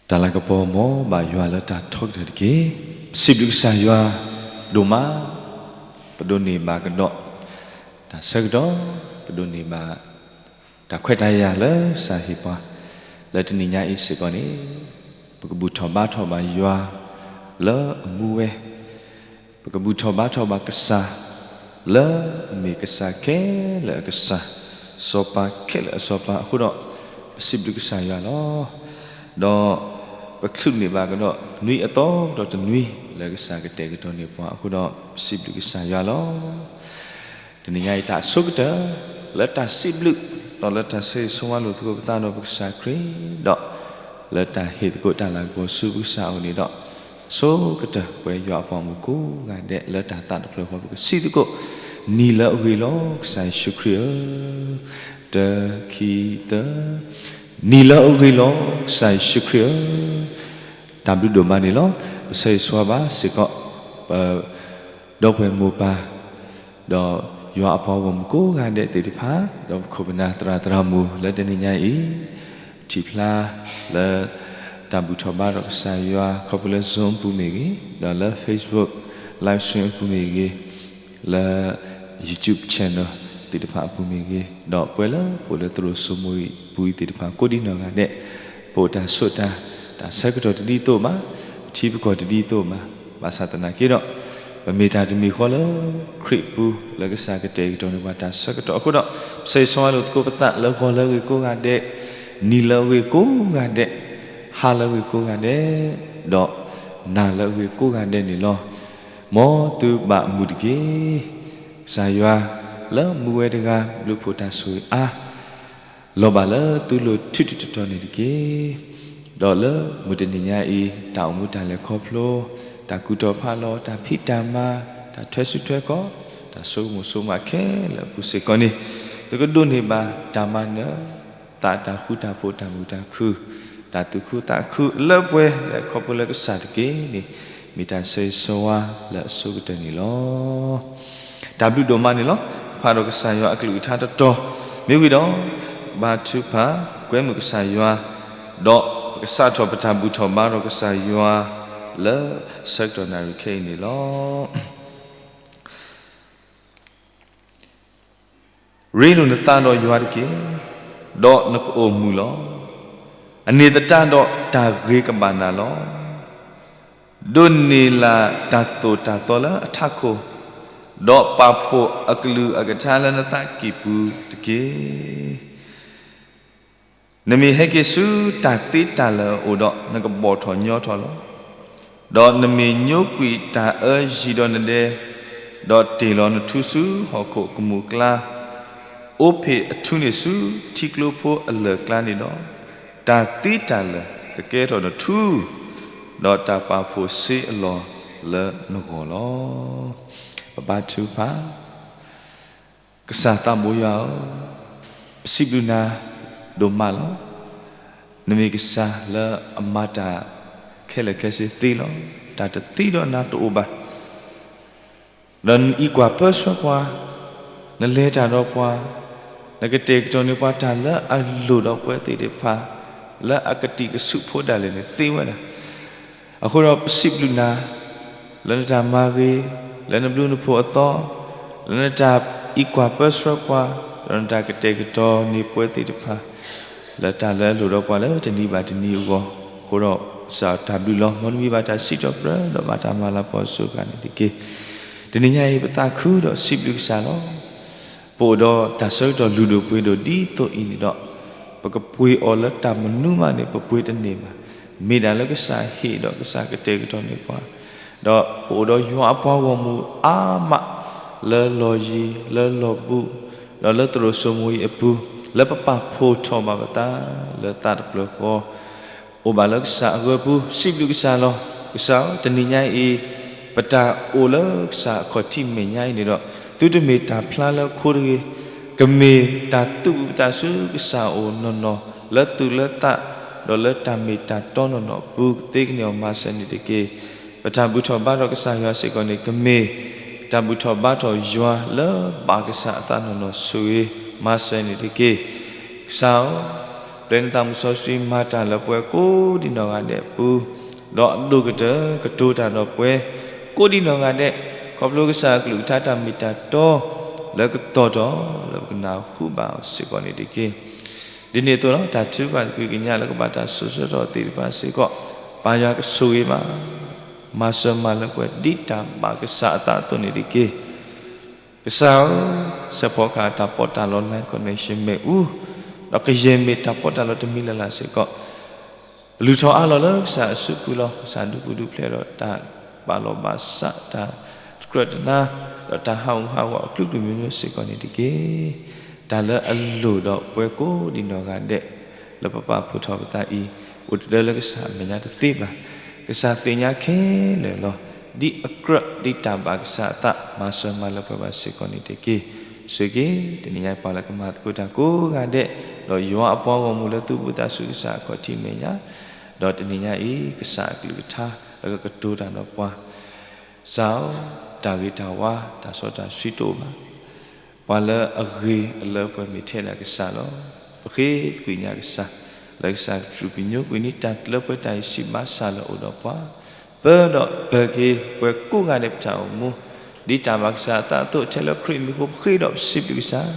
တၢ်လၤကပီၤ မ်ဘၣ်ယွၤလၢတၢ်ထီကတၢၢ်တက့ၢ်. ပစံးဘျုးကစၢ်ယွၤဒိၣ်မး, ပဒိးန့ၢ်ဘၣ်ကဒီးတၢ်ဆၢကတီၢ်, ပဒိးန့ၢ်ဘၣ်တၢ်ခွဲးတၢ်ယာ်လၢကစၢ်ဟ့ၣ်ပှၤ လၢတနံၤညါအံၤစ့ၢ်ကီးန့ၣ်, ပကဘူၣ်ထီၣ်ဘါထီၣ်ဘၣ်ယွၤလၢအမူဝဲ ပကဘူၣ်ထီၣ်ဘါထီၣ်ဘၣ်ကစၢ် လၢအမ့ၢ်ကစၢ်ခဲလၢာ်အကစၢ်, စီၤပၤခဲလၢာ်အစီၤပၤအဃိဒီး, ပစံးဘျုးကစၢ်ယွၤလီၤ. ဒီးပချုးန့ၢ်ဘၣ်ကဒီးနွံအသီဒီးတနွံ လၢကစၢ်ကတဲာ်ကတီၤန့ၢ်ပှၤအဃိဒီး, ပစံးဘျုးကစၢ်ယွၤလီၤ. တနံၤညါအံၤတၢ်အဆိကတၢၢ် လၢတၢ်စံးဘျုး ဒီးလၢတၢ်ဆၢဂ့ၤဆၢဝါလိာ်သကိးပသးဒီးပကစၢ်ခရံာ်, ဒီးလၢတၢ်ဟ့ၣ်သကိးတၢ်လၤကပီၤဆူပကစၢ်အအိၣ်န့ၣ်ဒီး, ဆိကတၢၢ်ပှဲၤယွၤအပှၤမုၣ်ကိးဂၤဒဲး လၢတၢ်သးတဖျၢၣ်ဃီ ပကစံးသကိး, နံၤလၢအဂ့ၤလီၤ ကစၢ်ယ့ၣ်ၡူးခရံာ်ဧၢ, တခံသၢ, နံၤလၢအဂ့ၤလီၤ ကစၢ်ယ့ၣ်ၡူးခရံာ်ဧၢ, တၢ်ဘျုးဒိၣ်မးန့ၣ်လီၤ. ပဆၢဂ့ၤဆၢဝါဘၣ်စ့ၢ်ကီး ပ ဒီပုၢ်ဝဲၢ်မိၢ်ပၢ်, ဒီးယွၤအပှၤဂီၢ်မုၢ်ကိးဂၤဒဲးသ့ၣ်တဖၣ်, ဒီးပခိၣ်ပနၢ်သရၣ်သရၣ်မုၣ်လၢတနံၤညါအံၤ, ထံၣ်ဖျါလၢ တၢ်ဘူၣ်ထီၣ်ဘါထီၣ်ကစၢ်ယွၤ ခီဖျိလၢ Zoom အပူၤမ့ၢ်ဂ့ၤ, ဒီးလၢ Facebook live stream အပူၤမ့ၢ်ဂ့ၤ, လၢ YouTube channel သ့ၣ်တဖၣ်အပူၤမ့ၢ်ဂ့ၤ, ဒီးပဝဲလၢပအိၣ်လၢသရိာ်စိမိၤအံၤပူၤအံၤသ့ၣ်တဖၣ် ကိးဒံနီၢ်ဂၤဒဲး, ပအိၣ်တၢ်ဆိးတၢ်, တၢ်ဆၢကတီၢ်တဒ်သိးဘၣ်, ပထံပကီၢ်တဒ်သိးဘၣ်, ဘၣ်ဆၣ်သနာ်က့ဒီး, ပမ့ၢ်တၢ်တမံၤဃီလၢခရံာ်အပူၤ လၢကစၢ်ကတဲာ်ကတီၤန့ၢ်ပှၤတၢ်ဆၢကတီၢ်အဃိဒီး, ပဆၢဂ့ၤဆၢဝါလိာ်သကိးပသးလၢဂီၤလၢအဂ့ၤကိးဂၤဒဲး, နံၤလၢအဂ့ၤကိးဂၤဒဲး, ဟါလၢအဂ့ၤကိးဂၤဒဲး, ဒီးနၤလၢအဂ့ၤကိးဂၤဒဲးန့ၣ်လီၤ. မ်သုဘၣ်မုာ်တက့ၢ်. ကစၢ်ယွၤလၢမူဝဲတဂၤ ဘျုးဖှိၣ်တၢ်ဆိၣ်ဂ့ၤအါ လီၤဘၣ်လၢသုလိၤထူးထူးတီၤတီၤန့ၣ်တက့ၢ်. ဒီးလၢမုၢ်တနံၤညါအံၤ တၢ်အိၣ်မူတၢ်လဲၤခီဖျိ, တၢ်ကူၣ်ထီၣ်ဖးလီၤ, တၢ်ဖံးတၢ်မၤ, တၢ်ထွဲစုထွဲကီၢ်, တၢ်ဆိကမိၣ်ဆိကမးခဲလၢာ်အပူၤစ့ၢ်ကီးန့ၣ်, သုကဒိးန့ၢ်ဘၣ်တၢ်မၤနၢၤ သးတၢ်ဃူတၢ်ဖိးတၢ်မုာ်တၢ်ခုၣ်, တၢ်သူၣ်ခုသးခုလၢပှဲၤလၢခီဖျိလၢကစၢ်တက့ၢ်န့ၣ်, မ့ၢ်တၢ်ဆၢဂ့ၤဆၢဝါလၢအဆိကတၢၢ်န့ၣ်လီၤ. တၢ်ဘျုးဒိၣ်မးန့ၣ်လီၤ. ကဖးဒီးကစၢ်ယွၤအကလုၢ်ကထါတတီၤ, မ့ၢ်ဝံၤဒီး, ဘါထုကဖၣ်ကွဲမုာ်ကစၢ်ယွၤ, ဒီးပကစးထီၣ်ပတၢ်ဘူၣ်ထီၣ်ဘါထီၣ်ကစၢ်ယွၤလၢဆၢကတီၢ်နၣ်ရံၣ်ခဲအံၤန့ၣ်လီၤ. ရ့လိာ်နသးဒီးယွၤတက့ၢ်, ဒီးနကအိၣ်မုာ်လီၤ. အန့ၣ်သတးဒီးတၢ်ဂ့ၤကဘၣ်နၤလီၤ. ဒိးန့ၢ်လၢ်တၢ်သိၣ်တၢ်သီလၢအထးခိၣ်, ဒီးပာ်ဖှိၣ်အကလုၢ်အကထါလၢနသးကံၢ်ပူၤတက့ၢ်. နမ့ၢ်ဟဲက့ၤဆူတၢ်သ့တၢ်လၢာ်အအိၣ်ဒီး နကဘီၣ်ထီၣ်ညီထီၣ်လီၤ. ဒီးနမ့ၢ်ညိကွံာ်တၢ်အၢယံၤဒီးနဒဲ, ဒီးတ့ၢ်လီၤနထူဆူဟီၣ်ခိၣ်ကမူၣ်အကျါ, အိၣ်ဖ့ၣ်အထူန့ၢ်ဆူထံကျိဖိအလၢၢ်ကျါန့ၣ်ဒီး, တၢ်သ့တၢ်လၢာ်ကကဲထီၣ်နထူ, ဒီးတၢ်ပာ်ဖှိၣ်စ့အလီၢ်လၢနဂီၢ်လီၤ. ပဘါထုကဖၣ် ကစၢ်သးဘိယွၤဧၢ, ပစံးဘျုးနၤဒိၣ်မးလီၤ. နမ့ၢ်ကစၢ်လၢအမၤတၢ်ခဲလၢာ်ခဲဆ့သ့လီၤ. တၢ်တသ့ဒီးနၤတအိၣ်ဘၣ်. ဒီးနအံးကွၢ်ပၢဆှၢပှၤ, နလဲၤတၢ်ဒီးပှၤ, နကတဲာ်ကတီၤန့ၢ်ပှၤတၢ်လၢအလိၣ်ဒီးပဝဲသ့ၣ်တဖၣ်, လၢအကတံာ်ကဆူးဖိဒၣ်လဲာ်န့ၣ်သ့ဝဲဒၣ်. အဃိဒီးပစံးဘျုးနၤ လၢနတၢ်မၤဂ့ၤ, လၢနဘျုးနဖှိၣ်အသီ, လၢနတၢ်အံးကွၢ်ပၢဆှၢပှၤ, ဒီးနတၢ်ကတဲာ်ကတီၤန့ၢ်ပဝဲသ့ၣ်တဖၣ်, လၢတၢ်လၢအလိၣ်ဒီးပှၤလၢတနံၤဘၣ်တနံၤအဂီၢ်, အဃိဒီးကစၢ်တၢ်ဘျုးလီၤ. မ်နမံၤဘၣ်တၢ်စံးထီၣ်ပတြၢၤ ဒီးဘၣ်တၢ်မၤလၤကပီၤစိၤဃာ်န့ၣ်တက့ၢ်. တနံၤညါအံၤပသးခုဒီးစံးဘျုးကစၢ်လီၤ. ပအိၣ်ဒီးတၢ်ဆၢကတီၢ်လုၢ်ဒိၣ်ပှ့ၤဒိၣ်ဒ်သိးအံၤန့ၣ်ဒီး, ပကပှ့ၤအီၤလၢတၢ်မနုၤမးန့ၣ် ပပှ့ၤတန့ၢ်ဘၣ်. မ့ၢ်ဒၣ်လၢကစၢ်ဟ့ၣ်ဒီးကစၢ်ကတဲာ်ကတီၤန့ၢ်ပှၤ, ဒီးပအိၣ်ဒီးယွၤအပှၤဂီၢ်မုၢ်အါမး လၢလီၢ်ယံၤ လၢလီၢ်ဘူး, ဒီးလၢသရိာ်စိမိၤအံၤအပူၤ, လၢပပာ်ဖှိၣ်ထီၣ်ဘၣ်ပသးလၢသးတဖျၢၣ်ဃီ အိၣ်ဘၣ်လၢကစၢ်အဂၢၢ်ပူၤ, စံးဘျုးကစၢ်လီၤ. ကစၢ်ဧၢ, တနံၤညါအံၤ, ပတၢ်အိၣ်လၢကစၢ်အခီၣ်ထံးမဲာ်ညါအံၤန့ၣ်ဒီး, သုတမ့ၢ်တၢ်ဖျါလၢအခိတဂ့ၤ, ကမ့ၢ်တၢ်သူၣ်အုးပသးဆူကစၢ်အအိၣ်နီၢ်နီၢ်, လၢသူၣ်လၢသး, ဒီးလၢတၢ်မ့ၢ်တၢ်တီနီၢ်နီၢ်အပူၤ, ကသ့ကန့ၢ်အီၤမၤစၢၤန့ၣ်တက့ၢ်. ပတၢ်ဘူၣ်ထီၣ်ဘါထီၣ်ကစၢ်ယွၤစ့ၢ်ကီးန့ၣ် ကမ့ၢ်တၢ်ဘူၣ်ထီၣ်ဘါထီၣ်ယွၤလၢဘၣ်ကစၢ်အသးနီၢ်နီၢ်ဆိၣ်ဂ့ၤမၤစၢၤန့ၣ်တက့ၢ်. ကစၢ်ဧၢ, ပျဲနသးမူစီဆှံမၤတၢ်လၢပှၤကိးဒံနီၢ်ဂၤဒဲးအပူၤ, ဒီးအဒိၣ်ကတၢၢ်ကတိၤတၢ်ဒီးပှၤကိးဒံနီၢ်ဂၤဒဲး, ခီဖျိကစၢ်အကလုၢ်ကထါတၢ်မ့ၢ်တၢ်တီလၢကတီၤထီၣ်လၢပကနၢ်ဟူဘၣ်အီၤစ့ၢ်ကီးန့ၣ်တက့ၢ်. ဒ်န့ၣ်အသိးလီၤ, တၢ်ထုကဖၣ်တကုၤကညးလၢကဘၣ်တၢ်စိၤဆၢကတီၢ်သ့ၣ်တဖၣ်စ့ၢ်ကီး, ပၢ်ယွၤကဆိၣ်ဂ့ၤဘၣ်, မၤစၢၤမၤလၢပှဲၤဒ်တၢ်ဘၣ်ကစၢ်အသးအသိးန့ၣ်တက့ၢ်. ကစၢ်ဧၢ, စဲးဖီကဟၣ်တၢ်ပီးတၢ်လီ line connection မ့ၣ်အူ, ဒီးကယဲၢ်မ့ၢ်တၢ်ပီးတၢ်လီတမံၤလၢ်လၢ်စ့ၢ်ကီး, ပလုၢ်ထီၣ်အးလီၤလၢကစၢ်အစုပူၤလီၤ. ကစၢ်ဒုးပူၤဒုးဖျဲးဒီးတၢ်ဘၣ်လီၤဘၣ်စး, တၢ်တကြၢးတနါ, ဒီးတၢ်ဟးဂူာ်ဟးဂီၤအကလုာ်ကလုာ်မျိုးမျိုးစ့ၢ်ကီးန့ၣ်တက့ၢ်. တၢ်လၢအလိၣ်ဒီးပှၤကိးဒံနီၢ်ဂၤဒဲး လၢပပာ်ဖှိၣ်ထီၣ်ပသးအံၤ, အိၣ်တဒၢလၢကစၢ်အမဲာ်ညါတသ့ဘၣ်. ကစၢ်သ့ၣ်ညါခဲလၢာ်လီၤ. ဒ်အကြၢးဒ်တၢ်ဘၣ်ကစၢ်အသး မၤစၢၤမၤလၢပှဲၤဘၣ်စ့ၢ်ကီးန့ၣ်တက့ၢ်. ဆိၣ်ဂ့ၤတနံၤညါပှၤလၢကမၤသကိးတၢ်ကိးဂၤဒဲး, ဒီးယွၤအပှၤဂီၢ်မုၢ်လၢသူၣ်ဘီၣ်သးစူၤကစၢ်အခီၣ်ထံးမဲာ်ညါ, ဒီးတနံၤညါအံၤ ကစၢ်အကလုၢ်ကထါလၢကကတိၤတၢ်ဒီးပှၤ ကစၢ်ဧၢ, တၢ်ဂ့ၤတၢ်ဝါ တၢ်စီတၢ်ဆှံတအိၣ်ဘၣ်. ပှၤလၢအဂ့ၤအလၢပှဲၤမ့ၢ်ထဲဒၣ်ကစၢ်လီၤ. ပဃ့သကွံာ်ညါကစၢ်, လၢကစၢ်ကစူၢ်ကညိကွံာ်န့ၢ်တၢ်လၢပှဲၤတၢ်အံၤစံးဘၣ်ဆၣ်လၢအိၣ်ဒီးပှၤ, ပၢဒီးပၢၤက့ၤပှၤကိးဂၤဒဲးပတၢ်အိၣ်မူ, ဒ်တၢ်ဘၣ်ကစၢ်အသးအသိး ထဲလၢခရံာ်မံၤအဃိ ပဃ့ဒီးပစံးဘျုးကစၢ်,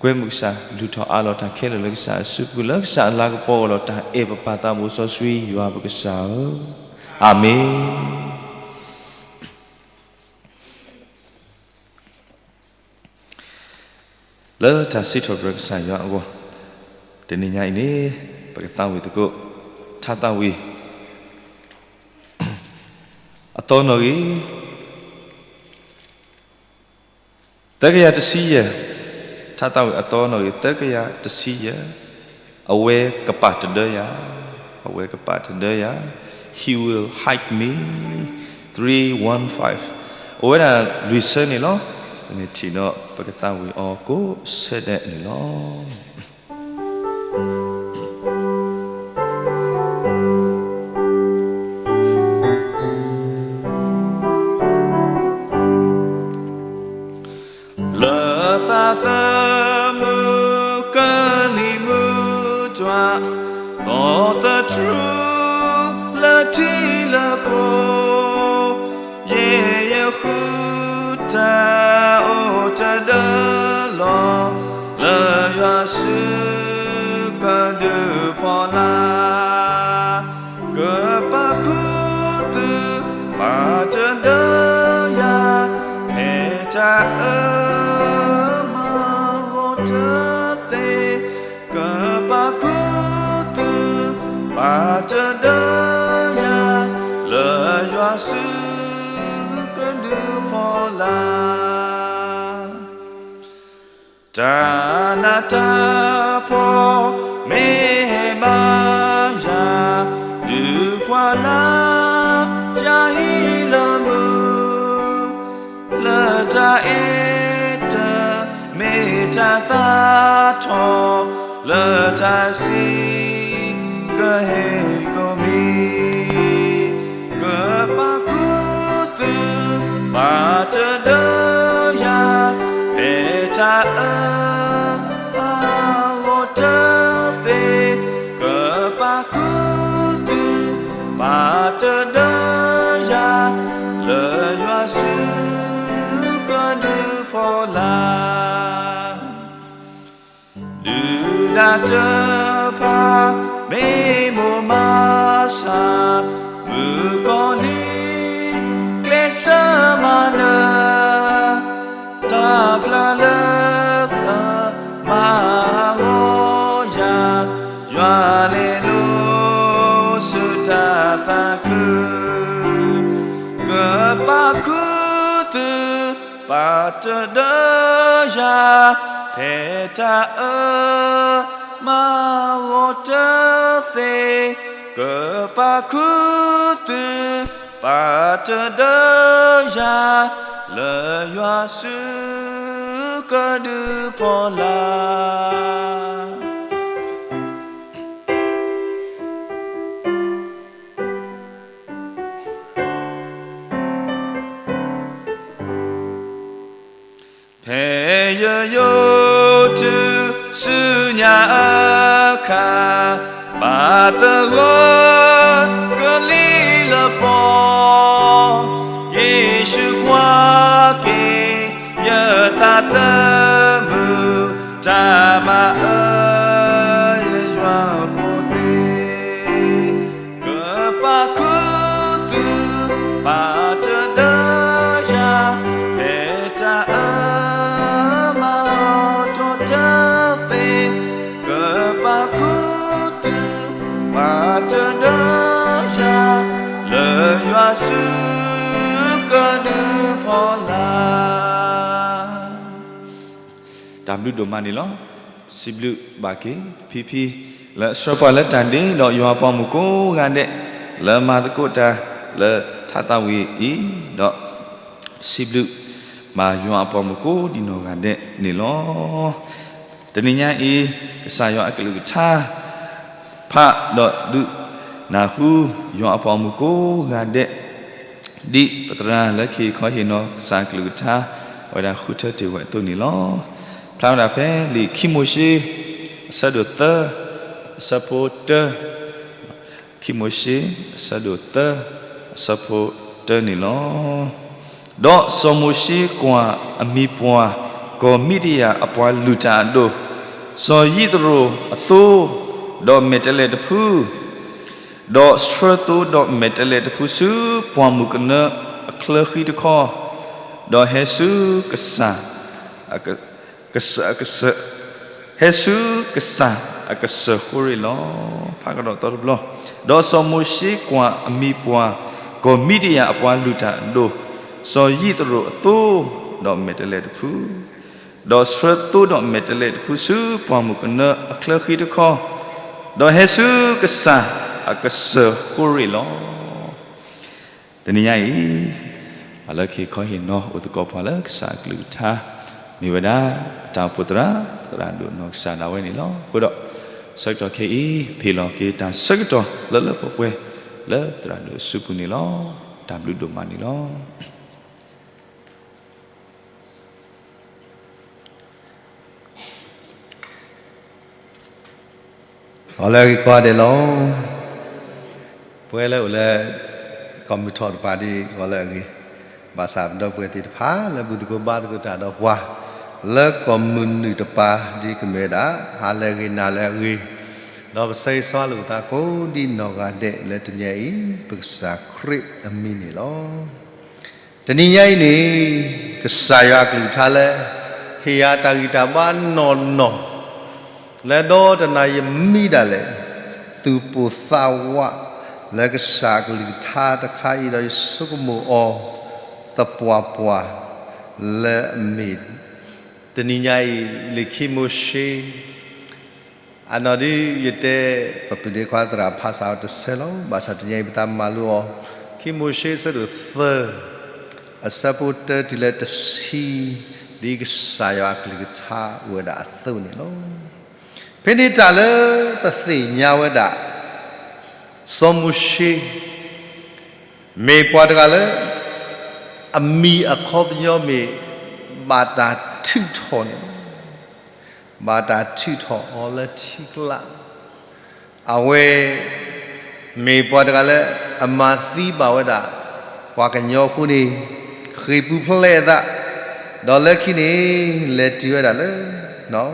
ကွဲမုာ်ကစၢ် လုၢ်ထီၣ်အးလီၤတၢ်ခဲလၢာ်လၢကစၢ်အစုပူၤ လၢကစၢ်အလၤကပီၤအဂီၢ်ဒီးတၢ်အဲၣ်ပပၢ်သးဘိစီဆှံယွၤပကစၢ်ဧၢ, အၤမ့ၣ်. လၢတၢ်စံးထီၣ်ပတြၢၤကစၢ်ယွၤအဂီၢ်, တနံၤညါအံၤန့ၣ် ပကသးဝံၣ်သကိး ထါသးဝံၣ် အသီနီၣ်ဂံၢ် သၢကယၤတဆံယဲၢ်, ထါသးဝံၣ်အသီနီၣ်ဂံၢ် သၢကယၤတဆံယဲၢ်, အဝဲကပာ်တဒၢယၤ, အဝဲကပာ်တဒၢယၤ, He will hide me, three one five, အိၣ်ဝဲဒၣ်လွံၢ်ဆၢန့ၣ်လီၤ. ပမ့ၢ်ထံၣ်ဒီး ပကသးဝံၣ်အီၤကိးဆၢဒဲးန့ၣ်လီၤ. လၢသးသမူကလံၤမုၢ်တွၤ, သီသတြူးလၢထံလၢကီၢ်, ယဲယဃုတၢ်အိၣ်တဒၢလီၤ, လၢယွၤစုကဒုးဖီလာ်, ကပာ်ခူသူၣ်ပာ်တဒၢယၤ, ဖဲတၢ်အၢမၤဂီၤတသ့, ကပာ်ခူသူၣ်ပာ်တဒၢယၤ, လၢယွၤစုကဒုးဖီလာ်. တၢ်နးတၢ်ဖှီၣ်မ့ၢ်ဘၣ်ယၤ, ဒုးကွၢ်လၢယၤဟံးလၢမုၢ်, လၢတၢ်အဲၣ်တၢ်မ့ၢ်တၢ်သးထီၣ်, လၢတၢ်ဆံးကဟဲကမံၤ, ကပာ်ခူသူၣ်ပာ်တဒၢယၤ, ဖဲတၢ်အၢမၤဂီၤတသ့, ကပာ်ခူသူၣ်ပာ်တဒၢယၤ, လၢယွၤစုကဒုးဖီလာ်. ဒုးတၢ်တဖၣ်မ့ၢ်မိၢ်မၤဆါ, မုၣ်ကီၤလံၤကျဲးစၢးမၤနၢၤ, တၢ်ဖျါလၢသးမၤဟးဂီၤယၤ, ယွၤလဲၤလိၤဆူတၢ်သးခု, ကပာ်ခူသူၣ် ပာ်တဒၢယၤ, ဖဲတၢ်အၢမၤဂီၤတသ့, ကပာ်ခူသူၣ်ပာ်တဒၢယၤ, လၢယွၤစုကဒုးဖီလာ်. ဖဲယယိာ်တုၤဆူညါအ ခါ, ဘၣ်တလၢကလံၤလပီ, ယ့ၣ်ၡူးကွၢ်က့ၤ ယသးတမုာ်, တၢ်မၤအၢ ယယွၤဖိသ့ၣ်, ကပာ်ခူသူၣ် ပာ်တဒၢယၤ, ဖဲတၢ်အၢမၤအီၤဒီးတသ့, ကပာ်ခူသူၣ် ပာ်တဒၢယၤ, လၢယွၤစုကဒုးဖီလာ်. တၢ်ဘျုးဒိၣ်မးန့ၣ်လီၤ. စံးဘျုးဘၣ်က့ၤဖံဖံ လၢအဆှၢပှၤလၢတၢ်ဒ့ ဒီးယွၤအပှၤမုၣ်ကိးဂၤဒဲး လၢမၤသကိးတၢ်လၢထါသးဝံၣ်အံၤ, ဒီးစံးဘျုးဘၣ်ယွၤအပှၤမုၣ်ကိးဒံနီၢ်ဂၤဒဲးန့ၣ်လီၤ. တနံၤညါအံၤ ကစၢ်ယွၤအကလုၢ်ကထါ ဖးဒီးဒုးနၢ်ဟူ ယွၤအပှၤမုၣ်ကိးဂၤဒဲး ဒ်ပသရၣ်လၢခံခီဟ့ၣ်နီၤကစၢ်အကလုၢ်ကထါ အဝဲဒၣ်ဃုထၢတ့ၢ်ဝဲအသိးန့ၣ်လီၤ. ဖျါဝဲဒၣ်ဖဲလံာ်ခံမိၤၡ့ အဆၢဒိၣ်သၢ အဆၢဖိတၢ, ခံမိၤၡ့ အဆၢဒိၣ်သၢ အဆၢဖိတၢန့ၣ်လီၤ. ဒီးစီၤမိၤၡ့ကွၢ်အမံၤပှၢ် ကီၢ်မံးဒယၣ်အပှၤလုၢ်တၢ်အဒိၣ်, စီၤယံးသရိၤအသိ ဒီးမဲာ်တဲးလဲးတဖု, ဒီးဆှၢသိဒီးမဲာ်တဲးလဲးတဖုဆူ ပှၢ်မုၢ်ကနၢအချၢဃံတခီ, ဒီးဟဲဆူကစၢ် ကစၢ်, ဟဲဆူကစၢ်အကစၢၢ်ဃိရ့ၣ်လီၤ. ဖးကဒီးသီတဘျီ, ဒီးစီၤမိၤၡ့ကွၢ်အမံၤပှၢ် ကီၢ်မံးဒယၣ်အပှၤလုၢ်တၢ်အဒိၣ်, စီၤယံးသရိၤအသိ ဒီးမဲာ်တဲးလဲးတဖု, ဒီးဆှၢသိဒီးမဲာ်တဲးလဲးတဖုဆူ ပှၢ်မုၢ်ကနၢအချၢဃံတခီ, ဒီးဟဲဆူကစၢ်အကစၢၢ်ဃိရ့ၣ်လီၤ. တနံၤညါအံၤ ပှၤလၢခံခီဟ့ၣ်နီၤအိၣ်သကိးပှၤလၢကစၢ်အကလုၢ်ကထါ မ့ၢ်ဝဲဒၣ် ပတၢ်အိၣ်ဖှိၣ်သရၣ် သရၣ်ဒိၣ်နီၢ်ကစၢ်ဒၣ်ဝဲန့ၣ်လီၤ. အဃိဒီး ဆၢကတီၢ်ခဲအံၤ ဖ့ၣ်လီၤက့ၤတၢ်ဆၢကတီၢ်လၢလၢပှဲၤပှဲၤ လၢသရၣ်ဒိၣ်အစုပူၤန့ၣ်လီၤ. တၢ်ဘျုးဒိၣ်မးန့ၣ်လီၤ. ဂီၤလၢအဂ့ၤကိးဂၤဒဲးလီၤ. ပဝဲလၢအိၣ်လၢ ကီၢ်မုၢ်ထီၣ်တပၤဒ်ဂီၤလၢအဂ့ၤ, ဘၣ်ဆၣ်ပဒီပုၢ်ဝဲၢ်သ့ၣ်တဖၣ် လၢဘူၣ်သကိးဘါသကိးတၢ်ဒီးပှၤ လၢကီၢ်မုၢ်နုာ်တပၤ ဒ်ကမ့ၢ်ဝဲဒၣ် ဟါလၢအဂ့ၤနၤလၢအဂ့ၤ, ဒီးပဆၢဂ့ၤဆၢဝါလိာ်ပသးကိးဒ်နီၢ်ဂၤဒဲးလၢတနံၤအံၤ ပကစၢ်ခရံာ်အမံၤန့ၣ်လီၤ. တနံၤညါအံၤန့ၣ် ကစၢ်ယွၤအကလုၢ်ကထါလၢ ဟ့ၣ်ယၤတၢ်ဂံၢ်တၢ်ဘါနီၢ်နီၢ် လၢဒီတနၤယမံဒၣ်လဲာ် သူၣ်ပိၢ်သးဝး လၢကစၢ်အကလုၢ်ကထါတခါအံၤဒီးယဆိကမိၣ်အီၤ သပှၢ်ပှၢ် လၢအမ့ၢ် တနံၤညါအံၤ လံာ်ခံမိၤၡ့ အနီၢ်ဒ်ယတဲ ပပုၢ်ဒ့ခွါသရၣ်ဖးစးအီၤတဆၢလီၤ. ဘၣ်ဆၣ်တနံၤအံၤပသးမၤလိအီၤ ခံမိၤၡ့အဆၢဒိၣ်သၢ အဆၢဖိတၢတုၤလၢတဆံ ဒ်ကစၢ်ယွၤအကလုၢ်ကထါအိၣ်ဝဲဒၣ်အသိးန့ၣ်လီၤ. ဖဲန့ၣ်တၢ်လၢပသ့ၣ်ညါဝဲဒၣ် စီၤမိၤၡ့ မ့ၢ်ပှၤတဂၤလၢ အမံၤအခီပညီမ့ၢ် ဘၣ်တၢ်ထုးထီၣ်န့ၣ်လီၤ. ဘၣ်တၢ်ထုးထီၣ်အီၤလၢထံကျါ အဝဲ မ့ၢ်ပှၤတဂၤလၢ အမၤသံဘၣ်ဝဲဒၣ် ပှၤကညီအဃိန့ၣ် ဃ့ၢ်ပူၤဖျဲးအသး ဒီးလၢခံန့ၣ် လဲၤတုၤဝဲဒၣ်လၢ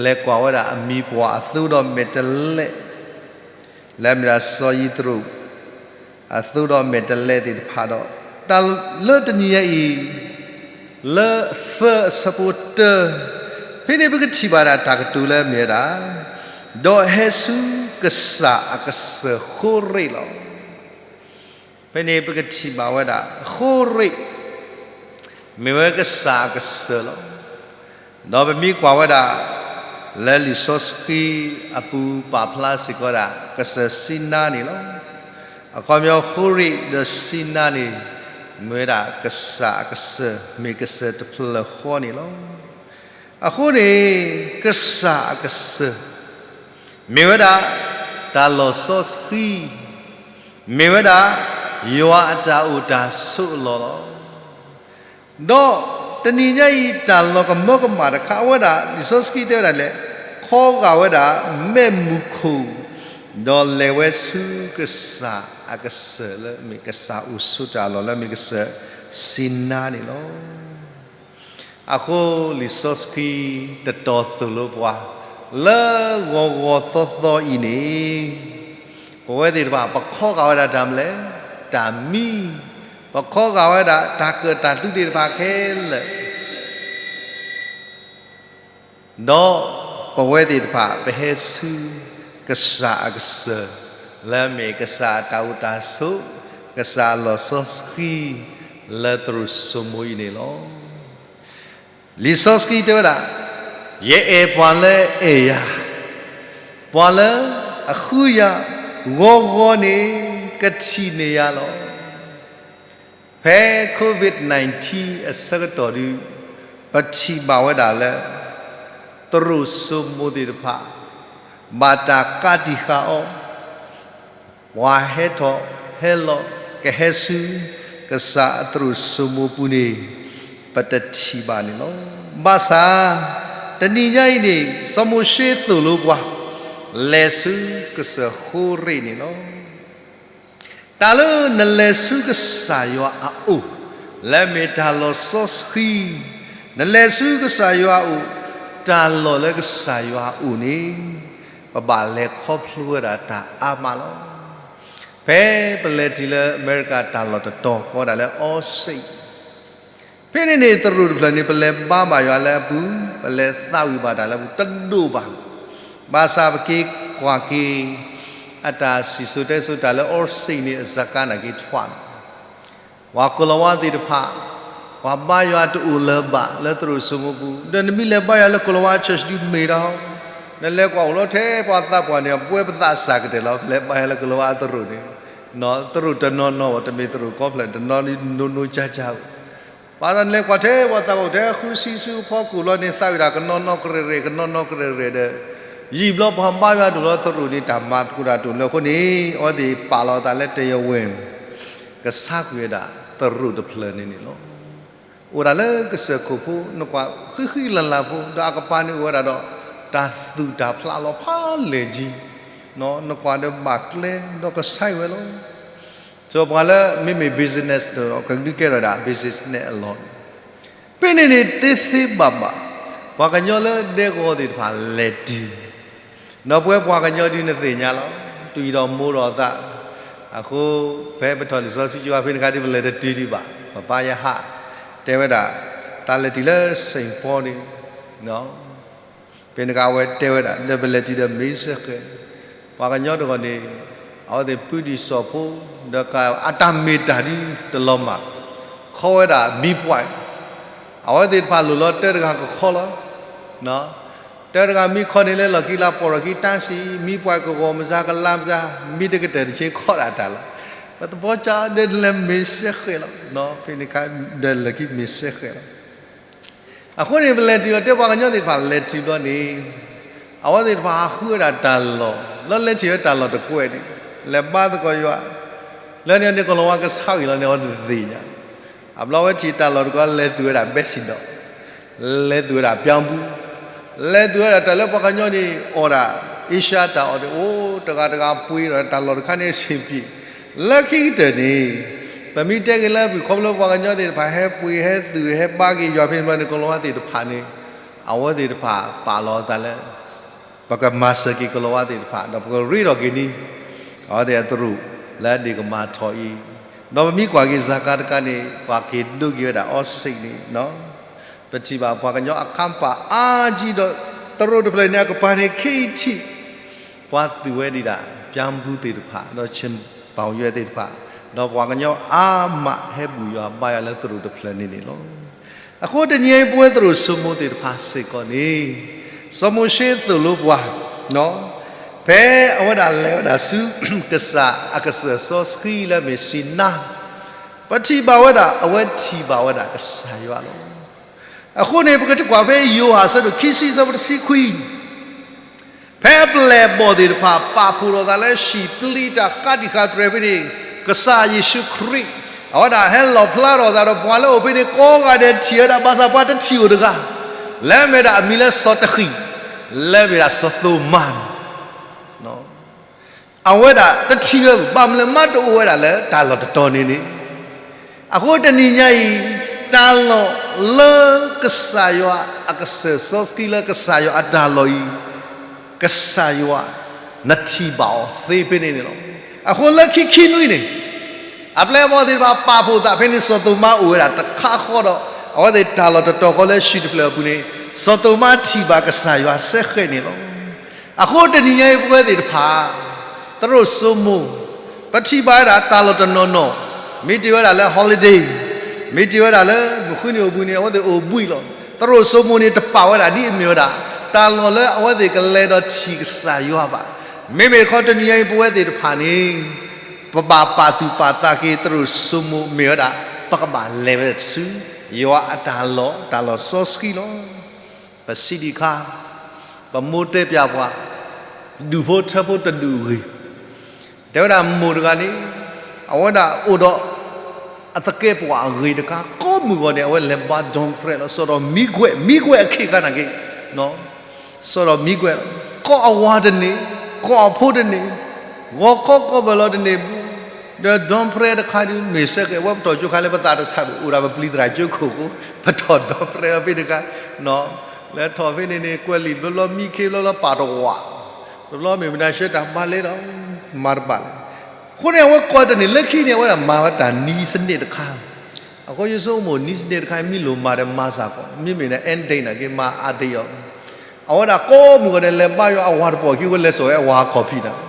လဲၤကွၢ်ဝဲဒၣ်အမံၤပှၢ်အသိဒီးမဲာ်တဲးလဲး လၢအမ့ၢ်ဒၣ်စီၤယံးသရိၤ အသိဒီးမဲာ်တဲးလဲးသ့ၣ်တဖၣ်ဒီး တၢ်လၢတနံၤညါအံၤ လၢသၢအဆၢဖိတၢ ဖဲန့ၣ်ပကထံၣ်ဘၣ်ဒၣ်တၢ်ကတိၤလၢအမ့ၢ်ဝဲဒၣ် ဒီးဟဲဆူကစၢ်အကစၢၢ်ဃိရ့ၣ်လီၤ. ဖဲန့ၣ်ပကထံၣ်ဘၣ်ဝဲဒၣ် ဃိရ့ၣ် မ့ၢ်ဝဲကစၢ်အကစၢၢ်လီၤ. ဒီးပမ့ၢ်ကွၢ်ဝဲဒၣ် လၢလံာ်စီဆှံအပူၤပာ်ဖျါစ့ၢ်ကီးဒၣ် ကစၢၢ်စံနါန့ၣ်လီၤ. အခီပညီဃိရ့ၣ်ဒီးစံနါန့ၣ် မ့ၢ်ဝဲဒၣ်ကစၢ်အကစၢၢ် မ့ၢ်ကစၢၢ်တဖျၢၣ်ဃီန့ၣ်လီၤ. အဃိန့ၣ် ကစၢ်အကစၢၢ် မ့ၢ်ဝဲဒၣ် တၢ်လီၢ်စီဆှံ မ့ၢ်ဝဲဒၣ် ယွၤအတၢ်အိၣ်တၢ်ဆိးအလီၢ်လီၤ. ဒီးတနံၤညါအံၤ တၢ်လီၤကမၢကမၣ်တခါ အဝဲဒၣ် လံာ်စီဆှံတဲဝဲဒၣ်လဲၣ်, ခ ခီဂာ်ဝဲဒၣ်မဲးမုၢ်ခိၣ်, ဒီးလဲၤဝဲဆူကစၢ်အကစၢၢ်လၢအမ့ၢ်ကစၢ်အိၣ်ဆိးတၢ်လီၢ် လၢအမ့ၢ်ကစၢၢ်စံနါန့ၣ်လီၤ. အဃိလံာ်စီဆှံတတီၤသိၣ်လိပှၤ လၢဂီၤဂီၤသီသီအံၤန့ၣ်, ပဝဲသ့ၣ်တဖၣ် ပခီဂာ်ဝဲဒၣ်တၢ်မနုၤလဲၣ်, တၢ်မံ, ပခီဂာ်ဝဲဒၣ်တၢ်ကၢၣ်တၢ်သူသ့ၣ်တဖၣ်ခဲလၢာ် ဒီးပဝဲသ့ၣ်တဖၣ် ပဟဲဆူကစၢ်အကစၢၢ်, လၢအမ့ၢ်ကစၢ်အတၢ်အိၣ်တၢ်ဆိး, ကစၢ်အလီၢ်စီဆှံ လၢသရိာ်စိမိၤအံၤန့ၣ်လီၤ. လံာ်စီဆှံတဲဝဲဒၣ်, ယအဲၣ်ပှၤလၢအအဲၣ်ယၤ, ပှၤလၢအဃုယၤ, ဂီၤဂီၤန့ၣ်ကထံၣ်န့ၢ်ယၤလီၤ. ဖဲ COVID nineteen အဆၢကတီၢ်ဒုး, ပထံၣ်ဘၣ်ဝဲဒၣ်လၢ သရိာ်စိမိၤသ့ၣ်တဖၣ် ဘၣ်တၢ်ကးတံာ်ဃာ်အီၤ, ပှၤဟဲထီၣ်ဟဲလီၤ ကဟဲဆူကစၢ်အသရိာ်စိမိၤပူၤန့ၣ် ပတထံၣ်ဘၣ်န့ၣ်လီၤ. ဘၣ်ဆၣ် တနံၤညါအံၤန့ၣ် စီၤမိၤၡ့သိၣ်လိပှၤ လဲၤဆူကစၢၢ်ဃိရ့းန့ၣ်လီၤ. တၢ်လၢနလဲၤဆူကစၢ်ယွၤအအိၣ် လၢအမ့ၢ်တၢ်လီၢ်စီဆှံ, နလဲၤဆူကစၢ်ယွၤအအိၣ် တၢ်လီၢ်လၢကစၢ်ယွၤအအိၣ်န့ၣ် ပဘၣ်လဲၤခီဖျိဝဲဒၣ်တၢ်အါမးလီၤ. ဖဲပလဲၤတုၤလၢအမဲရကၤတၢ်လီၢ်တတီၤ ကိးဝဲဒၣ်လၢ Allstate ဖဲန့ၣ်န့ၣ် သရိာ်တဖျၢၣ်န့ၣ် ပလဲၤဘါဘၣ်ယွၤလၢအပူၤ, ပလဲၤသးဝံၣ်ဘၣ်တၢ်လၢအပူၤ တဒိၣ်ဘၣ်. ဘၣ်ဆၣ်ပက့ၤကွၢ်က့ၤ အတၢ်စံၣ်စိၤတဲစိၤတၢ်လၢ Allstate န့ၣ် အစကါနာ်က့ၤထွဲ, ပှၤကိၤလၤဝါသ့ၣ်တဖၣ်, ပှၤဘါယွၤတအိၣ်လၢၤဘၣ်လၢသရိာ်စိမိၤပူၤ, ဒီးနမ့ၢ်လဲၤဘါယွၤလၢကိၤလၤဝါ church ဒုးမ့ၢ်ဒီး, နလဲၤကွၢ်အိၣ်လီၤထဲပှၤသးပှၢ်န့ၣ် ပဝဲပသးစၢ်ကတၢၢ်လီၤ, ပလဲၤဘါယွၤလၢကိၤလၤဝါအသရိာ်န့ၣ်, သရိာ်တနီၤနီၤ တမ့ၢ်သရိာ်ကိးဖျၢၣ် တနီၤနီၤကၢ်ကၢ် ဘၣ်ဆၣ်နလဲၤကွၢ်ထဲပှၤသးပှၢ်အိၣ်ထဲဃုဆံဆူအဖီခိၣ်လီၤန့ၣ် သးဝံၣ်တၢ်ကနီၤနီၤကရဲၣ်ရဲၣ် ကနီၤနီၤကရဲၣ်ရဲၣ်ဒီး, ယံာ်ဘျီပှၤဘါယွၤဒိၣ်လီၤသရိာ်န့ၣ် တၢ်မၤသကိးတၢ်တအိၣ်လၢအဃိန့ၣ် အဝဲသ့ၣ်ပာ်လီၤအသးလၢ တရားဝင် ကဆါကွံာ်ဝဲဒၣ်သရိာ်တဖျၢၣ်န့ၣ်န့ၣ်လီၤ. အိၣ်ဝဲဒၣ်လၢကစၢၢ်ခိၣ်ဖိ နကွၢ်ဃံဃံလၤလၤဖိ ဒီးအကပၤန့ၣ်အိၣ်ဝဲဒၣ်ဒီး တၢ်သူၣ်တၢ်ဖျးလီၤဖးလဲၢ်ကံ, နကွၢ်ဒီးဘၣ်ကျဲဒီးကဆါအံၤဝဲလီၤ. စီၤပှၤလၢမ့မ့ၢ် business ဒီး ကဒုးကဲထီၣ်ဒၣ် business အလီၢ်န့ၣ်, ဖဲန့ၣ်န့ၣ်သ့သ့ဘၣ်ဘၣ်, ပှၤကညီလၢဒဲကဝီၤသ့ၣ်တဖၣ်လဲၤတုၤ, ဒီးပဝဲပှၤကညီဒုးနသ့ၣ်ညါလီၤ, တွံၢ်ဒီးမိၢ်ဒီးသး, အဃိ ဖဲပထီၣ်လံာ်စီဆှံကဝါဖဲန့ၣ်အခါဒ်ပလဲၤတတုၤဒံးဘၣ်, ပဘါယွၤဟး, တဲဝဲဒၣ်, တၢ်လဲၤတုၤလၢ Saint Paul န့ၣ် ဖဲန့ၣ်အခါအဝဲတဲဝဲဒၣ် ဒီးပလဲၤတုၤဒီးမ့ၢ်စ့ၢ်ကီး, ပှၤကညီတဂၤန့ၣ်, အဝဲသ့ၣ်ပုၢ်ဒံးစီၤဖိ, ဒီးအတၢ်မ့ၢ်တၢ်ဒ်တလီၤမၢ်, ခီဝဲဒၣ်မံပှဲၤ, အဝဲသ့ၣ်တဖၣ်လိၣ်လီၤတၢတဂၤကခီလီၤ, တၢတဂၤမံခီန့ၣ်လၢလီၢ်ခံလၢပီၢ်လီၢ်ခံတၢ်စံး, မံပှဲၤကဂီၤမစါကလါမစါ, မံတကတၢၢ်တဆ့ခီဒၣ်တၢ်လီၤ, ပသဘီကဒီးလဲၤမ့ၢ်စ့ၢ်ကီးလီၤ, ဖဲန့ၣ်အခါဒီးလၢခံမ့ၢ်စ့ၢ်ကီးလီၤ. အဃိန့ၣ် ပလဲၤတုၤလီၤတဲပှၤကညီသ့ၣ်တဖၣ်လဲၤတုၤဘျီန့ၣ်, အဝဲသ့ၣ်တဖၣ်ဟးဃုဝဲဒၣ်တၢ်လီၢ်, လၢလဲၤထံၣ်ဝဲတၢ်လီၢ်တကွဲးန့ၣ်, လဲၤဘါသကိးယွၤ, လၢန့ၣ်န့ၣ် ကိၤလၤဝါကဆါဂ့ၤလီၤန့ၣ် အဝဲသ့ၣ်သ့ၣ်ညါ, အဘျီဝဲထံၣ်တၢ်လီၢ်တကွဲး လဲၤသူၣ်ဝဲဒၣ်ဘဲစံၣ်ဒီး လဲၤသူၣ်ဝဲဒၣ်ပၠါဘူ, လဲၤသူၣ်ဝဲဒၣ်တၢ်လၢပှၤကညီန့ၣ် အီၣ်ဒၣ် အ့ရှါတၢ်အီၣ်န့ၣ် အိၣ်တဂၤတဂၤပှ့ၤဒီးတၢ်လီၢ်တခါန့ၣ် အဆင်ပြေ, လၢခံကတၢၢ်န့ၣ်, ပမ့ၢ်တဲက့ၤလၢပခီဖျိပှၤကညီသ့ၣ်တဖၣ်ဟဲပှ့ၤဟဲသူၣ်ဟဲဘါက့ၤယွၤဖဲန့ၣ်ဘျီန့ၣ် ကိၤလၤဝါသ့ၣ်တဖၣ်န့ၣ်, အဝဲသ့ၣ်တဖၣ်ပာ်လီၤအသးလၢ ပကမၤစၢၤက့ၤကိၤလၤဝါသ့ၣ်တဖၣ် ဒီးပကရ့ထီၣ်က့ၤန့ၣ် အဝဲသ့ၣ်အသရိာ်လၢအဒ့ၣ်ကမၤထီၣ်အံၤ, ဒီးပမ့ၢ်ကွၢ်က့ၤစၢ်ကါတကါန့ၣ် ပှၤက့ၤဒိက့ၤဝဲဒၣ် Allstate န့ၣ်, ပထံၣ်ဘၣ်ပှၤကညီအခါပာ်အါကံဒီး သရိာ်တဖျၢၣ်န့ၣ် အကပၤန့ၣ် ခ့ထံၣ် ပှၤသူၣ်ဝဲဒံးဒၣ် ပၠါဘူသ့ၣ်တဖၣ် ဒီးဆ့ၣ်ပီၣ်ယဲသ့ၣ်တဖၣ်, ဒီးပှၤကညီအါမးဟဲဘူၣ်ယွၤဘါယွၤလၢသရိာ်တဖျၢၣ်န့ၣ်န့ၣ်လီၤ. အဃိတနံၤအံၤပဝဲသရိာ်စိမိၤသ့ၣ်တဖၣ်စ့ၢ်ကီးန့ၣ်, စီၤမိၤၡ့သိၣ်လိပှၤ, ဖဲအဝဲဒၣ်လဲၤဝဲဒၣ်ဆူ ကစၢ်အကစၢၢ်စီဆှံလၢအမ့ၢ်စံနါ, ပထံၣ်ဘၣ်ဝဲဒၣ် အဝဲထံၣ်ဘၣ်ဝဲဒၣ်ကစၢ်ယွၤလီၤ. အဃိန့ၣ် ပကကွၢ်ဖဲယိၤဟၣ်အဆၢဒိၣ်ခံဆံအဆၢဖိတဆံခွံ ဖဲအပျဲၢ်အဘီၣ်သ့ၣ်တဖၣ် ပာ်ဖှိၣ်ထီၣ်သးလၢဟံၣ်ပျံၤတၢ်ဃးတံာ်ဃာ်တြဲၤဖဲန့ၣ်, ကစၢ်ယ့ၣ်ၡူးခရံာ် အဝဲဒၣ်ဟဲလီၣ်ဖျါထီၣ်အသးဒီးပှၤလၢအအိၣ်ဖဲန့ၣ်ကိးဂၤဒဲးထံၣ်ဝဲဒၣ် ဘၣ်ဆၣ်ပှၤတထံၣ်ဧိၤတဂၤ, လၢအမ့ၢ်ဒၣ်အမံၤလၢစီၤတဃံၣ်, လၢမ့ၢ်ဒၣ်စီၤသိၤမါန့ၣ် အဝဲဒၣ်တထံၣ်ဝဲ ဘၣ်မနုၤလၢမါတအိၣ်ဝဲဒၣ်လၢတၢ်လီၢ်တတီၤန့ၣ်န့ၣ်, အဃိတနံၤညါအံၤ တၢ်လီၢ်လၢကစၢ်ယွၤအကစၢၢ်စီဆှံလၢကစၢ်ယွၤအတၢ်လီၢ်အံၤ, ကစၢ်ယွၤ နထံၣ်ဘၣ်အီၤသ့ဖဲန့ၣ်န့ၣ်လီၤ. အဃိလၢခံခံနွံန့ၣ် အပျဲၢ်အဘီၣ်သ့ၣ်တဖၣ်ပာ်ဖှိၣ်သးဖဲန့ၣ် စီၤသိၤမါအိၣ်ဝဲဒၣ်တခါဃီဒီး အဝဲသ့ၣ်တၢ်လီၢ်တတီၤဃီလၢဟံၣ်တဖျၢၣ်အပူၤန့ၣ် စီၤသိၤမါထံၣ်ဘၣ်ကစၢ်ယွၤစဲဃဲးန့ၣ်လီၤ. အဃိတနံၤညါအံၤပဝဲသ့ၣ်တဖၣ် သရိာ်စိမိၤ ပထံၣ်ဘၣ်ဝဲဒၣ်တၢ်လီၢ်တနီၤနီၤ, မ့ၢ်တ့ၢ်ဝဲဒၣ်လၢ holiday, မ့ၢ်တ့ၢ်ဝဲဒၣ်လၢ မုၢ်ဃုနံၤအိၣ်ဘှံးနံၤ အဝဲသ့ၣ်အိၣ်ဘှံးလီၤ. သရိာ်စိမိၤန့ၣ်တပာ်ဝဲဒၣ်ဒ်အမ့ၢ်ဝဲဒၣ် တၢ်လီၢ်လၢအဝဲသ့ၣ်ကလဲၤဒီးထံၣ်ကစၢ်ယွၤဘၣ်. မ့မ့ၢ်တခီတနံၤညါအံၤပဝဲသ့ၣ်တဖၣ်န့ၣ် ပဘၣ်ပာ်သူၣ်ပာ်သးက့ၤသရိာ်စိမိၤမ့ၢ်ဝဲဒၣ် ပကဘၣ်လဲၤဝဲဆူ ယွၤအတၢ်လီၢ် တၢ်လီၢ်စီဆှံလီၤ. ပစံးဒံးခါ, ပမိၢ်တဲပျးပှၤ ဒူၣ်ဖိထၢဖိတဒူၣ်အဂ့ၢ်, တဲဝဲဒၣ်မိၢ်တဂၤန့ၣ် အဝဲဒၣ်အိၣ်ဒီး အသကဲးပဝးအဂ့ၤတခါ ကိးမုၢ်ဂီၤန့ၣ် အဝဲလဲၤဘါ dump လီၤ စီၤဒီးမံကွဲး မံကွဲးအခ့အခါန့ၣ်က့ၤ စီၤဒီးမံကွဲးလီၤ. ကိးအဝၤတန့ၢ်, ကိးအဖိတန့ၢ်, ဂီၤခီကိးဘၢၣ်လီၤတန့ၢ်ဘၣ်, ဒီး dump တခါဒုး မ့ၢ်စဲကဲး အဝဲပတီၢ်ကၠိခါလၢပသးတဆါဘၣ် အိၣ်ဒၣ်ပပျံၤသရၣ်ကၠိခိၣ်အဃိ ပတီၢ် dump လီၤဖဲန့ၣ်တခါ, လဲၤထီၣ်ဖဲန့ၣ်န့ၣ် ကွဲးလံာ်ဘျီဘျီ မံခ့ဘျီဘျီ ပာ်တဝး, ဘျီဘျီမ့ၢ်မနုၤရှဲတၢ်မၤလဲၣ်ဒီး မၤတဘၣ်လဲၣ်. အဃိန့ၣ် အဝဲကိးတန့ၢ် လၢခံန့ၣ် အဝဲဒၣ်မၤဝဲတၢ်နံစနံၣ်တခါ, အဃိယဆိကမိၣ် နံစနံၣ်တခါ မ့ၢ်လိၣ်မၤဒီးမၤစ့ၢ်ကီး မ့မ့ၢ်န့ၣ် ending န့ၣ်က့ၤ မၤအါဒံအီၤ, အဝဲဒၣ်ကိးမုၢ်ဂီၤန့ၣ် လဲၤဘါယွၤအဝၤတပီၢ်ခံ အဝဲလဲၤစိာ်ဝဲအဝၤအခီၣ်ဖံးန့ၣ်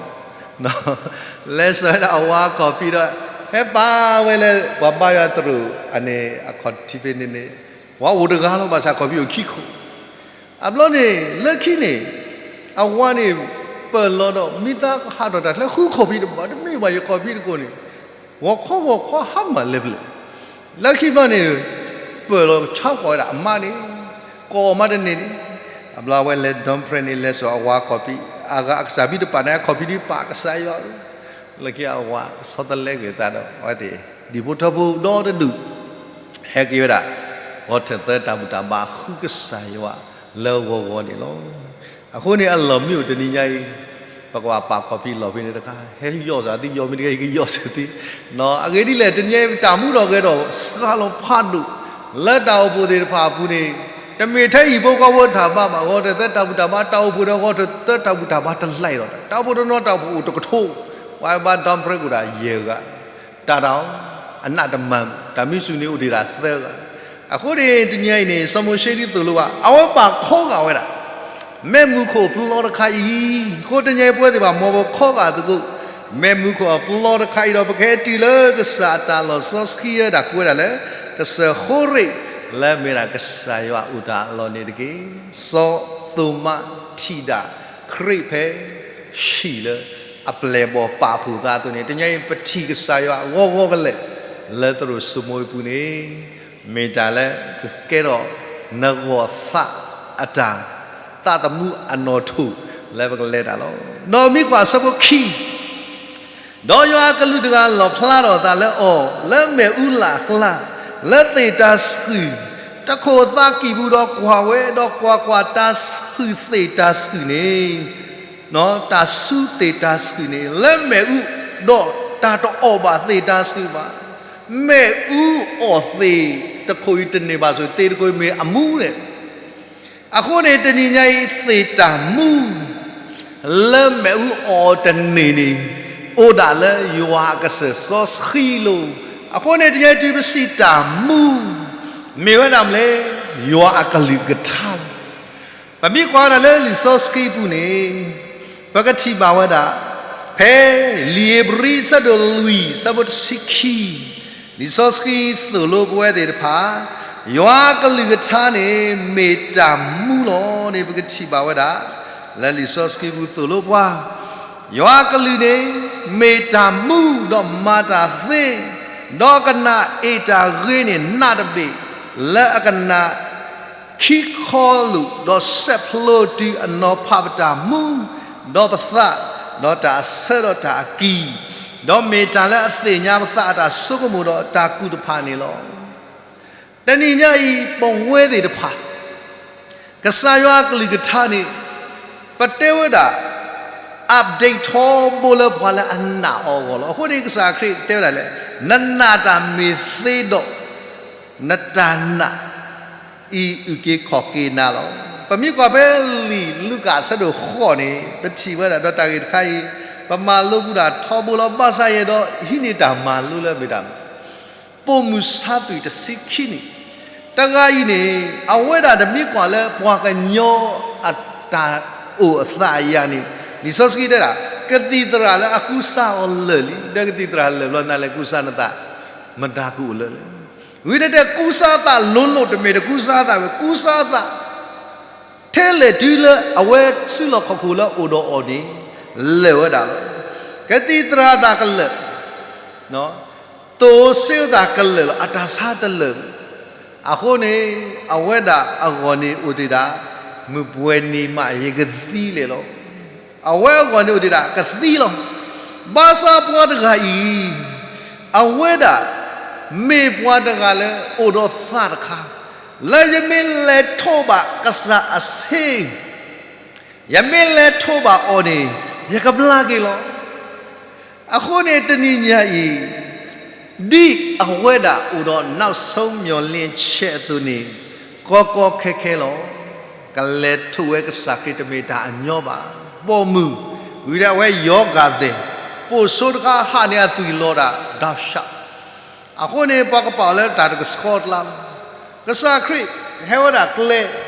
လဲၤစိာ်ဝဲဒၣ်အဝၤအခီၣ်ဖံးဒီး ဟဲပာ်ဝဲလၢပှၤဘါယွၤသရိာ်အန့ၣ် အခီၣ်ထံးဖဲန့ၣ်န့ၣ်, ဝဲအိၣ်တဂၤလီၤ ဘၣ်ဆၣ်ခီၣ်ဖံးအိၣ်ခံခိၣ်, အဘျီန့ၣ် လၢခံန့ၣ် အဝၤန့ၣ် ပၢၢ်လီၤဒီး မံသးကဟးထီၣ်တၢ်ချၢဃုခီၣ်ဖံးတဘၣ် တမ့ၢ်ဘၣ်ယခီၣ်ဖံးတကိးန့ၣ်, ဂီၤခီဂီၤခီဟါမၢ်လၢပျၢၤ, လၢခံဘျီန့ၣ် ပၢၢ်လီၤဆါကွၢ်ဝဲဒၣ်အမါန့ၣ်, ကိးမါတန့ၢ်န့ၣ်, အဘျီအဝဲလဲၤ dump န့ၣ် လဲၤစိာ်အဝၤအခီၣ်ဖံး, အဂၤအကစၢ်ဖံးတပာ်န့ၣ် အခီၣ်ဖံးဒုးပာ်ကစၢ်ယွၤ, လၢခံအဝၤဆီတလဲကွံာ်အသးဒီး အဝဲသ့ၣ် ဒူၣ်ဖိထၢဖိဒီတဒူၣ် ဟဲက့ၤဝဲဒၣ် ဂီၤထၢၣ်သၢတၢ်ဘူၣ်တၢ်ဘါဃုကစၢ်ယွၤလၢဂီၤဂီၤန့ၣ်လီၤ. အဃိန့ၣ် အလီၢ်မ့ၢ်အိၣ်တနံၤညါအံၤ ပကဘၣ်ပာ်ခီၣ်ဖံးလီၢ်ဖဲန့ၣ်တခါ, ဟဲယီၢ်စၢ်သုယီၢ် မ့ၢ်တကဲယကယီၢ်စၢ်သု, အဂ့ၢ်ဒ်လဲၣ် တနံၤညါအံၤ ပတၢ်မူထီၣ်ဂဲၤထီၣ်စှၤလီၤဖးဒိၣ် လၢတၢ်အိၣ်ဖှိၣ်သ့ၣ်တဖၣ်အပူၤန့ၣ် တမ့ၢ်ထဲဟံၣ်ဖိဃီဖိတၢ်ဘါဘၣ်, ဂီၤထၢၣ်သၢတၢ်ဘူၣ်တၢ်ဘါ တၢ်အိၣ်ဖှိၣ်ဒီးဂီၤထၢၣ်သၢတၢ်ဘူၣ်တၢ်ဘါတလဲၤဒီး တၢ်အိၣ်ဖှိၣ်တနီၤတၢ်အိၣ်ဖှိၣ်အိၣ်တကထိ, ပှၤဘါ dump အိၣ်ဒၣ်ယဲၢ်ဂၤ, တၢ်တၢ်အီၤ အနးတမံၤ, တၢ်မံဆူၣ်န့ၣ်အိၣ်ဒံးဒၣ်သၢဂၤ, အဃိန့ၣ် တနံၤညါအံၤန့ၣ် စီၤမိၤၡ့ဒ်သိးလိဘၣ် အဝဲပာ်ခီဂာ်ဝဲဒၣ် မ့ၢ်မူခိၣ်အပျီတခါအံၤ, အဃိတနံၤညါအံၤ ပဝဲသ့ၣ်ဘၣ်မီၢ်ဘီခီဂာ်သကိး မ့ၢ်မူခိၣ်အပျီတခါအံၤဒီး ပကဟဲတုၤလၢကစၢ်အတၢ်လီၢ်စီဆှံဝဲဒၣ် ကိးဝဲဒၣ်လၢ ကစၢၢ်ဃိရ့ၣ် လၢမ့ၢ်ဒၣ်ကစၢ်ယွၤအိၣ်တၢ်အလီၢ်န့ၣ်တက့ၢ်. စီၤသိၤမါထံၣ်ဒၣ်ခရံာ်ဖဲ ဟံၣ်လၢအပျဲၢ်အဘီၣ်ပာ်ဖှိၣ်သးအသိးန့ၣ် တနံၤညါအံၤ ပထံၣ်ကစၢ်ယွၤဂီၤဂီၤကလဲာ် လၢသရိာ်စိမိၤအပူၤန့ၣ် မ့ၢ်တၢ်လၢကကဲထီၣ်နဂီၢ်သးအတၢ် သးသမူအနီၣ်ထိၣ်လၢပကလဲၤတၢ်လီၤ. ဒီးမ့ၢ်ကွၢ်အဆၢဖိခံ ဒီးယွၤအကလူးတဂၤလီၣ်ဖျါထီၣ်အသးလၢအီၤ လၢမ့ၣ်အူလၢ်အကျါ လၢသ့ၣ်တၤဆှုၣ်တခိၣ်အသးကံၢ်ပူၤ ဒီးကွၢ်ဝဲ, ဒီးကွၢ်ကွၢ်, တၤဆှုၣ်သ့ၣ်တၤဆှုၣ်န့ၣ်, တၤဆှုၣ်သ့ၣ်တၤဆှုၣ်န့ၣ် လၢမ့ၣ်အူ, ဒီးတၢ်တအီၣ်ဘၣ်သ့ၣ်တၤဆှုၣ်ဘၣ်. မ့ၣ်အူအီၣ်သ့ၣ်တခိၣ်အံၤတန့ၢ်ဘၣ်ဆိၣ် သ့ၣ်တခိၣ်အံၤမ့ၢ်အမူန့ၣ် အဃိန့ၣ် တနံၤညါအံၤ သ့ၣ်တၢ်မူ လၢမ့ၣ်အူအီၣ်တန့ၢ်န့ၣ် အိၣ်ဒၣ်လၢယွၤအကစၢၢ်စီဆှံလီၤ. အဃိန့ၣ် တနံၤညါအံၤ တုၤပစံးတၢ်မူ မ့ၢ်ဝဲဒၣ်မနုၤလဲၣ်, ယွၤအကလုၢ်ကထါလီၤ. ပမ့ၢ်ကွၢ်ဝဲဒၣ်လၢလံာ်စီဆှံအပူၤန့ၣ် ပကထံၣ်ဘၣ်ဝဲဒၣ် ဖဲလံာ်ဧ့ၤဘြံၤအဆၢဒိၣ်လွံၢ် အဆၢဖိတဆံခံ လံာ်စီဆှံသိၣ်လိပဝဲသ့ၣ်တဖၣ် ယွၤအကလုၢ်ကထါန့ၣ် မ့ၢ်တၢ်မူလီၤန့ၣ် ပကထံၣ်ဘၣ်ဝဲဒၣ် လၢလံာ်စီဆှံပူၤသိၣ်လိပှၤ ယွၤအကလုၢ်န့ၣ် မ့ၢ်တၢ်မူဒီးမၤတၢ်သ့, ဒီးကနၣ်အ့ၣ်တၢ်ဂ့ၤန့ၣ် နးတဘ့ၣ် လၢအကနၣ် ခံခီလိာ် ဒီးစဲးဖျိတုၤအနီၤဖးပတၢ်မူ ဒီးပသး ဒီးတၢ်အဆၢဒီးတၢ်အကံၢ်, ဒီးမ့ၢ်တၢ်လၢအသ့ၣ်ညါပသးအတၢ်ဆိကမိၣ်ဒီးတၢ်ကူၣ်တဖၣ်န့ၣ်လီၤ. တနံၤညါအံၤ ပဝဲသ့ၣ်တဖၣ် ကစၢ်ယွၤအကလုၢ်ကထါန့ၣ် ပတဲဝဲဒၣ် update ထီဘိလၢပှၤလၢအနာ်အီၤအဂီၢ်လီၤ. အဃိန့ၣ် ကစၢ်ခရံာ်တဲဝဲဒၣ်လဲၣ်, နနာ်တၢ်မ့ၢ်သ့ဒီး နတၢ်နာ်အံၤ အုၣ်က့ၤခီၣ်က့ၤနၤလီၤ. ပမ့ၢ်ကွၢ်ဖဲလံာ်လူၤကၣ်အဆၢဒိၣ်ဃိးန့ၣ် ပထံၣ်ဝဲဒၣ်ဒီးတၢ်ဂ့ၢ်တခါအံၤ, ပမၤလိဘူးဒၣ်ထီဘိလီၤ. ဘၣ်ဆၣ်ယအဲၣ်ဒိးဟံးန့ၢ်တၢ်မၤလိလၢမ့ၢ်တၢ် ပိာ်မုၣ်ဆါသွံၣ်တဆံခံနံၣ်, တဂၤအံၤန့ၣ် အဝဲဒၣ်တမ့ၢ်ကွၢ်လၢပှၤကညီအတၢ်အိၣ်အသးအယၤန့ၣ် လံာ်စီဆှံတဲဒၣ် ကသံၣ်သရၣ်လၢအကူစါအီၤလၢာ်လံ, ဒီးကသံၣ်သရၣ်လၢာ်ဘျီ နလဲၤကူစါနသး မတၤကအိၣ်လၢလဲၣ်. ဝံၤတဲတဲကူစါသးလိၤလိၤ တမ့ၢ်တကူစါသးဝဲ ကူစါသး ထဲလဲၣ်တုၤလၢအဝဲစုလီၢ်ခီၣ်ခိၣ်လၢအအိၣ်ဒီးအီၤန့ၣ် လၢာ်ဝဲဒၣ်လီၤ. ကသံၣ်သရၣ်သးကလၢာ်, သိၣ်စ့သးကလၢာ်လီၤ, အတၢ်ဆါတလၢာ်ဘၣ်. အဃိန့ၣ် အဝဲဒၣ်အဂီၢ်န့ၣ်အိၣ်တ့ၢ်ဒၣ် မုၢ်ပှဲၤနံၤမးယကသံလဲၣ်လီၤ. အဝဲအဂီၢ်န့ၣ်အိၣ်တ့ၢ်ဒၣ်ကသံလီၤ. ဘၣ်ဆၣ်ပှၤတဂၤအံၤ အဝဲဒၣ် မ့ၢ်ပှၤတဂၤလၢအိၣ်ဒီးသးတခါ လၢယမ့ၢ်လဲၤထိးဘၣ်ကစၢ်အဆ့ ယမ့ၢ်လဲၤထိးဘၣ်အီၤန့ၣ် ယကဘျါက့ၤလီၤ. အဃိန့ၣ် တနံၤညါအံၤ ဒ်အဝဲဒၣ်အိၣ်ဒီး နောက်ဆုံးမျှော်လင့်ချက် အသိးန့ၣ် ကီကီခဲခဲလီၤ. ကလဲၤထိးဝဲကစၢ်ခရံာ်တမ့ၢ်တၢ်အညီဘၣ်. ပိာ်မုၣ် ဝံၤဒီးအဝဲယီၤဂၤသဲး ပိာ်ဆိတခါဟးန့ၢ်အသွံၣ်လီၤဒၣ် ဒီးရှး အဃိန့ၣ် ပှၤကပာ်အီၤလၢတၢ်တကဆှီတလါလီၤ. ကစၢ်ခရံာ်ဟဲဝဲဒၣ်ကျဲ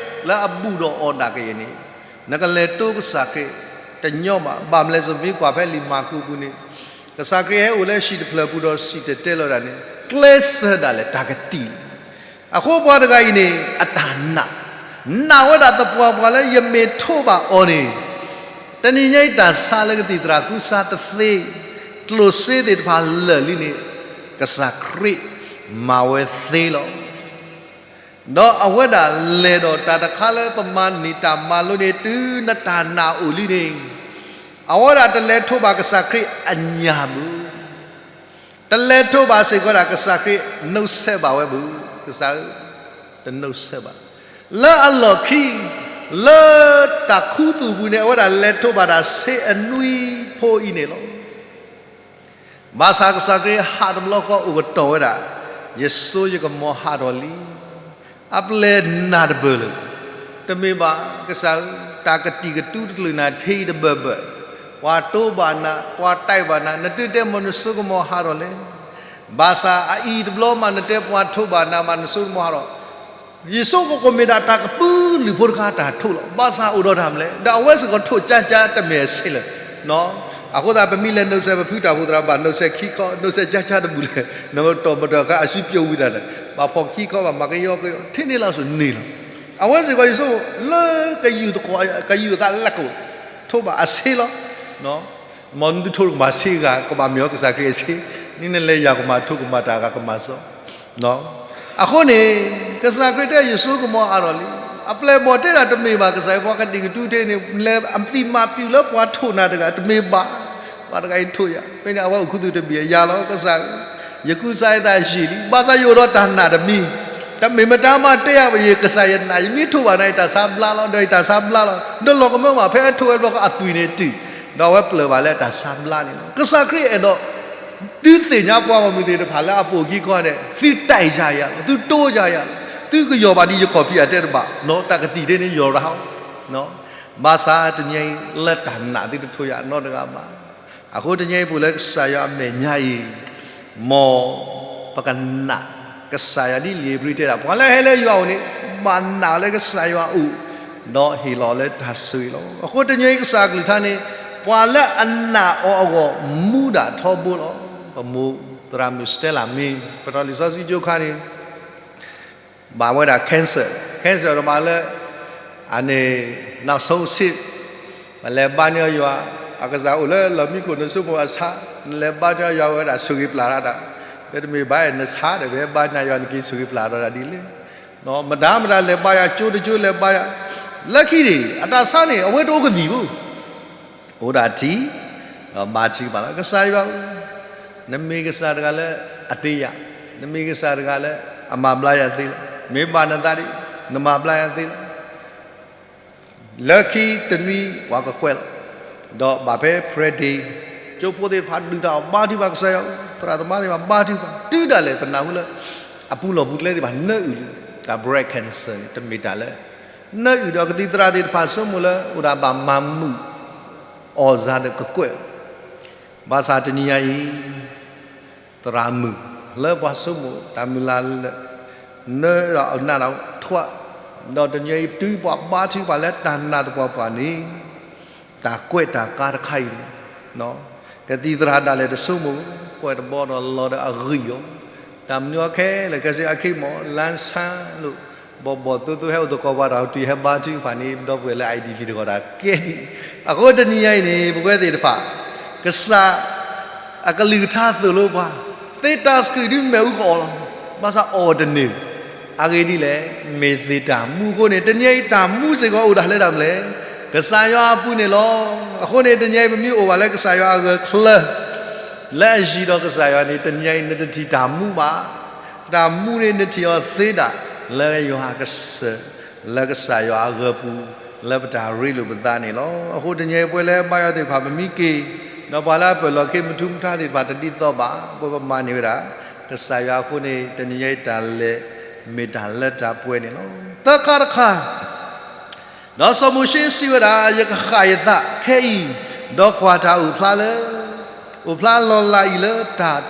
လၢအဘူးဒီးအီၤဒၣ်ကယဲၢ်န့ၣ် နကလဲၤတိကစၢ်ခရံာ်တညီဘၣ်. ဘၣ်မနုၤလဲၣ် ပမ့ၢ်ကွၢ်ဖဲလံာ်မၢ်ကူးပူၤန့ၣ် ကစၢ်ခရံာ်ဟဲအိၣ်လၢဟံၣ်တဖျၢၣ်ပူၤဒီးစံၣ်တဲၤတဲလီၤဒၣ်န့ၣ် ကျဲစၢၤဒၣ်လဲာ်တၢ်ကတံာ်လီၤ. အဃိပှၤတဂၤအံၤန့ၣ် အတၢ်နာ် နာ်ဝဲဒၣ်သပှၢ်ပှၢ်လၢယမ့ၢ်ထိးဘၣ်အီၤန့ၣ် တနံၤညါအံၤတၢ်ဆါလၢကသံၣ်သရၣ်ကူစါတသ့ ကျိၣ်စ့သ့ၣ်တဖၣ်လၢာ်လံန့ၣ် ကစၢ်ခရံာ်မၤဝဲသ့လီၤ. ဒီးအဝဲဒၣ်လဲၤဒီးတၢ်တခါလၢပမၤန့ၢ်တၢ်မၤလိန့ၣ် တုၤနတၢ်နာ်အိၣ်လံန့ၣ် အဝဲဒၣ်တလဲၤထိးဘၣ်ကစၢ်ခရံာ်အညၣ်ဘၣ်. တလဲၤထိးဘၣ်စ့ၢ်ကီးဒၣ်ကစၢ်ခရံာ် နှုတ်ဆက်ပါဝဲဘၣ်. ကစၢ်ဧၢ, တနှုတ်ဆက်ပါ. လၢအလီၢ်ခံ လၢတၢ်ခူသူၣ်ပူၤန့ၣ် အဝဲဒၣ်လဲၤထိးဘၣ်တၢ်ဆ့အနွံဖိအံၤန့ၣ်လီၤ. ဘၣ်ဆၣ်ကစၢ်ခရံာ်ဟးတဘျီဃီအိၣ်ကတီၢ်ဝဲဒၣ်, ယစိယကမီၤဟးထီၣ်လံ. အပျဲၢ်နၢ်တဘၢၣ်လၢၤ, တမ့ၢ်ဘၣ်, ကစၢ်ဧၢ, တၢ်ကတံာ်ကတူတကျၢၤနၤထံအံၤတဘၢၣ်ဘၢၣ်, ပှၤတိဘၣ်နၤ, ပှၤတဲဘၣ်နၤ, နတုၤတဲမ့ၢ်နစိကမီၤဟးထီၣ်လဲၣ်. ဘၣ်ဆၣ်အအံၤတဘျီမး နတဲပှၤထိးဘၣ်နၤမး နစိကမီၤဟးထီၣ် ယဆိကမိၣ်မ့ၢ်ဒၣ်တၢ်ကပုာ်လုာ်ဖိတခါတၢ်ထိးလီၤ. ဘၣ်ဆၣ်အိၣ်ဒီးတၢ်မနုၤလဲၣ်, ဒီးအဝဲစ့ၢ်ကီးထိးကၠါကၠါတမ့ၢ်အဆ့လၢၤ. အဃိသတး ပမ့ၢ်လဲၤ နှုတ်ဆက် ပဖုတၢ်အိၣ်သရၣ် ဘၣ် နှုတ်ဆက် ခံခီ, နှုတ်ဆက် ကၠါကၠါတဘူၣ်လဲၣ်, နကတီၢ်မတီၢ်ခါ အစုပျိဝံၤတၢ်န့ၣ် ဘၣ်ဖီၣ်ခံခီ ဘၣ်မၤကယီကယီ ထဲန့ၣ်လီၤစိၤန့ၣ်လီၤ. အဝဲစ့ၢ်ကီး ယဆိကမိၣ်လၢကယူၢ်သကိး ကယူၢ်သးလၢကိၣ် ထိးဘၣ်အဆ့လီၤ. မ်နသုထိးကမၤဆ့ဂၤ ကဘၣ်မ့ၢ်အီၤကစၢ်ခရံာ်အဆ့, နလဲၤယၤကမၤထိးကမၤတၢ်ဂၤကမၤစီ အဃိန့ၣ် ကစၢ်ခရံာ်တဲယစိကမီၤအါထီၣ်လံ. အပျဲၢ်ဘီၣ်တဲဒၣ်တမ့ၢ်ဘၣ် ကစၢ်ယွၤပှၤကတံာ်ကတူထဲန့ၣ် လဲၤအသံၣ်မၤပျူၢ်လၢပှၤထိးနၤတဂၤ တမ့ၢ်ဘၣ်. ပှၤတဂၤအံၤထိးယၤ, ဖဲန့ၣ်အဝဲအိၣ်ခူသူၣ်တဘ့ၣ်အယါလီၤ. ကစၢ်ဧၢ, ယကူစါယသးယံာ်လံ, ဘၣ်ဆၣ်ယအိၣ်ဒီးတၢ်နာ်တမံၤ, တမ့ၢ်မတၤမးတဲယၤဘၣ်, ယကစၢ်ယနာ်, ယမ့ၢ်ထိးဘၣ်နၤ ယတၢ်ဆါဘျါလီၤ, ဒီးယတၢ်ဆါဘျါလီၤ. ဒီးလီၤကမၢဘၣ် ဖဲအထိးဝဲတဘျီဃီအသွံၣ်န့ၣ်တုၤ, ဒီးအဝဲပျၢၢ်ဘၣ်လၢတၢ်ဆါဘျါန့ၣ်လီၤ. ကစၢ်ခရံာ်အဲၣ်ဒိး ဒုးသ့ၣ်ညါပှၤဂီၢ်မုၢ်သ့ၣ်တဖၣ်လၢအပိာ်ခံခီဒဲး, သုတဲယၤယၤလီၤ, သုတိယၤယၤလီၤ, သုကယီၢ်ဘၣ်ဒ်ယခီၣ်ဖံးအတဲတဘၣ်, တၢ်ကတံာ်ထဲန့ၣ်ယီၢ်ရၤဟီ, ဘၣ်ဆၣ်တနံၤအံၤ လၢတၢ်နာ်သုတထိးယၤနီတဂၤဘၣ်. အဃိတနံၤအံၤပူၤလၢကစၢ်ယွၤအမဲာ်ညါအံၤ, မ်ပကနာ်ကစၢ်ယွၤဒ်လံာ်ဧ့ၤဘြံၤတဲဒၣ်, ပှၤလၢဟဲလၢယွၤအအိၣ်န့ၣ်, ဘၣ်နာ်လၢကစၢ်ယွၤအအိၣ်, ဒီးဟ့ၣ်လီၤလၢတၢ်ဆိၣ်ဂ့ၤလီၤ. အဃိတနံၤအံၤကစၢ်အကလုၢ်ကထါန့ၣ်, ပှၤလၢအနာ်အီၤအဂီၢ်မူဒၣ်ထီဘိလီၤ. ပမိၢ်သရၣ်မုၣ် Stella မ့ၢ် ပတီၢ်လံာ်စီဆှံကၠိခါန့ၣ် ဘၣ်ဝဲဒၣ် cancer, cancer တမးလၢ အန့ၣ် နောက်ဆုံးအဆင့်, ပလဲၤဘါန့ၢ်အီၤယွၤ, အကစၢ်အိၣ်လၢလီၢ်မံခိၣ် နဆိကမိၣ်အဆါ, နလဲၤဘါန့ၢ်အီၤယွၤဝဲဒၣ်ဆိၣ်ဂ့ၤပျၢ်တၢ်, ဒီးတမ့ၢ်ဘၣ်နဆါဒီး ပဟဲဘါန့ၢ်ယွၤနက့ၤဆိၣ်ဂ့ၤပျၢ်တၢ်ဒ်လဲၣ်. မတၤမတၤလဲၤဘါယွၤ ကၠိတကၠိလဲၤဘါယွၤ, လၢခံန့ၣ် အတၢ်ဆါန့ၣ် အဝဲတအိၣ်ကသံၣ်ဘၣ် အိၣ်ဒၣ်ထံ, ဒီးဘါထံကပၤလီၤ. ကစၢ်ယွၤဧၢ, နမ့ၢ်ကစၢ်တဂၤလၢအတ့ယၤ, နမ့ၢ်ကစၢ်တဂၤလၢအမၤဘျါယၤသ့လီၤ. မ့ၢ်ဘၣ်နသးဒ်, နမၤဘျါယၤသ့လီၤ. လၢခံတနွံပှၤကကွဲးလီၤ, ဒီးဘၣ်ဖဲ prayer day, ကၠိဖိသ့ၣ်တဖၣ်ဒုၣ်တၢ်အီၣ်ဘါထုကဖၣ်ကစၢ်ယွၤ, သရၣ်သမါသ့ၣ်တဖၣ်ဘါထုကဖၣ်, တုၤဒၣ်လဲာ်ပနၢ်ဟူလၢ အပူၤလီၢ်ပူၤကျဲသ့ၣ်တဖၣ်နၢအုၣ်လံ, တၢ် breast cancer န့ၣ် တမ့ၢ်တၢ်လၢ နၢအုၣ်ဒီးကသံၣ်သရၣ်သ့ၣ်တဖၣ်ဆိကမိၣ်လၢ အိၣ်ဒၣ်ဘၣ်မၤမုာ်အီၣ်စၢ်ဒီးကကွဲး ဘၣ်ဆၣ်တနံၤညါအံၤ သရၣ်မုၣ်လၢပှၤဆိကမိၣ်တၢ်မုၢ်လၢ်လၢ နၢဒီးအနၢ်ဒီးထွဲ, ဒီးတနံၤညါအံၤပတုၤပှၤဘါထုကဖၣ်လၢတၢ်နးသပှၢ်ပှၢ်န့ၣ် တၢ်ကွဲးတၢ်ကါတခါအံၤန့ၣ် ကသံၣ်သရၣ်ဒၣ်လဲာ်တဆိကမိၣ်, ကွဲးတဘီဒီးလီၤဒီးအဂံၢ်အီၤ, တၢ်မနုၤအီၤခဲလၢာ်ခဲဆ့အခံမး လၢဆါလိာ် ဘီၣ်ဘီၣ်သိသိဟဲအိၣ်သကိးပှၤတၢ်တုၤဟဲဘါထုကဖၣ်န့ၣ် ပဒီပုၢ်ဝဲၢ်လၢ I D P တဂီၢ်တၢ်ကဲဒ်န့ၣ်, အဃိတနံၤညါအံၤန့ၣ် ပဝဲသ့ၣ်တဖၣ် ကစၢ် အကလုၢ်ကထါသိၣ်လိပှၤ, သ့တၢ်ဆှုၣ်ဒုးမ့ၣ်အူကအီၣ်လီၤ, ဘၣ်ဆၣ်အီၣ်တန့ၢ်, အဂ့ၢ်ဒ်လဲၣ်, မ့ၢ်သ့တၢ်မူအဃိန့ၣ် တနံၤညါအံၤတၢ်မူစ့ၢ်ကီးအိၣ်ဒၣ်လၢတၢ်မနုၤလဲၣ်, ကစၢ်ယွၤအပူၤန့ၣ်လီၤ. အဃိန့ၣ် တနံၤညါအံၤပမ့ၢ်အိၣ်ဘၣ်လၢကစၢ်ယွၤအဂၢၢ်ချၢ လၢအယံၤဒီးကစၢ်ယွၤန့ၣ် တနံၤညါအံၤနတထံၣ်တၢ်မူဘၣ်. တၢ်မူန့ၣ်နထံၣ်အီၤသ့ဒၣ် လၢယွၤကစၢ်, လၢကစၢ်ယွၤအဂၢၢ်ပူၤ, လၢပတၢ်ရ့လိာ်ပသးန့ၣ်လီၤ. အဃိတနံၤညါအံၤပဝဲလၢဘါယွၤသ့ၣ်တဖၣ်ပမ့ၢ်က့ၤ, ဒီးပှၤလၢအပၢၢ်လီၢ်ခံမထူမထါသ့ၣ်တဖၣ်တဒ်သိးဘၣ်, ပဝဲပမၤန့ၢ်ဝဲဒၣ် ကစၢ်ယွၤအဃိန့ၣ် တနံၤညါအံၤတၢ်လဲၤမ့ၢ်တၢ်လၢတၢ်ပှဲၤန့ၣ်လီၤ. သၢခါတခါ ဒီးစီၤမိၤၡ့စံးဝဲဒၣ်, ယကဃၣ်ယသးခဲအံၤ, ဒီးကွၢ်တၢ်အိၣ်ဖျါလၢ, အိၣ်ဖျါလီၤလးအံၤလၢ တၢ်တ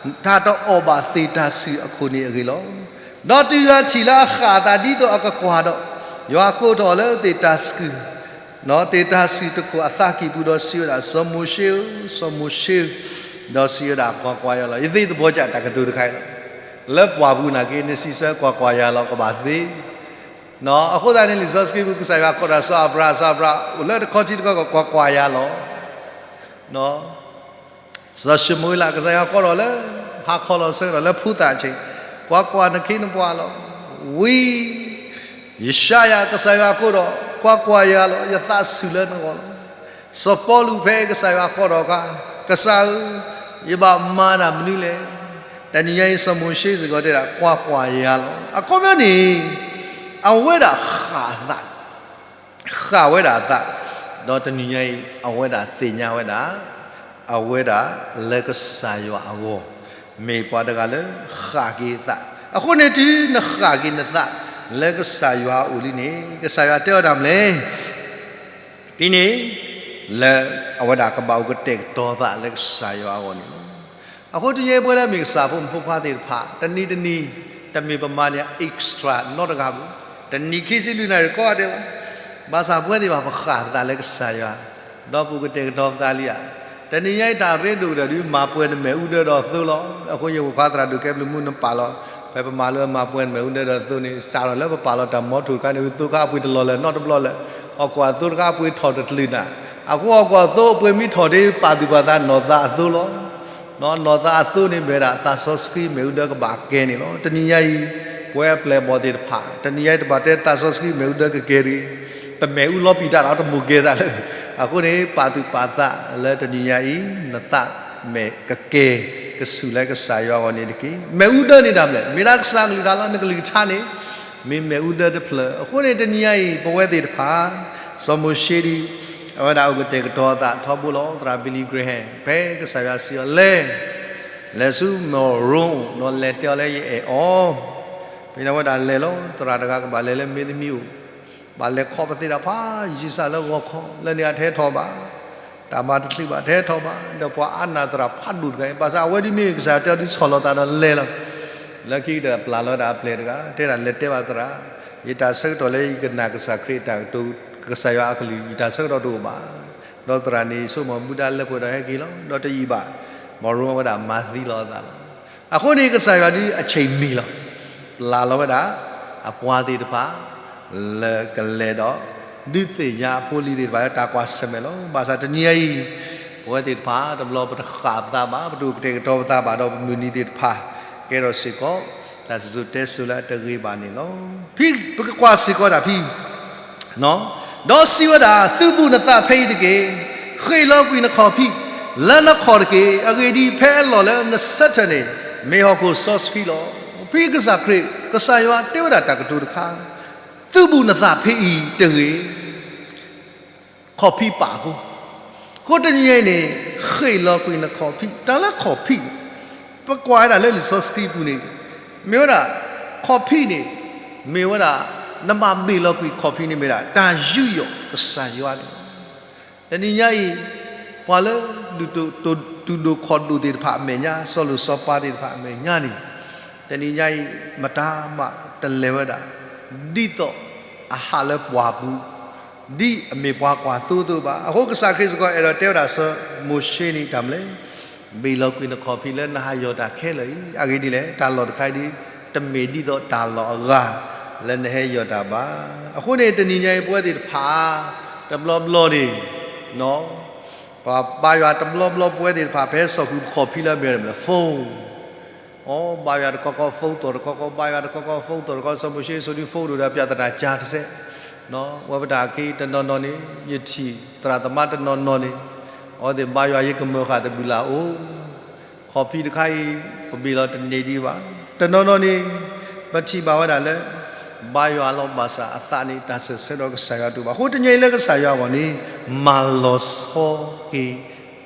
အီၣ်ဘၣ်သ့ၣ်တၢ်ဆှုၣ်အခိၣ်န့ၣ်အဂ့ၢ်လီၤ. ဒီးတုၤယွၤထံၣ်လၢအဃၣ်အသးဒ်သိးအကကွၢ်ဒီး, ယွၤကိးထီၣ်အီၤလၢသ့ၣ်တၢ်ဆှုၣ်, သ့ၣ်တၢ်ဆှုၣ်တခိၣ်အသးကံၢ်ပူၤဒီးစံးဝဲဒၣ်, စီၤမိၤၡ့ဧၢ, စီၤမိၤၡ့ဧၢ, ဒီးစံးဝဲဒၣ်, ကွၢ်ကွၢ်ယၤလီၤ, ယသ့သဘီကၢ်တၢ်ကတိၤတခါအံၤလီၤ. လၢပှၢ်ပူၤနာ်က့ နစံးဆၢကွၢ်ကွၢ်ယၤလီၤ ကဘၣ်သ့ အဃိသတးန့ၣ် လံာ်စီဆှံပူၤကစၢ်ယွၤကိးဒီးစီၤအၤဘြၤဟၣ်, စီၤအၤဘြၤဟၣ် အိၣ်လၢတခီထံတခီကီၢ် ကွၢ်ကွၢ်ယၤလီၤ. စီၤၡမူၤအ့လး ကစၢ်ယွၤကိးထီၣ်လၢ ဟါခီလီၤဆၢကတီၢ်လၢဖိသၣ်အဆ့ၣ်, ကွၢ်ကွၢ်နခ့နပှၤလီၤ. ဝံယၡါယၤ ကစၢ်ယွၤကိးဒီး ကွၢ်ကွၢ်ယၤလီၤ, ယသးဆူၣ်လၢနဂီၢ်လီၤ. စီၤပီလူး ဖဲကစၢ်ယွၤကိးထီၣ်အခါ, ကစၢ်ဧၢ, ယဘၣ်မၤတၢ်မနုၤလဲၣ်. တနံၤညါအံၤ စီၤမိၤၡ့စ့ၢ်ကီးတဲဒၣ် ကွၢ်ကွၢ်ယၤလီၤ. အခီပညီန့ၣ် အဝဲဒၣ်ဃၣ်အသး, ဃၣ်ဝဲဒၣ်အသး, ဒီးတနံၤညါအံၤ အဝဲဒၣ်သ့ၣ်ညါဝဲဒၣ်, အဝဲဒၣ်လၢကစၢ်ယွၤအဂီၢ်, မ့ၢ်ပှၤတဂၤလၢဃၣ်က့ၤအသး. အဃိန့ၣ်တုၤနဃၣ်က့ၤနသးလၢကစၢ်ယွၤအအိၣ်လံန့ၣ် ကစၢ်ယွၤတဲအီၤတၢ်မနုၤလဲၣ်. ဖဲန့ၣ် လၢအဝဲဒၣ်ကဘၣ်အိၣ်ကတဲာ်ကတီၤသးလၢကစၢ်ယွၤအဂီၢ်န့ၣ်လီၤ. အဃိတနံၤအံၤပဝဲလၢမ့ၢ်ကစၢ်ဖိမုၣ်ဖိခွါသ့ၣ်တဖၣ် တနံၤတနံၤ တမ့ၢ်ပမၤန့ၢ် extra နီတဂၤဘၣ်, တနံၤခံဆံလွံၢ်နၣ်ရံၣ်ကိးဂၤဒဲးလီၤ. ဘၣ်ဆၣ်ပဝဲသ့ၣ်တဖၣ်ပဃၣ်သးလၢကစၢ်ယွၤ, ဒီးပအိၣ်ကတဲာ်ကတီၤပသးလံဧါ. တနံၤညါအံၤတၢ်ရ့ဒိၣ်ကတၢၢ်ဒုး မၤပှဲၤနမဲာ်အူဒၢဒီးသိလီၤ. အဃိယဖိခွါသရၣ်ဒိၣ်ကဲဘျုးမူနပာ်လီၤ, ဖဲပမၤလၢမၤပှဲၤနမဲာ်အူဒၢဒီးသိန့ၣ် စးထီၣ်လၢပပာ်လီၤတၢ်မီထိၣ်တခါန့ၣ် သိခါအပှ့ၤတလီၤလၢၤနီတဘျီလၢၤ, ဟီၣ်ခိၣ်အသိတခါအပှ့ၤထီၣ်တချုးနၤ, အဃိဟီၣ်ခိၣ်အသိအပှ့ၤမ့ၢ်ထီၣ်ဒ် ပာ်သူၣ်ပာ်သးနီၢ်သးအသိလီၤ. နီၢ်သးအသိန့ၣ်မ့ၢ်ဝဲဒၣ်သးစီဆှံမ့ၢ်အူဒၢကဘၣ်ကဲန့ၣ်လီၤ. တနံၤညါအံၤ ပဝဲအပျဲၢ်အဘီၣ်သ့ၣ်တဖၣ် တနံၤညါအံၤတဘၣ်တဲသးစီဆှံမ့ၢ်အူဒၢကကဲတဂ့ၤ, ပမဲာ်အူလီၤပံာ်တၢ်ဒီးတမိၣ်ကဲသးလၢၤ. အဃိန့ၣ် ပာ်သူၣ်ပာ်သးလၢတနံၤညါအံၤ နသးမဲာ်ကကဲ ကဆူၣ်လၢကစၢ်ယွၤအဂီၢ်န့ၣ်တက့ၢ်. မဲာ်အူဒၢန့ၣ်တၢ်မနုၤလဲၣ်, မ့ၢ်ဒၣ်ကစၢ်ကလုၢ်ကထါလီၤ. နကလုၢ်ကထါန့ၣ် မ့ၢ်မဲာ်အူဒၢတဖျၢၣ်. အဃိန့ၣ်တနံၤညါအံၤ ပဝဲသ့ၣ်တဖၣ် စီၤမိၤၡ့ဒ် အဝဲဒၣ်အိၣ်ကတဲာ်ကတီၤအသးထီဘိလီၤ. သရၣ် Billy Graham ဖဲကစၢ်ယွၤစံးအီၤလဲၤ, လဲၤဆူမရိအအိၣ် ဒီးလဲၤတဲအီၤလၢယအဲၣ်အီၤ. ဖဲန့ၣ်အဝဲဒၣ်လဲၤလီၤ. သရၣ်တဂၤကဘၣ်လဲၤလၢမ့ၢ်သမံၤအိၣ်, ဘၣ်လဲၤခီပသ့တၢ်ဖး ယံာ်စၢ်လၢဂီၤခီ လၢန့ၣ်အတဟဲထီၣ်ဘၣ်, တၢ်မၤတချုးဘၣ် တဟဲထီၣ်ဘၣ်, ဒီးပှၤအါနၢ်သရၣ်ဖးဒိၣ်တဂၤအံၤ ဘၣ်ဆၣ်အဝဲဒ်မ့ၢ်ကစၢ်ယွၤတဲအီၤဒ်ဆီၣ်လီၤသးဒီးလဲၤလီၤ. လၢခံကတၢၢ်ပျၢ်လီၤဝဲဒၣ်အပျဲၢ်တဂၤ တဲဒၣ်လဲၤတဲဘၣ်သရၣ်, ယတၢ်ဆၢကတီၢ်လၢယကနၣ်ကစၢ်ခရံာ်အတၢ်ကတိၤ ကစၢ်ယွၤအကလုၢ် ယတၢ်ဆၢကတီၢ်တအိၣ်ဘၣ်. ဒီးသရၣ်န့ၣ်ဆိကမိၣ်မူဒါလၢပှဲၤဒီးဟဲက့ၤလီၤ. ဒီးတယံာ်ဘၣ် မရိအဝဲဒၣ်မၤသံလီၤအသးလီၤ. အဃိန့ၣ်ကစၢ်ယွၤဒ်အဆ့ၣ်မံၤလီၤ. ပျၢ်လီၤဝဲဒၣ် အပှၤသ့ၣ်တဖၣ် လၢကလဲၤဒီး ဒုးသ့ၣ်ညါအဖိအလံၤသ့ၣ်တဖၣ်လၢတၢ်ကွၢ်ဆၢၣ်မဲာ်လီၤ. ဘၣ်ဆၣ်တနံၤညါအံၤ ပဝဲသ့ၣ်တဖၣ် တဘျီပတဃၣ်ပသးဘၣ်, ပတအိၣ်ကတဲာ်ကတီၤပသးဘၣ်ဒီးပမုၢ်နံၤသ့ၣ်တဖၣ် ကဲထီၣ်စ့ၢ်ကီး တၢ်စံၣ်စိၤတဲစိၤလၢအတဂ့ၤဘၣ်န့ၣ်လီၤ. ဖဲပကကွၢ်စ့ၢ်ကီးဒၣ်ဖဲ ဒီးစံးဝဲဒၣ်, သုဘူးနသးဖဲအံၤတက့ၢ်. ဃ့ၢ်လီၤကွံာ်နခီၣ်ဖံး လၢနခီၣ်တက့ၢ်. အဂ့ၢ်ဒ်အံၤ, ဖဲအလီၢ်လၢနဆၢထၢၣ်န့ၣ် မ့ၢ်ဟီၣ်ခိၣ်စီဆှံလီၤ. ဖဲကစၢ်ခရံာ် ကစၢ်ယွၤတဲဝဲဒၣ်တၢ်ကတိၤတခါ, သုဘူးနသးဖဲအံၤတဂ့ၤ. ခီၣ်ဖံးပာ်အဃိ, အဃိတနံၤညါအံၤန့ၣ် ဃ့ၢ်လီၤကွံာ်နခီၣ်ဖံး, တၢ်လၢခီၣ်ဖံးန့ၣ် ပကွၢ်ဝဲဒၣ်လၢလံာ်စီဆှံပူၤန့ၣ် မ့ၢ်ဝဲဒၣ် ခီၣ်ဖံးန့ၣ် မ့ၢ်ဝဲဒၣ် နဘၣ်ဘ့ၣ်လီၤကွံာ်ခီၣ်ဖံးန့ၣ်မ့ၢ်ဒၣ် တၢ်ယူးယီၣ်ကစၢ်ယွၤန့ၣ် တနံၤညါအံၤ ပှၤလၢ ဒုးဒိၣ်ခိၣ်ဒိၣ်ဒိၣ်သ့ၣ်တဖၣ်အမဲာ်ညါ စီၤလိၣ်စီၤပၤသ့ၣ်တဖၣ်အမဲာ်ညါန့ၣ် တနံၤညါအံၤ မတၤမးတလဲၤဝဲဒၣ် ဒ်သိးအဟးလၢပှၢ်ပူၤ ဒ်အမ့ၢ်ပှၤကွၢ်သိအသိးဘၣ်. အဃိကစၢ်ခရံာ်စ့ၢ်ကီးအဲၣ်ဒိးတဲဝဲဒၣ်စီၤမိၤၡ့န့ၣ် တၢ်မနုၤလဲၣ် ဘ့ၣ်လီၤကွံာ်နခီၣ်ဖံးလၢနဟးယီၢ်တၢ်ခဲလၢာ်အံၤ. အဂ့ၢ်ဒ်လဲၣ် တၢ်လီၢ်တခါအံၤဒ် တမ့ၢ်ဒ်သိးတၢ်လီၢ်အဂၤ လၢနဟဲယီၢ်တၢ်ဘၣ်. အဃိန့ၣ် တနံၤညါအံၤပဝဲသ့ၣ်တဖၣ် တဘျီဘျီန့ၣ် ပှၤဘါယွၤတဘျီဘျီ ပဝဲသ့ၣ်တဖၣ် ဖဲစီၤဃုာ်ပခီၣ်ဖံးလၢအမ့ၢ်ဝဲဒၣ် phone အိ ဘါယွၤတကီကီ phone သီၣ်တကီကီ ဘါယွၤတကီကီ phone သီၣ်တကီ စီၤမိၤၡ့ စိၤဒူ phone ဒိၣ်ဒီး ပြဿနာ ကၢ်တစဲး ဝဲပတၢ်အခံ တနီၤနီၤန့ၣ် ယထံၣ်သရၣ်သမါတနီၤနီၤန့ၣ် အဝဲသ့ၣ်ဘါယွၤ ယကမၢၢ်ဃာ်သဘုၣ်လၢအအိၣ် ခီၣ်ဖံးတခါအံၤ ပဘ့ၣ်လီၤတန့ၢ်ဒံးဘၣ်. တနီၤနီၤန့ၣ် ပထံၣ်ဘၣ်ဝဲဒၣ်လၢ ဘါယွၤလီၤဘၣ်ဆၣ်အသးန့ၣ် တၢ်စံးဆၢဒီးကစၢ်ယွၤတအိၣ်ဘၣ်. အဃိတနံၤအံၤလၢကစၢ်ယွၤအဂီၢ်န့ၣ် မၤလီၤဆီက့ၤ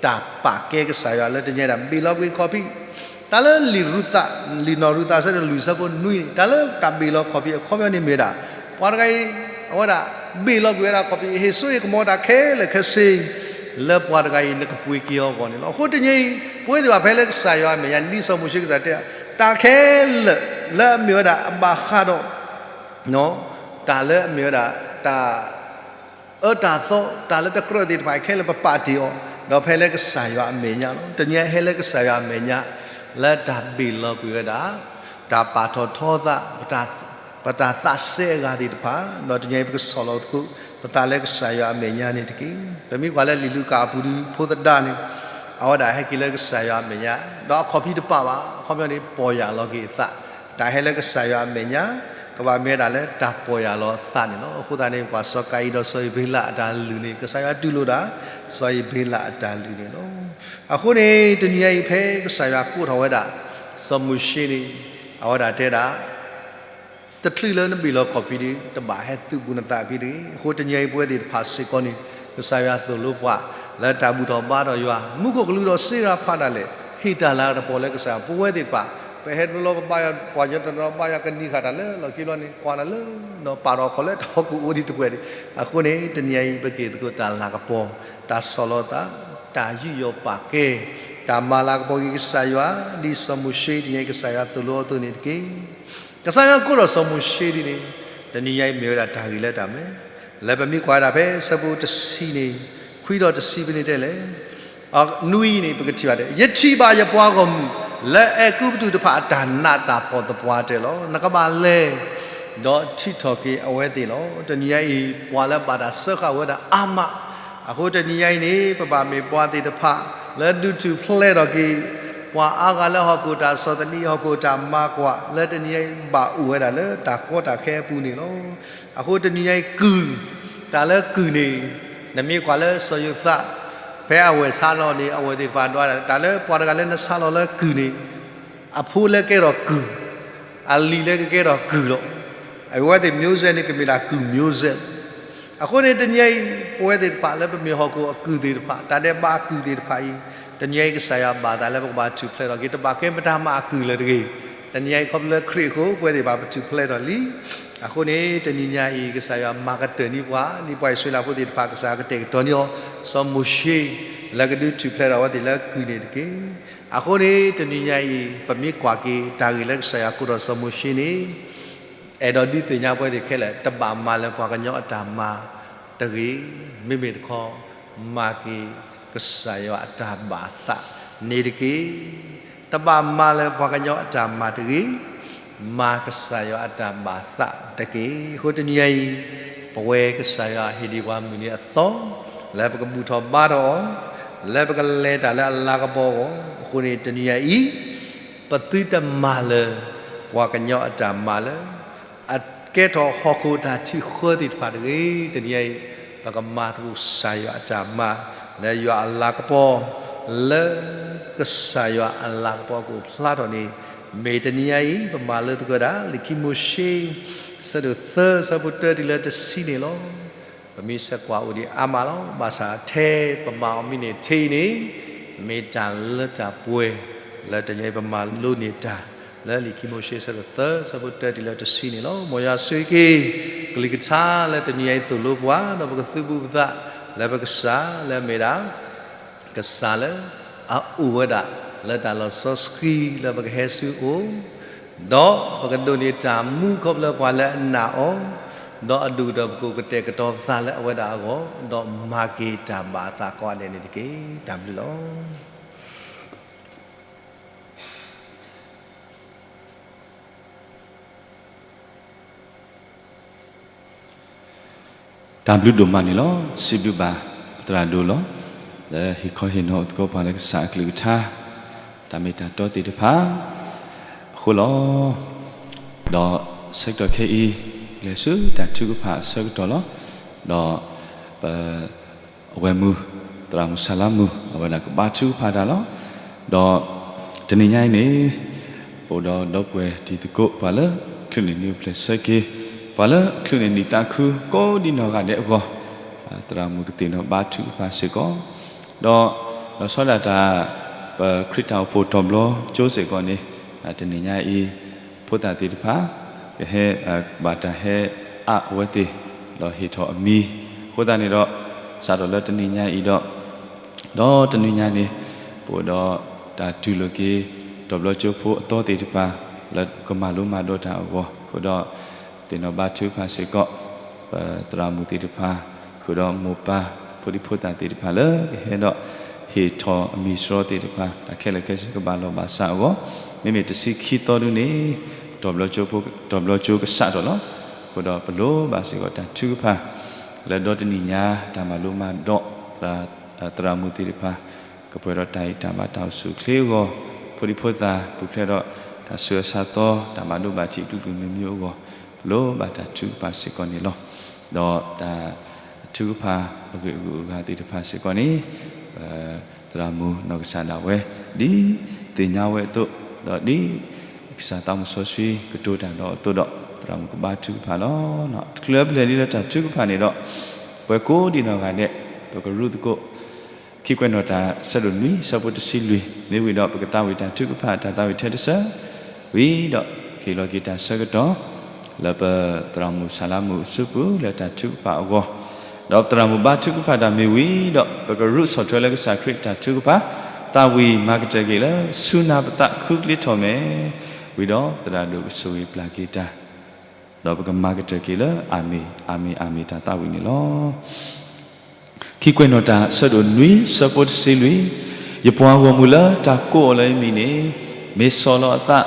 တၢ်ပာ်ကဲကစၢ်ယွၤလၢတနံၤအံၤဒၣ် ဘ့ၣ်လီၤကွံာ်ခီၣ်ဖံး တၢ်လၢလံာ်ရူၤသး လံာ်နီၢ်ရူၤသးဆၢဒိၣ်လွံၢ်ဆၢဖိနွံန့ၣ် တၢ်လၢတၢ်ဘ့ၣ်လီၤခီၣ်ဖံးအခီပညီန့ၣ်မ့ၢ်ဝဲဒၣ် ပှၤတဂၤအံၤ အဝဲဒၣ် ဘ့ၣ်လီၤကွံာ်ဝဲဒၣ်ခီၣ်ဖံး ဟ့ၣ်စိဟ့ၣ်ကမီၤတၢ်ခဲလၢာ်ခဲဆ့ လၢပှၤတဂၤအံၤ နကပှ့ၤက့ၤအီၤအဂီၢ်န့ၣ်လီၤ. အဃိတနံၤအံၤ ပဝဲသ့ၣ်တဖၣ်ဖဲလၢကစၢ်ယွၤအမဲာ်ညါ ဒ်စီၤမိၤၡ့ကစၢ်တဲ တၢ်ခဲလၢာ် လၢအမ့ၢ်ဝဲဒၣ်အဘၣ်ဃးဒီး တၢ်လၢအမ့ၢ်ဝဲဒၣ် တၢ် အၢတၢ်သီ တၢ်လၢတကြၢးသ့ၣ်တဖၣ်ခဲလၢာ် ပပာ်တ့ၢ်အီၤ ဒီးဖဲလၢကစၢ်ယွၤအမဲာ်ညါလီၤ. တနံၤအံၤဟဲလၢကစၢ်ယွၤအမဲာ်ညါ လၢတၢ်ဘ့ၣ်လီၤကွံာ်ဝဲဒၣ် တၢ်ပာ်ထီၣ်ထီသး ပတၢ်သးစဲအဂၤသ့ၣ်တဖၣ် ဒီးတနံၤအံၤပကဆီၣ်လီၤသကိး ပသးလၢကစၢ်ယွၤအမဲာ်ညါန့ၣ်တက့ၢ်. ပမ့ၢ်ကွၢ်လၢလံာ်လူၤကၣ်အပူၤဒီး ဖိသဒါန့ၣ် အဝဲဒၣ်ဟဲက့ၤလၢကစၢ်ယွၤအမဲာ်ညါ ဒီးအခီၣ်ဖံးတပာ်ဘၣ် အခီပညီန့ၣ် ပီၢ်ယၢ်လီၤက့ၤအသး တၢ်ဟဲလၢကစၢ်ယွၤအမဲာ်ညါ ကဘၣ်မ့ၢ်ဝဲဒၣ်လၢတၢ်ပီၢ်ယၢ်လီၤအသးန့ၣ်လီၤ. အဃိသတးန့ၣ် ပှၤစီၤကၤယံၣ်ဒီးစီၤအၤဘ့လးအတၢ်လုၢ်န့ၣ် ကစၢ်ယွၤတူၢ်လိာ်ဒၣ် စီၤအၤဘ့လးအတၢ်လုၢ်န့ၣ်လီၤ. အဃိန့ၣ် တနံၤအံၤ ဖဲကစၢ်ယွၤကိးထီၣ်ဝဲဒၣ် စီၤမိၤၡ့န့ၣ် အဝဲဒၣ်တဲဒၣ် တချုးလၢနဘ့ၣ်လီၤခီၣ်ဖံးဒီး တဘၣ်ဟဲသုးဘူးနသးဖံးတဂ့ၤ. အဃိတနံၤအံၤ ပဝဲသ့ၣ်တဖၣ်စ့ၢ်ကီးန့ၣ် ကစၢ်ယွၤသိၣ်လိပှၤ လၢတၢ်ဘူၣ်ထီၣ်ဘါထီၣ်ယွၤ မူခိၣ်ကလူးဒီးစ့ရၤဖးဒၣ်လဲာ် ဟ့ၣ်တၢ်လၤကပီၤလၢကစၢ်ယွၤ ပဝဲသ့ၣ်တဖၣ် ပဟဲတဘျီဘျီပဘါယွၤ ပှၤကညီတနီၤ ဘါယွၤကနံၤဃာ်တၢ်လၢလီၢ်ခံဘျီန့ၣ် ကွၢ်တၢ်လၢ ပာ်ထီၣ်ခီၣ်လၢတၢ်ဖီခိၣ်အိၣ်ဒံးတပှဲၤန့ၣ် အဃိန့ၣ် တနံၤအံၤ ပက့ၤသကိးတၢ်လၤကပီၤ တၢ်ဆီၣ်လီၤသး တၢ်ယူးယီၣ်ပာ်ကဲ တၢ်မၤလၤကပီၤက့ၤကစၢ်ယွၤ ဒ်စီၤမိၤၡ့ တနံၤအံၤ ကစၢ်ယွၤသိၣ်လိအသိးန့ၣ်တက့ၢ်. ကစၢ်ယွၤကိးထီၣ်စီၤမိၤၡ့ဒ်န့ၣ် တနံၤညါအံၤမ့ၢ်ဝဲဒၣ်တၢ်ဂ့ၢ်လၢတၢ်မနုၤလဲၣ်. လၢပမ့ၢ်ကွၢ်ဝဲဒၣ်ဖဲဆၢဖိတဆံန့ၣ် ခွံဒီးတဆံဖဲန့ၣ်တဲလဲၣ် နွံန့ၣ် ပကထံၣ်ဘၣ်တဲ ယထံၣ်ဘၣ်ယပှၤဂီၢ်မုၢ် လၢအဲၤကူပတူးတဖၣ်အတၢ်နးတၢ်ဖှီၣ်သပှၢ်တၢၢ်လီၤ. နကဘၣ်လဲၤ ဒီးထံၣ်ထီၣ်က့ၤအဝဲသ့ၣ်လီၤ. တနံၤညါအံၤ ပှၤလၢဘၣ်တၢ်စၢဃာ်ဝဲဒၣ်အါမး အဃိတနံၤညါအံၤန့ၣ် ပဘၣ်မ့ၢ်ပှၤသ့ၣ်တဖၣ် လၢဒုးထူၣ်ဖျဲးထီၣ်က့ၤ ပှၤအါဂၤလၢဟီၣ်ခိၣ်တၢ်ဆီၣ်သနံး ဟီၣ်ခိၣ်တၢ်မၤကွၢ် လၢတနံၤညါအံၤဘၣ်အိၣ်ဝဲဒၣ်လၢတၢ်ကီတၢ်ခဲအပူၤန့ၣ်လီၤ. အဃိတနံၤညါအံၤကုၢ် တၢ်လၢကုၢ်န့ၣ် နမ့ၢ်ကွၢ်လၢစီၤယိၤသး ဖဲအဝဲၢ်ဆါလီၤန့ၣ် အဝဲၢ်သ့ၣ်တဖၣ်ဒွးဒၣ် တၢ်လၢပှၤတဂၤလၢနဆါလီၤလၢကုၢ်န့ၣ် အဖိလၢကဲထီၣ်ကုၢ်, အလံာ်လၢကကဲထီၣ်ကုၢ်လီၤ. အဝဲသ့ၣ်မျိုးဆက်န့ၣ် ကမ့ၢ်ဒၣ်ကုၢ်မျိုးဆက် အဃိန့ၣ် တနံၤအံၤ ပဝဲသ့ၣ်တဖၣ်လၢပမ့ၢ်ဟီၣ်ခိၣ်အကုၢ်သ့ၣ်တဖၣ် တၢ်ဒဲးဘးအကုၢ်သ့ၣ်တဖၣ်အံၤ တနံၤအံၤ ကစၢ်ယွၤဘၣ်သးလၢပကဘၣ်ထူၣ်ဖျဲးထီၣ်က့ၤ တဘၣ်ကဲမတၤမၤအကုၢ်လၢၤတဂ့ၤ. တနံၤအံၤ ခီဖျိလၢခရံာ်အဃိ ပဝဲသ့ၣ်တဖၣ်ပထူၣ်ဖျဲးထီၣ်လံ. အဃိန့ၣ် တနံၤညါအံၤ ကစၢ်ယွၤမၤကတၢၢ်န့ၢ်ပှၤ ဒ်ပှၤအံၣ်စရ့လးဖိသ့ၣ်တဖၣ် ကစၢ်ယွၤကတဲာ်ကတီၤန့ၢ်အီၤ စီၤမိၤၡ့ လၢကဒုးထူၣ်ဖျဲးထီၣ်အဝဲသ့ၣ်လၢကုၢ်န့ၣ်တက့ၢ်. အဃိန့ၣ် တနံၤညါအံၤ ပမ့ၢ်ကွၢ်က့ၤတၢ်ဂ့ၢ်လၢကစၢ်ယွၤကိးထီၣ်စီၤမိၤၡ့န့ၣ် အဲၣ်ဒိးဒုးသ့ၣ်ညါပဝဲသ့ၣ်ခဲလၢာ် တဘၣ်မၤလၢၤပှၤကညီအတၢ်မၤတဂ့ၤ, မ့မ့ၢ်တခီ မၤက့ၤကစၢ်ယွၤအတၢ်ဘၣ်သးန့ၣ်တက့ၢ်. တဘၣ်မၤလၢၤပှၤကညီအတၢ်မၤတဂ့ၤ, မၤကစၢ်ယွၤအတၢ်ဘၣ်သးတက့ၢ်. အဃိတနံၤညါအံၤ ပဝဲကစၢ်ယွၤဟ့ၣ်ဒံးပှၤမုၢ်နံၤအသီ လၢပကဘူၣ်ထီၣ်ဘါထီၣ်အီၤ, လၢပကလဲၤတၢ်လၢအလၤကပီၤအဂီၢ်, အဃိန့ၣ်တနံၤညါအံၤ ပသုတမၤလၢၤ ပှၤကညီအတၢ်မၤလၢ အကဲထီၣ်ဟီၣ်ခိၣ်တၢ်ထံၣ်ဃၢသ့ၣ်တဖၣ်တဂ့ၤ. တနံၤညါအံၤ ပကမၤသကိးကစၢ်ယွၤအတၢ်မၤ လၢယွၤအလၤကပီၤ, လၢကစၢ်ယွၤအလၤကပီၤကအိၣ်ဖျါထီၣ်န့ၣ် မ့ၢ်တနံၤညါအံၤ ပမၤလိသကိးဒၣ် လံာ်ခံမိၤၡ့ ဆၢဒိၣ်သၢ ဆၢဖိတၢတုၤလၢတဆံန့ၣ်လီၤ. ပမ့ၢ်ဆဲးကွၢ်အိၣ်ဒံးအါမးလီၤ. ဘၣ်ဆၣ်ထဲပမၤအီၤမ့ၢ်န့ၢ်ထဲအံၤန့ၣ် မ့ၢ်တၢ်လၢတၢ်ပှဲၤ လၢတနံၤအံၤပမၤလိန့ၢ်တၢ် လၢလံာ်ခံမိၤၡ့အဆၢဒိၣ်သၢ အဆၢဖိတၢတုၤလၢတဆံန့ၣ်လီၤ. မ်ယွၤဆိၣ်ဂ့ၤက့ၤ ကလုၢ်ကထါလၢတနံၤအံၤသိၣ်လိပှၤ ဒီးပကသုးဘူးပသး လၢပကစၢ်လၢအမ့ၢ်ဒၣ် ကစၢ်လၢအအိၣ်ဝဲဒၣ်လၢတၢ်လီၢ်စီဆှံလၢပကဟဲဆူအအိၣ်, ဒီးပကဒိးန့ၢ်တၢ်မူခီဖျိပှၤလၢအနာ်အီၤ, ဒီးအဒိၣ်ကတၢၢ်ပကအိၣ်ကတဲာ်ကတီၤပသးလၢအဝဲဒၣ်အဂီၢ်, ဒီးမၤက့ၤတၢ်ဘၣ်အသးကိးဂၤဒဲးန့ၣ်တက့ၢ်. တၢ်ဘျုးလီၤ. တၢ်ဘျုးဒိၣ်မးန့ၣ်လီၤ. စံးဘျုးဘၣ်ပသရၣ်ဒိၣ်လီၤ. လၢဟ့ၣ်ခီဟ့ၣ်နီၤအသကိးပှၤလၢကစၢ်အကလုၢ်ကထါ တၢ်မ့ၢ်တၢ်တီသ့ၣ်တဖၣ်အဃိလီၤ. ဒီးဆၢကတီၢ်ခဲအံၤ လဲၤဆူတၢ်ထုကဖၣ်အဆၢကတီၢ်လီၤ. ဒီးပ အဝဲမုၢ် သရၣ်မုၣ်စၤလါမုၣ် အဝဲဒၣ်ကဘါထုကဖၣ်တၢ်လီၤ. ဒီးတနံၤညါအံၤန့ၣ် ပအိၣ်ဒီးဒီပုၢ်ဝဲၢ်တံၤသကိး ပှၤလၢချုးန့ၢ်နံၣ်အိၣ်ဖျဲၣ်ဆၢက့ၤ, ပှၤလၢချုးန့ၢ်နံၣ်သးခုကိးဒံနီၢ်ဂၤဒဲးအဂီၢ်, သရၣ်မုၣ်ကသ့ၣ်နီၣ်ဘါထုကဖၣ်စ့ၢ်ကီး, ဒီးလီၤဆီဒၣ်တၢ် ပခရံာ်တၢ်အိၣ်ဖှိၣ်တီၤဘျီကၠိစ့ၢ်ကီးန့ၣ် တနံၤညါအံၤ ဖိသၣ်သ့ၣ်တဖၣ် ကဟဲ ဘၣ်တၢ်ဟဲအါအဝဲသ့ၣ် ဒီးဟ့ၣ်ထီၣ်အမံၤ, အဃိသတးန့ၣ်ဒီး စးထီၣ်လၢတနံၤညါအံၤဒီး ဒီးတနံၤညါန့ၣ် ပအိၣ်ဒီးတၢ်တူၢ်လိာ်က့ၤ တီၤဘျီကၠိဖိအသီသ့ၣ်တဖၣ် လၢကမၤလိမၤဒိးတၢ်အဂီၢ်, ဃုာ်ဒီးသ့ၣ်နီၣ်ဘါထုကဖၣ်စ့ၢ်ကီး ပသရၣ်မုၣ်သ့ၣ်တဖၣ်, ဃုာ်ဒီးမိၢ်ပၢ် ဖိဒံဖိသၣ်သ့ၣ်တဖၣ်လၢကဟဲဒီး ဟ့ၣ်ထီၣ်အမံၤစရီသ့ၣ်တဖၣ် တၢ်ခဲလၢာ်ခဲဆ့ကဘၣ်လီၢ်ဘၣ်စးအဂီၢ်, မ့မ့ၢ်တဆံခံသီဒုန့ၣ် တီၤဘျီကၠိဖိ တီၤဘျီကၠိကစးထီၣ်လီၤ. အဃိဒီးပလိၣ်ဘၣ်စ့ၢ်ကီးတၢ်ထုကဖၣ် လၢဒီတနံၤညါ တၢ်မၤလိမၤဒိး သရၣ်မုၣ်သ့ၣ်တဖၣ် ကပှဲၤဒီးတၢ်အံၤတၢ်ဘၣ်တၢ်အိၣ်ဆူၣ်အိၣ်ချ့အဂီၢ်, ဖိဒံဖိသၣ် ပူၤဖျဲးဒီးတၢ်ဆူးအဆါသီ တၢ်ဘၣ်ဒိဘၣ်ထံးဘျုးဘျုးမံၤမံၤအဂီၢ်, ပလိၣ်ဘၣ်တၢ်ထုကဖၣ်စ့ၢ်ကီးန့ၣ်လီၤ. ဒီးတၢ်ထုကဖၣ်အဂ့ၢ်အဂုၤအဂၤသ့ၣ်တဖၣ်စ့ၢ်ကီးန့ၣ် သရၣ်မုၣ်နီၢ်ကစၢ်ဒၣ်ဝဲ ဒ်သ့ၣ်ညါဝဲအသိး, ဒီးဒ်ကစၢ်သးမုၣ်စီဆှံကတိၤတၢ်ဒီးအသိးဒီး သရၣ်မုၣ်ကဘါထုကဖၣ်လီၤ. တချုးပလဲၤလံလၢတၢ်ထုကဖၣ်န့ၣ်ဒီး ပှၤကိးဒံနီၢ်ဂၤဒဲး ပကရူၢ်သကိး ခံကွဲးနီၣ်တၢ်ဆၢဒိၣ်နွံ ဆၢဖိတဆံလွံၢ် မ့ၢ်ဝံၤဒီး ပကသးဝံၣ်တၢ်ထုကဖၣ် တၢ်သးဝံၣ်ထဲတစၢ ဝံၤဒီး ဟ့ၣ်လီၤက့ၤတၢ်ဆၢကတီၢ် လၢပသရၣ်မုၣ်စၤလါမုၣ်အစုပူၤလၢတၢ်ထုကဖၣ်အဂီၢ်, ဒီးပသရၣ်မုၣ်ဘါထုကဖၣ်တၢ်မ့ၢ်ဝံၤဒီး ပကရူၢ်ဆီၣ်ထွဲလၢကစၢ်ခရံာ်တၢ်ထုကဖၣ်, သးဝံၣ်မၤကတၢၢ်က့ၤလၢ ဆူနၢ်ပသးခုကလံၤထီၣ်မဲာ်, ဝံၤဒီးပသရၣ်ဒိၣ်ကဆိၣ်ဂ့ၤပျၢ်က့ၤတၢ် ဒီးပကမၤကတၢၢ်က့ၤလၢ အၤမ့ၣ် အၤမ့ၣ် အၤမ့ၣ် တၢ်သးဝံၣ်န့ၣ်လီၤ. ခံကွဲးနီၣ်တၢ်ဆၢဒိၣ်နွံ ဆၢဖိတဆံလွံၢ်, ယပှၤဂီၢ်မုၢ်လၢတၢ်ကိးအီၤလၢယမံၤန့ၣ် မ့ၢ်ဆီၣ်လီၤအသး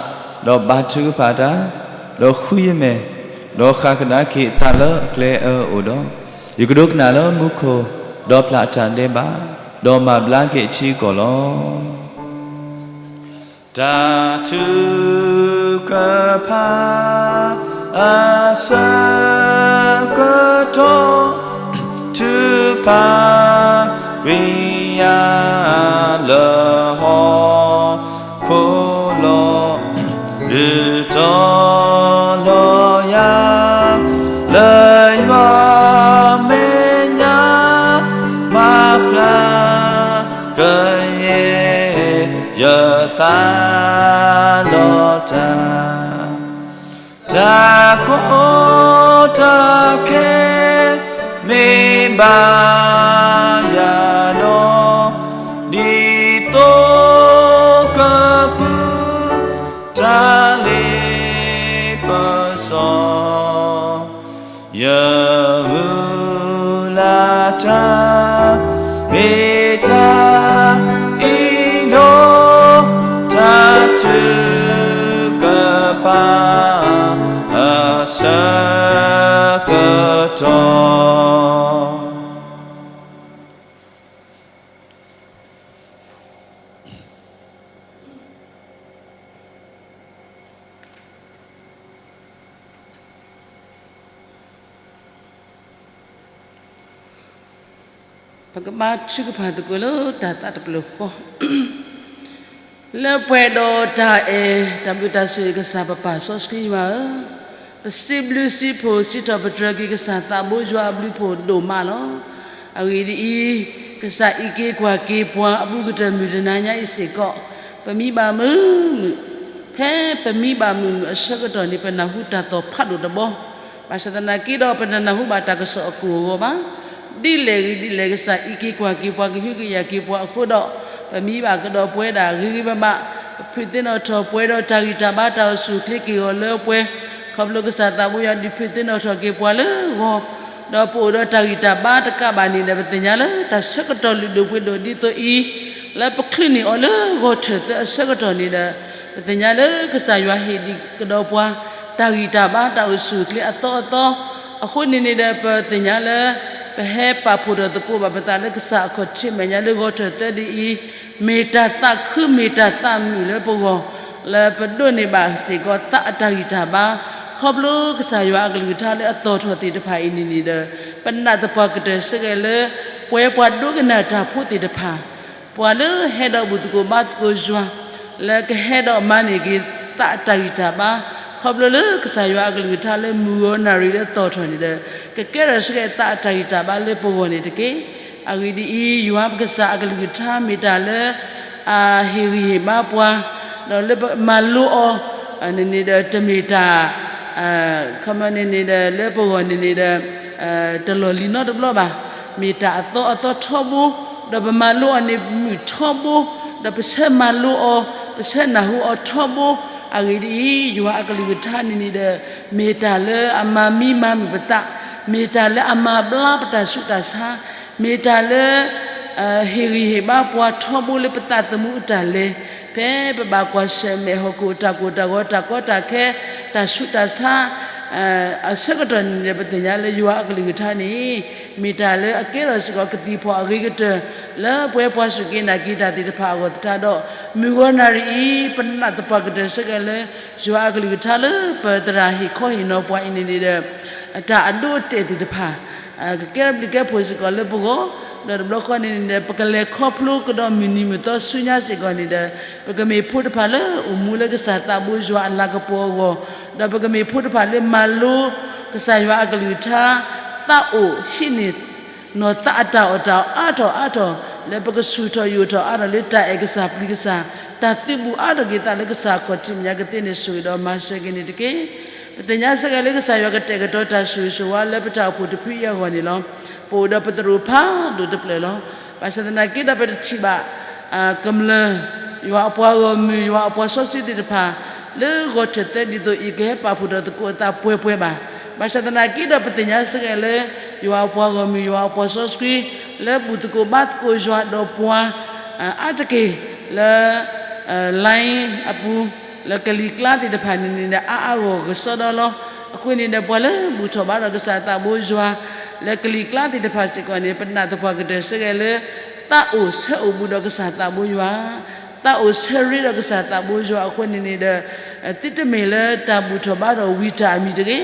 ဒီးဘါထုကဖၣ်တၢ်, ဒီးဃုယမဲာ်, ဒီးဃၣ်ကဒါက့ၤအသးလၢအကျဲအၢအအိၣ်ဒီး, ယကဒိကနၣ်လၢမူခိၣ်, ဒီးဖျးအတၢ်ဒဲးဘး, ဒီးမၤဘျါက့ၤအထံအကီၢ်လီၤ. တၢ်ထုကဖၣ်အဆၢကတီၢ် ထုကဖၣ်ကွံာ်ယၤလၢဟီၣ်ခိၣ်လီၤ. ဒုးတီၤလီၤယၤလၢယွၤမဲာ်ညါ မၤဖျါ ကယဲၢ်ယသးလီၤတၢ်, တၢ်ကီတၢ်ခဲ မ့ၢ်ဘၣ်ယၤဒီး ဒ်သိကပူၤ တၢ်လ့ပစီ ယမုၢ်လၢ်တၢ် မ့ၢ်တၢ်အံၤဒီး တၢ်ထုကဖၣ်အဆၢကတီၢ်. ပကဘါထုကဖၣ်သကိးလၢတၢ်သးတဖျၢၣ်ဃီ, လၢပှဲၤဒီးတၢ်အဲၣ်တၢ်ဘျုးတၢ်ဆိၣ်ဂ့ၤကစၢ်ပပၢ်စီဆှံယွၤဧၢ, ပစံးဘျုးစံးဖှိၣ်စံးထီၣ်ပတြၢၤက့ၤကစၢ်သးဘိယွၤအဘျုးဖှိၣ်ဒိၣ်မးလီၤ. အဂ့ၢ်ဒ်အံၤ, ကစၢ်အံးက့ၤကွၢ်က့ၤပှၤအဘူးကတၢၢ်မုၢ်တနၤညါအံၤစ့ၢ်ကီး, ပမံဘၣ်မုာ်မုာ်, ဖဲပမံဘၣ်မုာ်မုာ်အဆၢကတီၢ်န့ၣ် ပနၢ်ဟူတၢ်သီၣ်ဖးဒိၣ်တဘီ, ဘၣ်ဆၣ်သနာ်က့ဒီး ပတနၢ်ဟူဘၣ်တၢ်ကစီၣ်အကိၢ်အဂီၤဘၣ်. ဒ်လဲၣ်ဂ့ၤဒ်လဲၣ် ကစၢ်အံးက့ၤကွၢ်က့ၤပှၤ ကဟုကယာ်က့ၤပှၤအဃိဒီး, ပမံဘၣ်ကဒီးပဝဲဒၣ်ဂ့ၤဂ့ၤဘၣ်ဘၣ်, ပဖုးသ့ၣ်နီၣ်ထီၣ်ပှဲၤဒီးတၢ်ဂံၢ်တၢ်ဘါ တၢ်အိၣ်ဆူၣ်အိၣ်ချ့က့ၤအီၤလၢပှဲၤ, ခီဖျိကစၢ်သးဘိယွၤဒုးဖုးသ့ၣ်နီၣ်ထီၣ်က့ၤပှၤလၢဂီၤ, ဒီးပအိၣ်ဒီးတၢ်ဂံၢ်တၢ်ဘါတကးဘၣ်န့ၣ်ဒီး ပသ့ၣ်ညါလၢတၢ်ဆၢကတီၢ်လုၢ်ဒိၣ်ပှ့ၤဒိၣ်ဒ်သိးအံၤ, လၢပချုးန့ၢ်အီၤလၢဂီၤထၢၣ်သၢအဆၢကတီၢ်န့ၣ်ဒီး, ပသ့ၣ်ညါလၢကစၢ်ယွၤဟ့ၣ်ဒံးကဒီးပှၤ တၢ်ဂံၢ်တၢ်ဘါ တၢ်အိၣ်ဆူၣ်အိၣ်ချ့အသီအသီ, အဃိန့ၣ်န့ၣ်ဒီး ပသ့ၣ်ညါလၢ ပဟဲပာ်ဖှိၣ်ထီၣ်သကိးဘၣ်ပသးလၢကစၢ်အခီၣ်ထံးမဲာ်ညါလၢဂီၤထၢၣ်သၢဒ်အံၤ, မ့ၢ်တၢ်သးခုမ့ၢ်တၢ်သးမုာ်လၢပဂီၢ်, လၢပဒိးန့ၢ်ဘၣ်စ့ၢ်ကီးသးအတၢ်ဂံၢ်တၢ်ဘါ, ခီဖျိကစၢ်ယွၤအကလုၢ်ကထါလၢအသီၣ်ထီၣ်သ့ၣ်တဖၣ်အံၤန့ၣ်န့ၣ်ဒီး, ပနာ်သပှၢ်ကတၢၢ်စ့ၢ်ကီးလၢ ပဝဲပှၤဒိကနၣ်တၢ်ဖိသ့ၣ်တဖၣ် ပှၤလၢဟဲဒီးဘူၣ်သကိးဘါသကိးယွၤ, လၢကဟဲဒီးမၤန့ၢ်က့ၤသးအတၢ်ဂံၢ်တၢ်ဘါ, ခီဖျိလၢကစၢ်ယွၤအကလုၢ်ကထါလၢမုၢ်ဂီၤနၣ်ရံၣ်လၢသီၣ်ထီၣ်န့ၣ်ဒီး, ကကဲထီၣ်စ့ၢ်ကီးသးအတၢ်ဂံၢ်တၢ်ဘါလၢပဂီၢ်န့ၣ်တက့ၢ်. အဂ့ၢ်ဒ်အံၤ, ယွၤပကစၢ်အကလုၢ်ကထါမ့ၢ်တၢ်လၢ အဟ့ၣ်ဂံၢ်ဟ့ၣ်ဘါပှၤ, ဒီးလၢပမၤလိအီၤ, န့ၣ်န့ၣ်ဒီးတမ့ၢ်တၢ် ခီမန့ၣ်န့ၣ်ဒီး လၢပဂီၢ်န့ၣ်န့ၣ်ဒီး တလီၢ်လံၤနီတဘျီဘၣ်. မ့ၢ်တၢ်အသီအသီထီဘိ, ဒီးပမၤလိအီၤန့ၣ်မုာ်ထီဘိ, ဒီးပဆၢမၤလိအီၤ, ပဆၢနၢ်ဟူအီၤထီဘိ. အဂ့ၢ်ဒ်အံၤ, ယွၤအကလုၢ်ကထါန့ၣ်န့ၣ်ဒီး မ့ၢ်တၢ်လၢအမၤမံမၤမုာ်ပသး, မ့ၢ်တၢ်လၢအမၤဘျါပတၢ်ဆူးတၢ်ဆါ, မ့ၢ်တၢ်လၢ ဟ့ၣ်ဂံၢ်ဟ့ၣ်ဘါပှၤထီဘိလၢပသးသမူအတၢ်လဲၤ, ဖဲပဘၣ်ကွၢ်ဆၢၣ်မဲာ်ဟီၣ်ခိၣ်တၢ်ကိၢ်တၢ်ဂီၤ တၢ်ကီတၢ်ခဲ တၢ်ဆူးတၢ်ဆါ အဆၢကတီၢ်န့ၣ်ဒီး ပသ့ၣ်ညါလၢယွၤအကလုၢ်ကထါန့ၣ် မ့ၢ်တၢ်လၢအကဲထီၣ်စ့ၢ်ကီးကသံၣ်ဖီၣ်အဂ့ၤကတၢၢ် လၢပဝဲပှၤစူၢ်က့ၤနာ်က့ၤတၢ်သ့ၣ်တဖၣ်အဂီၢ်သတးဒီး မုၢ်ဂီၤနၣ်ရံၣ်အံၤ ပနာ်သပှၢ်ကတၢၢ်စ့ၢ်ကီးလၢ ယွၤအကလုၢ်ကထါလၢပသရၣ်ဟ့ၣ်ခီဟ့ၣ်နီၤပှၤအံၤန့ၣ်န့ၣ်ဒီး တၢ်အဒိအတဲာ်သ့ၣ်တဖၣ် ကကဲထီၣ်ဘျုးကဲဖှိၣ်စ့ၢ်ကီးလၢပဂီၢ်, ဒီးတဘျီဃီန့ၣ်န့ၣ်ဒီး ပကလဲၤခီဖျိကဒီးမုၢ်နံၤမုၢ်သီဆူညါစ့ၢ်ကီးန့ၣ်ဒီး ပကမ့ၢ်ဖိတဖၣ်လၢအိၣ်မူလၢကစၢ်သးဘိယွၤအလၤကပီၤအဂီၢ်, ဒီးပကမ့ၢ်ဖိတဖၣ်လၢမၤလိကစၢ်ယွၤအကလုၢ်ကထါ သးအိၣ်ဟံးန့ၢ် နီၢ်သးအတၢ်အီၣ်တၢ်အီအါထီၣ်အါထီၣ် လၢပကဆူၣ်ထီၣ်ယိာ်ထီၣ်အါထီၣ်လၢတၢ်အဲၣ်ကစၢ်ပျံၤကစၢ်, တၢ်သုးဘူးအါထီၣ်က့ၤသးလၢကစၢ်အခီၣ်ထံးမဲာ်ညါကသ့န့ၣ် ဆိၣ်ဂ့ၤဒီးမၤစၢၤက့ၤန့ၣ်တက့ၢ်. ပသ့ၣ်ညါစ့ၢ်ကီးလၢကစၢ်ယွၤကတဲာ်ကတီၤတၢ်ဆိၣ်ဂ့ၤဆိၣ်ဝါလၢပတၢ်အိၣ်ဖှိၣ်တဖုအံၤအဂီၢ်န့ၣ်လီၤ. ပအိၣ်ဒီးပသရိာ်ဖးဒိၣ်တဖျၢၣ်လီၤ. ဘၣ်ဆၣ်သနာ်က့ဒီးပတထံၣ်ဘၣ် ကမျၢၢ် ယွၤအပှၤဂီၢ်မုၢ် ယွၤအပှၤစီဆှံသ့ၣ်တဖၣ် လၢဂီၤထၢၣ်သၢဒ်သိးအံၤ ကဟဲပာ်ဖှိၣ်ထီၣ်သကိးအသးပှဲၤပှဲၤဘၣ်. ဘၣ်ဆၣ်သနာ်က့ဒီး ပသ့ၣ်ညါစ့ၢ်ကီးလၢ ယွၤအပှၤဂီၢ်မုၢ် ယွၤအပှၤစီဆှံ လၢဘူၣ်သကိးဘါသကိးယွၤဒီးပှၤ အါတက့ၢ် လၢ line အပူၤ လၢကလံၤကျါသ့ၣ်တဖၣ်န့ၣ်န့ၣ်ဒီး အါအါဂီၢ်ဂီၢ်ကစီဒီလီၤ. အဃိန့ၣ်ဒီး ပှၤလၢဘူၣ်ထီၣ်ဘါထီၣ်ကစၢ်သးဘိယွၤ လၢကလံၤကျါသ့ၣ်တဖၣ်စ့ၢ်ကီးန့ၣ် ပနာ်သပှၢ်ကတၢၢ်စ့ၢ်ကီးလၢ သးအိၣ်ဆၢအိၣ်ဘူးဒီးကစၢ်သးဘိယွၤ သးအိၣ်ဆၢရ့ဒီးကစၢ်သးဘိယွၤအဃိန့ၣ်န့ၣ်ဒီး သုတမ့ၢ်လၢတၢ်ဘူၣ်ထီၣ်ဘါထီၣ်ဝံၤတၢ်အမံၤတဂ့ၤ,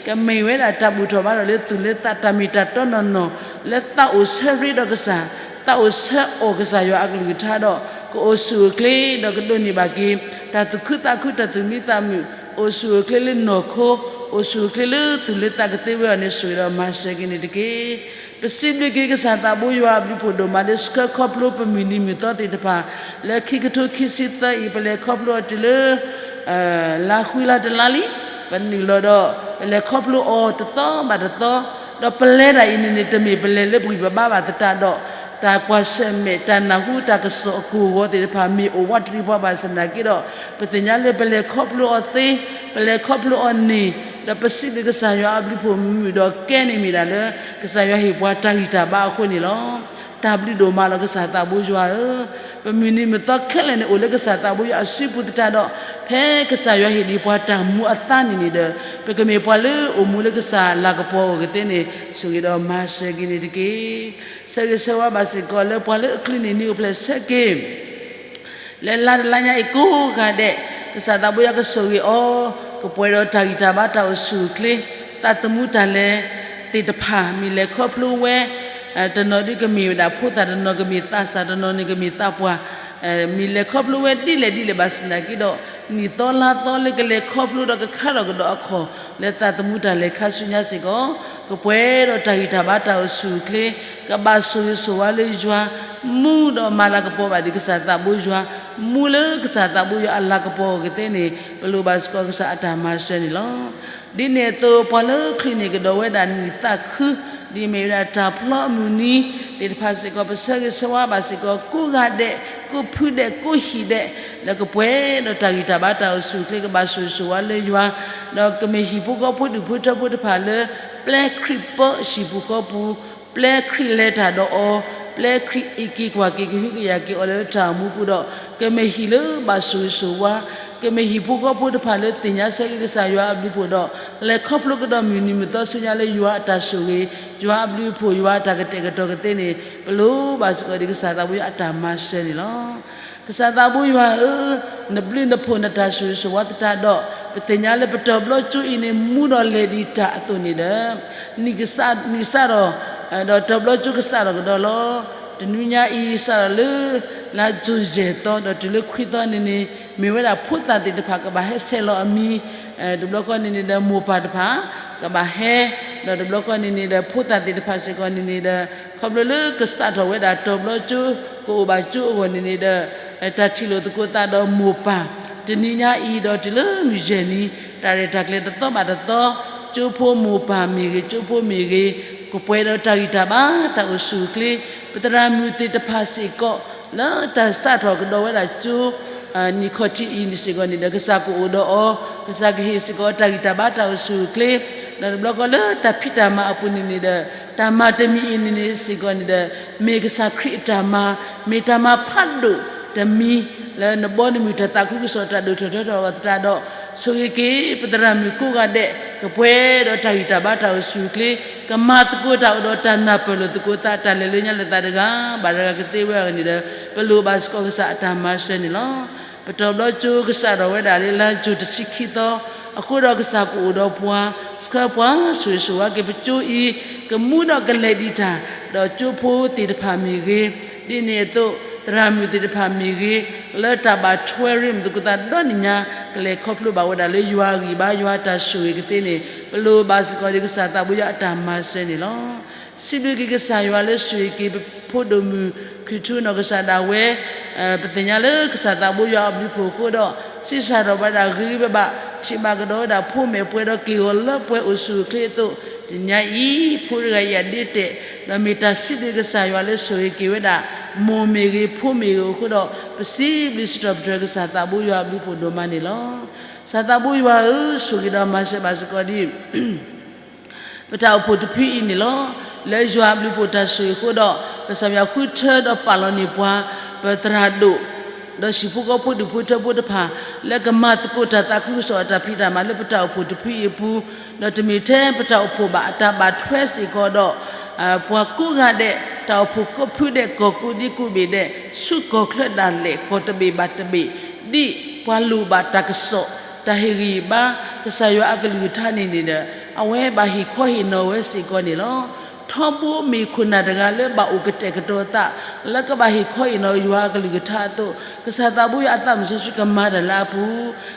ကမ့ၢ်ဝဲဒၣ်တၢ်ဘူၣ်ထီၣ်ဘါထီၣ်လၢသူၣ်လၢသးတၢ်မ့ၢ်တၢ်တီနီၢ်နီၢ် လၢသးအိၣ်ဆၢရ့ဒီးကစၢ်, သးအိၣ်ဆၢအီၣ်ကစၢ်ယွၤအကလုၢ်ကထါဒီး ကအိၣ်ဆူၣ်အိၣ်ချ့ဒီးကဒိးန့ၢ်ဘၣ်က့ၤ တၢ်သူၣ်ခုသးခု တၢ်သူၣ်မံသးမုာ်, အိၣ်ဆူၣ်အိၣ်ချ့လၢနီၢ်ခိ, အိၣ်ဆူၣ်အိၣ်ချ့လၢသူၣ်လၢသးကသ့ဝဲအီၤန့ၣ် ဆိၣ်ဂ့ၤဒီးမၤစၢၤက့ၤန့ၣ်တက့ၢ်. ပစံးဘျုးက့ၤကစၢ်သးဘိယွၤအဘျုးဖှိၣ်ဒိၣ်မးလၢဆှၢခီဖျိပမုၢ်နံၤမုၢ်သီသ့ၣ်တဖၣ် လၢခံကထိခံဆံသၢအံၤ ပလဲၤခီဖျိအီၤတုၤလၢ လါဃုလါတလါလံ, ပနုာ်လီၤဒီး ပလဲၤခီဖျိအီၤတသီဘၣ်တသီ, ဒီးပလဲၤတၢ်အံၤန့ၣ်န့ၣ် တမ့ၢ်ပလဲၤလၢပဂံၢ်ပဘါဘၣ်သတးဒီး တၢ်ကွၢ်ဆၢၣ်မဲာ် တၢ်နၢ်ဟူတၢ်ကစီၣ်အကိၢ်အဂီၤသ့ၣ်တဖၣ် မ့ၢ်အိၣ်ဝးတရံးပှၤဘၣ်ဆၣ်သနာ်က့ဒီး ပသ့ၣ်ညါလၢပလဲၤခီဖျိအီၤသ့, ပလဲၤခီဖျိအီၤန့ၣ်, ဒီးပစံးဘျုးကစၢ်ယွၤအဘျုးဖှိၣ်မုာ်ဒီးကဲန့ၣ်မ့ၢ်ဒၣ်လၢ ကစၢ်ယွၤဟ့ၣ်ပှၤတၢ်ဂံၢ်တၢ်ဘါအဃိန့ၣ်လီၤ. တၢ်ဘျုးဒိၣ်မးလီၤကစၢ်သးဘိယွၤဧၢ, ပမုၢ်နံၤမုၢ်သီခဲလၢာ်န့ၣ် အိၣ်လၢကစၢ်သးဘိယွၤအစုပူၤသတးဒီး ဖဲကစၢ်ယွၤဟ့ၣ်ဒံးပှၤတၢ်မူအသါန့ၣ်န့ၣ်ဒီး ပကမ့ၢ်ပှၤလၢအိၣ်မူလၢကစၢ်လၤကပီၤအဂီၢ်ကသ့န့ၣ် ဆိၣ်ဂ့ၤဒီးမၤစၢၤက့ၤန့ၣ်တက့ၢ်. ဆၢဂ့ၤဆၢဝါဘၣ်စ့ၢ်ကီးလၢပှၤလၢအချုးန့ၢ်နံၤအိၣ်ဖျဲၣ်ဆၢက့ၤ လၢလါတလါညါအံၤကိးဂၤဒဲး, ကစၢ်သးဘိယွၤကဆိၣ်ဂ့ၤအီၤ, ကပှဲၤဒီးတၢ်ဂံၢ်တၢ်ဘါ တၢ်အိၣ်ဆူၣ်အိၣ်ချ့, သးသမူတၢ်လဲၤသ့ၣ်တဖၣ် မ့ၢ်လဲၤခီဖျိဝဲ, တနီၤဒုကမ့ၢ်ဝဲဒၣ်ဖိသၣ်, တနီၤကမ့ၢ်သးစၢ်, တနီၤန့ၣ်ကမ့ၢ်သးပှၢ်, မ့ၢ်လဲၤခီဖျိဝဲဒ်လဲၣ်ဒ်လဲၣ်ဘၣ်ဆၣ်သနာ်က့ဒီး နံၣ်သီလါသီလၢကလဲၤခီဖျိဒီးကခါထီၣ်ကဒီးအခီၣ် လၢသးသမူတၢ်လဲၤခါဆူညါစ့ၢ်ကီး, ကပှဲၤဒီးတၢ်ဂံၢ်တၢ်ဘါတၢ်အိၣ်ဆူၣ်အိၣ်ချ့, ကဘၣ်ဆိၣ်ဂ့ၤဆိၣ်ဝါလၢယွၤ, မူဒီးမၤလၤကပီၤဘၣ်ဒံးကစၢ်သးဘိယွၤ, မူလၢကစၢ်သးဘိယွၤအလၤကပီၤအဂီၢ်ကသ့န့ၣ် ပလိၣ်ဘၣ်စ့ၢ်ကီးကစၢ်အတၢ်မၤစၢၤန့ၣ်လီၤ. ဒ်န့ၣ်အသိး ပှၤလၢချုးန့ၢ်ကဒီးဝဲဒၣ်နံၣ်သးခု ဒ်အမ့ၢ်ဝဲဒၣ်တၢ်ဖျီအမုၢ်နံၤသ့ၣ်တဖၣ်စ့ၢ်ကီး ပဆၢဂ့ၤဆၢဝါဘၣ်စ့ၢ်ကီး ကိးဂၤဒဲး, ကိးဖုဒဲး, ကိးဟံၣ်ဒဲး, လၢကပှဲၤဒီးတၢ်ဂံၢ်တၢ်ဘါတၢ်အိၣ်ဆူၣ်အိၣ်ချ့ ကဘၣ်ဆိၣ်ဂ့ၤဆိၣ်ဝါလၢယွၤ, ဒီးကမ့ၢ်ဟံၣ်ဖိဃီဖိဒူၣ်ဖိထၢဖိတဖၣ်လၢ ပျဲခရံာ်ပၢဟံၣ်ပူၤဃီပူၤ, ပျဲခရံာ်လဲၤတၢ်ဒီးအီၤ, ပျဲခရံာ်အ့ၣ်က့ၤကွၢ်က့ၤကဟုကယာ်က့ၤအီၤလၢတၢ်အိၣ်မူပူၤဒီး ကမ့ၢ်ဟံၣ်လၢဘၣ်ဆိၣ်ဂ့ၤဆိၣ်ဝါ, ကမ့ၢ်ဟံၣ်ဖိဃီဖိတဖၣ်လၢသ့ၣ်ညါဆၢက့ၤကစၢ်ယွၤအဘျုးအဖှိၣ်ဒီး လဲၤခီဖျိကဒီးမုၢ်နံၤမုၢ်သီဆူညါလၢယွၤအတၢ်ဆိၣ်ဂ့ၤ, ယွၤအဘျုးအဖှိၣ်, ယွၤအတၢ်ကတဲာ်ကတီၤကသ့န့ၣ် ပလိၣ်ဘၣ်စ့ၢ်ကီးဒံးကစၢ်သးဘိယွၤအတၢ်မၤစၢၤန့ၣ်လီၤ. ကစၢ်သးဘိယွၤဧၢ, နဘျုးနဖှိၣ်နတၢ်ဆိၣ်ဂ့ၤဆိၣ်ဝါသတးဒီး ပသ့ၣ်ညါလၢပတၢ်ဘျီကၠိအံၤန့ၣ် မူဒီးလဲၤဒံးတၢ်အသိးန့ၣ်ဒီး နံၣ်ကစၢ်, နံၣ်စးထီၣ်, ဒီးတၢ်ဘျီကၠိကစးထီၣ်ကဒီးလီၤ. တနွံညါအံၤစးထီၣ်လၢ လါကၠိယဲၢ်သီ ဒီးတုၤလၢခွံသီန့ၣ်န့ၣ် မ့ၢ်ဝဲဒၣ်ဖိသၣ်သ့ၣ်တဖၣ်ကဘၣ်ဟဲဆဲးလီၤအမံၤ, တဘျီဃီန့ၣ်န့ၣ်ဒီးမိၢ်ပၢ်တဖၣ် ကဘၣ်ဟဲ, ဒီးတဘျီဃီန့ၣ်န့ၣ်ဒီးဖိသၣ်သ့ၣ်တဖၣ်စ့ၢ်ကီးန့ၣ်န့ၣ်ဒီး ခီဖျိလၢကစးထီၣ်ဝဲဒၣ်တၢ်ဘျီကၠိ ကအိၣ်ဘၣ်ကၠိအဂီၢ်န့ၣ်န့ၣ်ဒီး တၢ်ထံၣ်လိာ်သကိးသးဒီးမိၢ်ပၢ်, တနံၤညါအံၤဒီးတုၤလၢမုၢ်ယဲၢ်နံၤ တၢ်ရဲၣ်တၢ်ကျဲၤတသီဘၣ်တသီ, ကၠိဖိမိၢ်ပၢ်မ့ၢ်ဂ့ၤ, ကၠိဖိမ့ၢ်ဂ့ၤ, ကပှဲၤဒီးတၢ်ဂံၢ်တၢ်ဘါတၢ်အိၣ်ဆူၣ်အိၣ်ချ့, ပသရၣ်မုၣ်သ့ၣ်တဖၣ်စ့ၢ်ကီး လၢတၢ်စးထီၣ်ကဒီးဝဲဒၣ်ကၠိ နံၣ်ခီၣ်ထံးအံၤန့ၣ်စ့ၢ်ကီးန့ၣ်ဒီး ကစၢ်ကအိၣ်ဒီးအီၤ, ကစၢ်ကဟ့ၣ်စ့ၢ်ကီးတၢ်ဂံၢ်တၢ်ဘါတၢ်အိၣ်ဆူၣ်အိၣ်ချ့, ဒီးတဘျီဃီလၢတၢ်ဖံးတၢ်မၤအပူၤန့ၣ်န့ၣ်ဒီး တၢ်မၤတမံၤအံၤန့ၣ်န့ၣ်စ့ၢ်ကီးန့ၣ်ဒီး မ့ၢ်ကစၢ်ခရံာ်အတၢ်မၤ, မ့ၢ်တၢ်မၤဖးဒိၣ်တမံၤ လၢနဘီနမုၢ်တၢ်သးခုကစီၣ်တၢ်ဒိၣ်ထီၣ်ထီထီၣ်အသတးဒီး ဆိၣ်ဂ့ၤက့ၤပသရၣ်မုၣ်ကိးဂၤဒဲး ကပှဲၤဒီးတၢ်ဂံၢ်တၢ်ဘါတၢ်အိၣ်ဆူၣ်အိၣ်ချ့, ကမၤသကိးတၢ်အိၣ်ဒီးတၢ်နၢ်ပၢၢ်လိာ်သကိးသး တၢ်လဲၤလၢညါလိာ်သးတဂၤဘၣ်တဂၤကသ့ဝဲအဂီၢ်န့ၣ်ဒီး ပလိၣ်ဘၣ်စ့ၢ်ကီးကစၢ်အတၢ်မၤစၢၤန့ၣ်လီၤ. ပတၢ်ဘျီကၠိကစးထီၣ်ဝဲဒၣ်လၢလါကၠိတဆံခံသီ, အဃိဒီးကစၢ်ကအိၣ်ဒီးပှၤ, ဆှၢပှၤဆိၣ်ဂ့ၤဆိၣ်ဝါက့ၤပကၠိအံၤ, ကမူဒီးကလဲၤဒံးတၢ်, ဒီးကၠိဖိသ့ၣ်တဖၣ်မ့ၢ်ဂ့ၤ, ဒ်န့ၣ်အသိး သရၣ်မုၣ်သ့ၣ်တဖၣ်မ့ၢ်ဂ့ၤ, လၢတၢ်ဘၣ်ထွဲရ့လိာ်သကိးသးဒီနံၣ်ညါ ကလဲၤခီဖျိဘၣ်ဝဲဒၣ်လၢယွၤအဂံၢ်ဘါ ယွၤအတၢ်ဆိၣ်ဂ့ၤကသ့န့ၣ် ပလိၣ်ဘၣ်စ့ၢ်ကီးဒံးကစၢ်သးဘိယွၤအတၢ်မၤစၢၤန့ၣ်လီၤ. စံးဘျုးက့ၤကစၢ်ယွၤလၢဆိၣ်ဂ့ၤက့ၤပဖိဒိၣ်မုၣ်ခုၣ်ထူနီၢ်ကစၢ်ဒၣ်ဝဲ, ပသ့ၣ်ညါလၢကစၢ်သးဘိယွၤအဘျုးအဖှိၣ်အဃိဒီး ဆံးစၢ်ထီၣ်ဝဲဒၣ်ဂ့ၤဂ့ၤဘၣ်ဘၣ် ထံၣ်ဘၣ်ကဒီးဝဲဒၣ်ဖိမဲာ်ပှဲၤဒီးက့ၢ်ဂီၤလၢပှဲၤအိၣ်ဆူၣ်အိၣ်ချ့အသိး, တနံၤညါအံၤ ဖိတဂၤအံၤအဒ့တဲာ်, ဒီးမ့ၢ်တၢ်စံးဘျုးကစၢ်ယွၤလၢဆိၣ်ဂ့ၤက့ၤဝဲဒၣ် မိၢ်မ့ၢ်ဂ့ၤ, ဖိမ့ၢ်ဂ့ၤအဃိဒီး ပစံးဘျုးစံးထီၣ်ပတြၢၤကစၢ်သးဘိယွၤအဘျုးအဖှိၣ်ဒိၣ်မးန့ၣ်လီၤ. ကစၢ်သးဘိယွၤဧၢ, ဆိၣ်ဂ့ၤဒီးမၤစၢၤဘၣ်စ့ၢ်ကီးဒံး ပတၢ်အိၣ်ဖှိၣ်တဖုအံၤန့ၣ်လီၤ. လၢယွၤအဘျုးအဖှိၣ်တၢ်ဆိၣ်ဂ့ၤအဃိဒီး ကစၢ်ယွၤဃုထၢဒီးပာ်လီၤန့ၢ်ပှၤ ပသရၣ်ဒိၣ် ဒီးဟံၣ်ဖိဃီဖိဒူၣ်ဖိထၢဖိတဖၣ် လၢကမၤသကိးတၢ်သးခုကစီၣ်အတၢ်ဖံးတၢ်မၤလၢပတၢ်အိၣ်ဖှိၣ်တဖုအံၤအပူၤ, ဒီးတမ့ၢ်ထဲပတၢ်အိၣ်ဖှိၣ်ဘၣ် အတၢ်ဘၣ်ထွဲစ့ၢ်ကီးဒီး ပှၤကိးဂၤဒဲး တၢ်အိၣ်ဖှိၣ်ကိးဖုဒဲး ကီၢ်ကိးဒံကိးဘ့ၣ်ဒဲး ဆူကီၢ်ချၢဒၣ်လဲာ် ကီၢ်တဘ့ၣ်ဘၣ်တဘ့ၣ် ဒ်ပှၤလိၣ်ဘၣ်တၢ်ကစီၣ် တၢ်ဟ့ၣ်ဂံၢ်ဘါ ကစၢ်ယွၤအကလုၢ်ကထါန့ၣ်န့ၣ်ဒီး အဝဲဘၣ်ဟ့ၣ်ခီဟ့ၣ်နီၤဝဲစ့ၢ်ကီးန့ၣ်လီၤ. ထီဘိမ့ၢ်ခိၣ်နၢ်တဂၤလၢဘၣ်အိၣ်ကတဲာ်ကတီၤအသး လၢကဘၣ်ဟ့ၣ်ခီဟ့ၣ်နီၤယွၤအကလုၢ်ကထါအသိး ကစၢ်သးဘိယွၤအသးမုၢ်စီဆှံကမၤတၢ်လၢအပူ